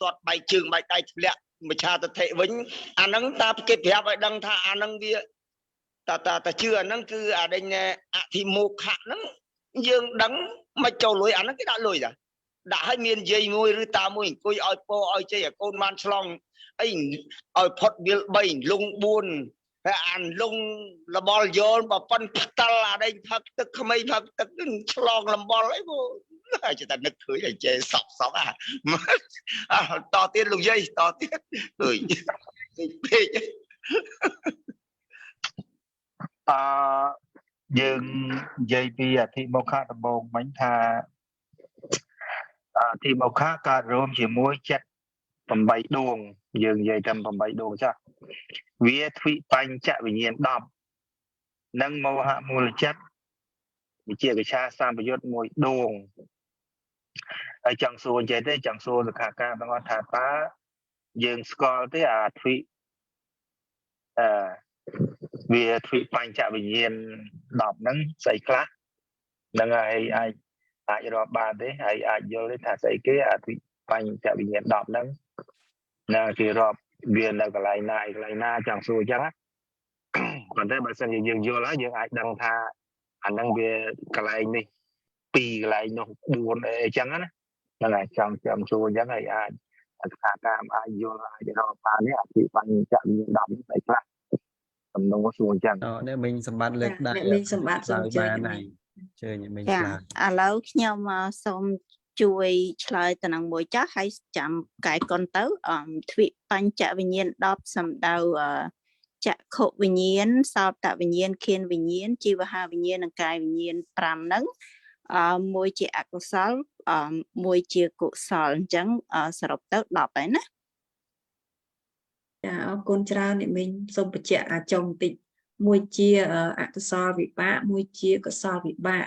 ទាត់បែកជើងបែកដៃធ្លាក់មច្ឆាទិដ្ឋិវិញអាហ្នឹងតាគេប្រាប់ឲ្យដឹងថាអាហ្នឹងវាតាតាតាជឿអាហ្នឹងគឺអាដេញអធិមោខៈហ្នឹងយើងដឹងមិនចូលលុយអាហ្នឹងគេដាក់លុយតាដាក់ឲ្យមានយាយមួយឬតាមួយអង្គុយឲ្យពោឲ្យជ័យឲ្យកូនបានឆ្លងអីឲ្យផុតវាល3លង4ហើយអានលងលបលយល់បើប៉ុនផ្តិលអាដេញផឹកទឹកក្មេងផឹកទឹកឆ្លងលំបលអីព្រោះចេះតែនឹកឃើញឲ្យចេះសក់សក់អាតទៀតលោកយាយតទៀតអើយពេក អឺយើងនិយាយពីអធិមោខៈដំបូងមិញថាអធិមោខៈកើតរួមជាមួយចិត្ត8ដួងយើងនិយាយតែ8ដួងចាស់វាទ្វិបញ្ចវិញ្ញាណ10និងមោហមូលចិត្តវិជាកឆាសម្បយុទ្ធមួយដួងហើយចង់សួរចេះទេចង់សួរសិក្ខាកាមទាំងអស់ថាតើយើងស្គាល់ទេអាទ្វិអឺវាទ្វិបញ្ចវិញ្ញាណ10ហ្នឹងស្អីខ្លះហ្នឹងហើយអាចអាចរាប់បានទេហើយអាចយល់ទេថាស្អីគេអាទ្វិបញ្ចវិញ្ញាណ10ហ្នឹងណាគេរាប់វានៅកន្លែងណាឯកន្លែងណាចង់សួរអញ្ចឹងណាប៉ុន្តែបើសិនជាយើងយល់ហើយយើងអាចដឹងថាអាហ្នឹងវាកន្លែងនេះ 2កន្លែងនោះ4អីអញ្ចឹងណាហ្នឹងហើយចង់ចាំសួរអញ្ចឹងហើយអាចអត្ថាតាមអាចយល់អាចរកបាននេះអធិបញ្ចវិញ្ញាណ10នេះស្អីខ្លះសំណួរសួរអញ្ចឹង អូអ្នកមីងសម្បត្តិលើកដៃ អ្នកមីងសម្បត្តិសូមអញ្ជើញ បានហើយអញ្ជើញអ្នកមីង ចា ឆ្លើយ ឥឡូវខ្ញុំសូមជួយឆ្លើយទៅនឹងមួយចាស់ហើយចាំកែកុនទៅទ្វិបញ្ចវិញ្ញាណ10សំដៅចក្ខុវិញ្ញាណសោតវិញ្ញាណឃានវិញ្ញាណជីវហាវិញ្ញាណនិងកាយវិញ្ញាណ5ហ្នឹងមួយជាអកុសលមួយជាកុសលអញ្ចឹងសរុបទៅ10ហើយណា ចាអរគុណច្រើនអ្នកមីងសូមបញ្ជាក់អាចុងបន្តិចមួយជាអកុសលវិបាកមួយជាកុសលវិបាក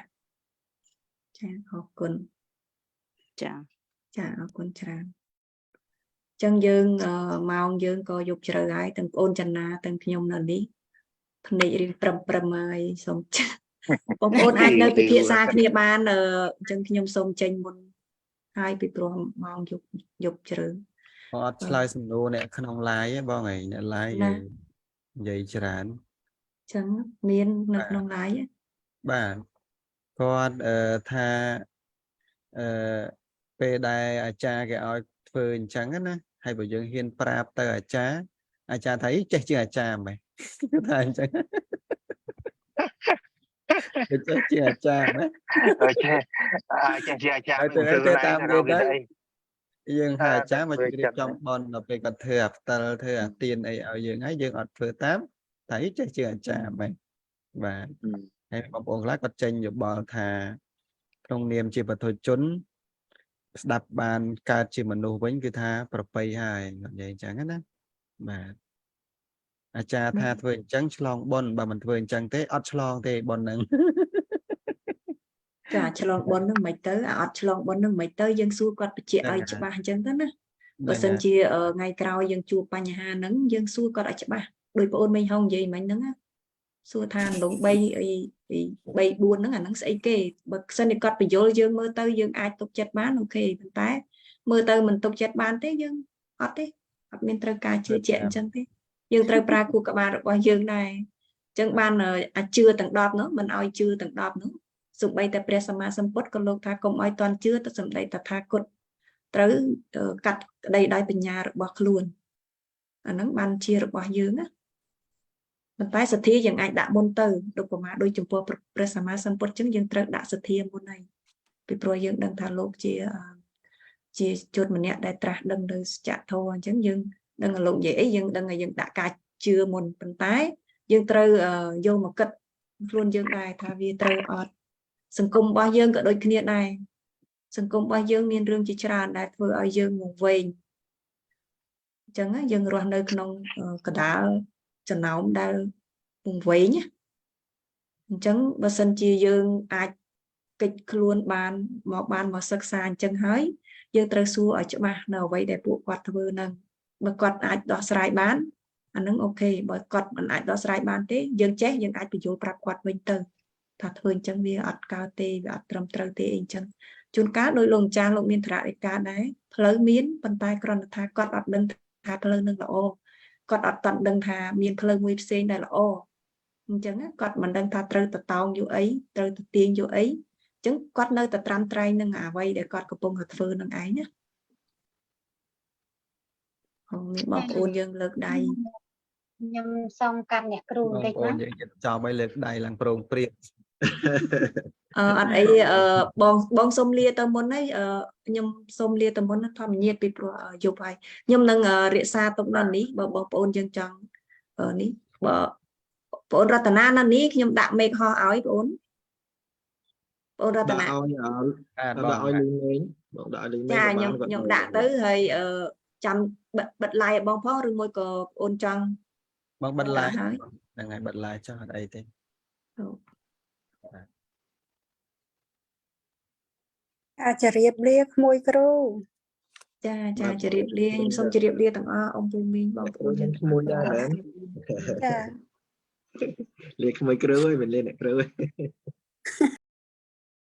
ចាអរគុណ ចា ចាអរគុណច្រើនអញ្ចឹងយើងម៉ោងយើងក៏យប់ជ្រៅហើយទាំងបងអូនចន្ទាទាំងខ្ញុំនៅនេះភ្នែករៀងប្រឹមប្រឹមហើយសូមបងប្អូនអាចនៅពិភាក្សាគ្នាបានអញ្ចឹងខ្ញុំសូមចេញមុនហើយពីព្រោះម៉ោងយប់យប់ជ្រៅ បងអត់ឆ្លើយសំណួរអ្នកក្នុង live ទេបងឯងអ្នក live ណា និយាយច្រើន អញ្ចឹងមាននៅក្នុង live បាទគាត់ថាពេលដែលអាចារ្យគេឲ្យធ្វើអញ្ចឹងណាហើយបើយើងហ៊ានប្រាប់ទៅអាចារ្យអាចារ្យថាចេះជាងអាចារ្យម៉េចគឺថាអញ្ចឹងចេះជាអាចារ្យម៉េច ចេះចេះជាអាចារ្យ ហើយទៅតាមគេទៅយើងថាអាចារ្យមករៀបចំបន់ដល់ពេលគាត់ធ្វើអាផ្តិលធ្វើអាទៀនអីឲ្យយើងហើយយើងអត់ធ្វើតាមតែចេះជាអាចារ្យម៉េចបាទហើយបងប្អូនខ្លះគាត់ចេញយោបល់ថាក្នុងនាមជាបុថុជនស្ដាប់បានកើតជាមនុស្សវិញគឺថាប្រពៃហើយគាត់និយាយអញ្ចឹងណាបាទអាចារ្យថាធ្វើអញ្ចឹងឆ្លងបុណ្យបើមិនធ្វើអញ្ចឹងទេអត់ឆ្លងទេបុណ្យហ្នឹង ចាឆ្លងបុណ្យហ្នឹងមិនទៅអត់ឆ្លងបុណ្យហ្នឹងមិនទៅយើងសួរគាត់បញ្ជាក់ឲ្យច្បាស់អញ្ចឹងទៅណាបើសិនជាថ្ងៃក្រោយយើងជួបបញ្ហាហ្នឹងយើងសួរគាត់ឲ្យច្បាស់ដោយបងអូនមីងហុងនិយាយមិញហ្នឹងណាសួរថាដង3អី3 4ហ្នឹងអាហ្នឹងស្អីគេបើសិនជាគាត់បញ្យល់យើងមើលទៅយើងអាចទុកចិត្តបានអូខេប៉ុន្តែមើលទៅមិនទុកចិត្តបានទេយើងអត់ទេអត់មានត្រូវការជឿជាក់អញ្ចឹងទេយើងត្រូវប្រើខួរក្បាលរបស់យើងដែរអញ្ចឹងបានអាចជឿទាំង10នោះមិនឲ្យជឿទាំង10នោះសូម្បីតែព្រះសម្មាសម្ពុទ្ធក៏លោកថាកុំឲ្យតន់ជឿទៅសម្ដីតថាគតត្រូវកាត់ក្តីដោយបញ្ញារបស់ខ្លួនអាហ្នឹងបានជារបស់យើងណាប៉ុន្តែសទ្ធាយើងអាចដាក់មុនទៅដូចប្រមាដូចចំពោះព្រះសម្មាសម្ពុទ្ធអញ្ចឹងយើងត្រូវដាក់សទ្ធាមុនហើយពីព្រោះយើងដឹងថាលោកជាជនម្នាក់ដែលត្រាស់ដឹងនៅសច្ចធម៌អញ្ចឹងយើងដឹងថាលោកនិយាយអីយើងដឹងថាយើងដាក់ការជឿមុនប៉ុន្តែយើងត្រូវយកមកគិតខ្លួនយើងដែរថាវាត្រូវអត់សង្គមរបស់យើងក៏ដូចគ្នាដែរសង្គមរបស់យើងមានរឿងជាច្រើនដែលធ្វើឲ្យយើងវង្វេងអញ្ចឹងយើងរស់នៅក្នុងកណ្ដាលចំណោមដែលវង្វេងអញ្ចឹងបើសិនជាយើងអាចកិច្ចខ្លួនបានមកសិក្សាអញ្ចឹងហើយយើងត្រូវសួរឲ្យច្បាស់នៅអ្វីដែលពួកគាត់ធ្វើនឹងបើគាត់អាចដោះស្រាយបានអានឹងអូខេបើគាត់មិនអាចដោះស្រាយបានទេយើងចេះយើងអាចបញ្យល់ប្រាប់គាត់វិញទៅថាធ្វើអញ្ចឹងវាអត់កើតទេវាអត់ត្រឹមត្រូវទេអីអញ្ចឹងជួនកាលដោយលោកម្ចាស់លោកមានធរណិកាដែរផ្លូវមានប៉ុន្តែគ្រាន់តែថាគាត់អត់ដឹងថាផ្លូវនឹងល្អគាត់អត់ទាន់ដឹងថាមានផ្លូវមួយផ្សេងដែលល្អអញ្ចឹងគាត់មិនដឹងថាត្រូវទៅតោងយកអីត្រូវទៅទាញយកអីអញ្ចឹងគាត់នៅតែត្រាំត្រែងនឹងអ្វីដែលគាត់កំពុងតែធ្វើនឹងឯងណាមានបងប្អូនយើងលើកដៃ ខ្ញុំសូមកាត់អ្នកគ្រូបន្តិច បងប្អូនយើងចប់ឲ្យលើកដៃឡើងប្រងព្រាប អត់អីបងសូមលាទៅមុនហើយខ្ញុំសូមលាទៅមុនធម្មញាតពីព្រោះយប់ហើយខ្ញុំនឹងរក្សាទុកដល់នេះបើបងប្អូនយើងចង់នេះបើបងអូនរតនានៅនេះខ្ញុំដាក់មេឃហោះឲ្យបងអូនរតនា ដាក់ឲ្យដាក់ឲ្យលីមេងបងដាក់ឲ្យលីមេង ចាខ្ញុំដាក់ទៅហើយចាំបិទ live ឲ្យបងផងឬមួយក៏បងអូនចង់ បងបិទ live ហ្នឹងហើយបិទ live ចុះអត់អីទេ អាចរៀបលាក្មួយគ្រូ ចាចាជម្រាបលាខ្ញុំសូមជម្រាបលាទាំងអស់អ៊ំពូមីងបងប្អូន ខ្ញុំក្មួយដែរមែន ចា លាក្មួយគ្រូហើយមិនលាអ្នកគ្រូទេ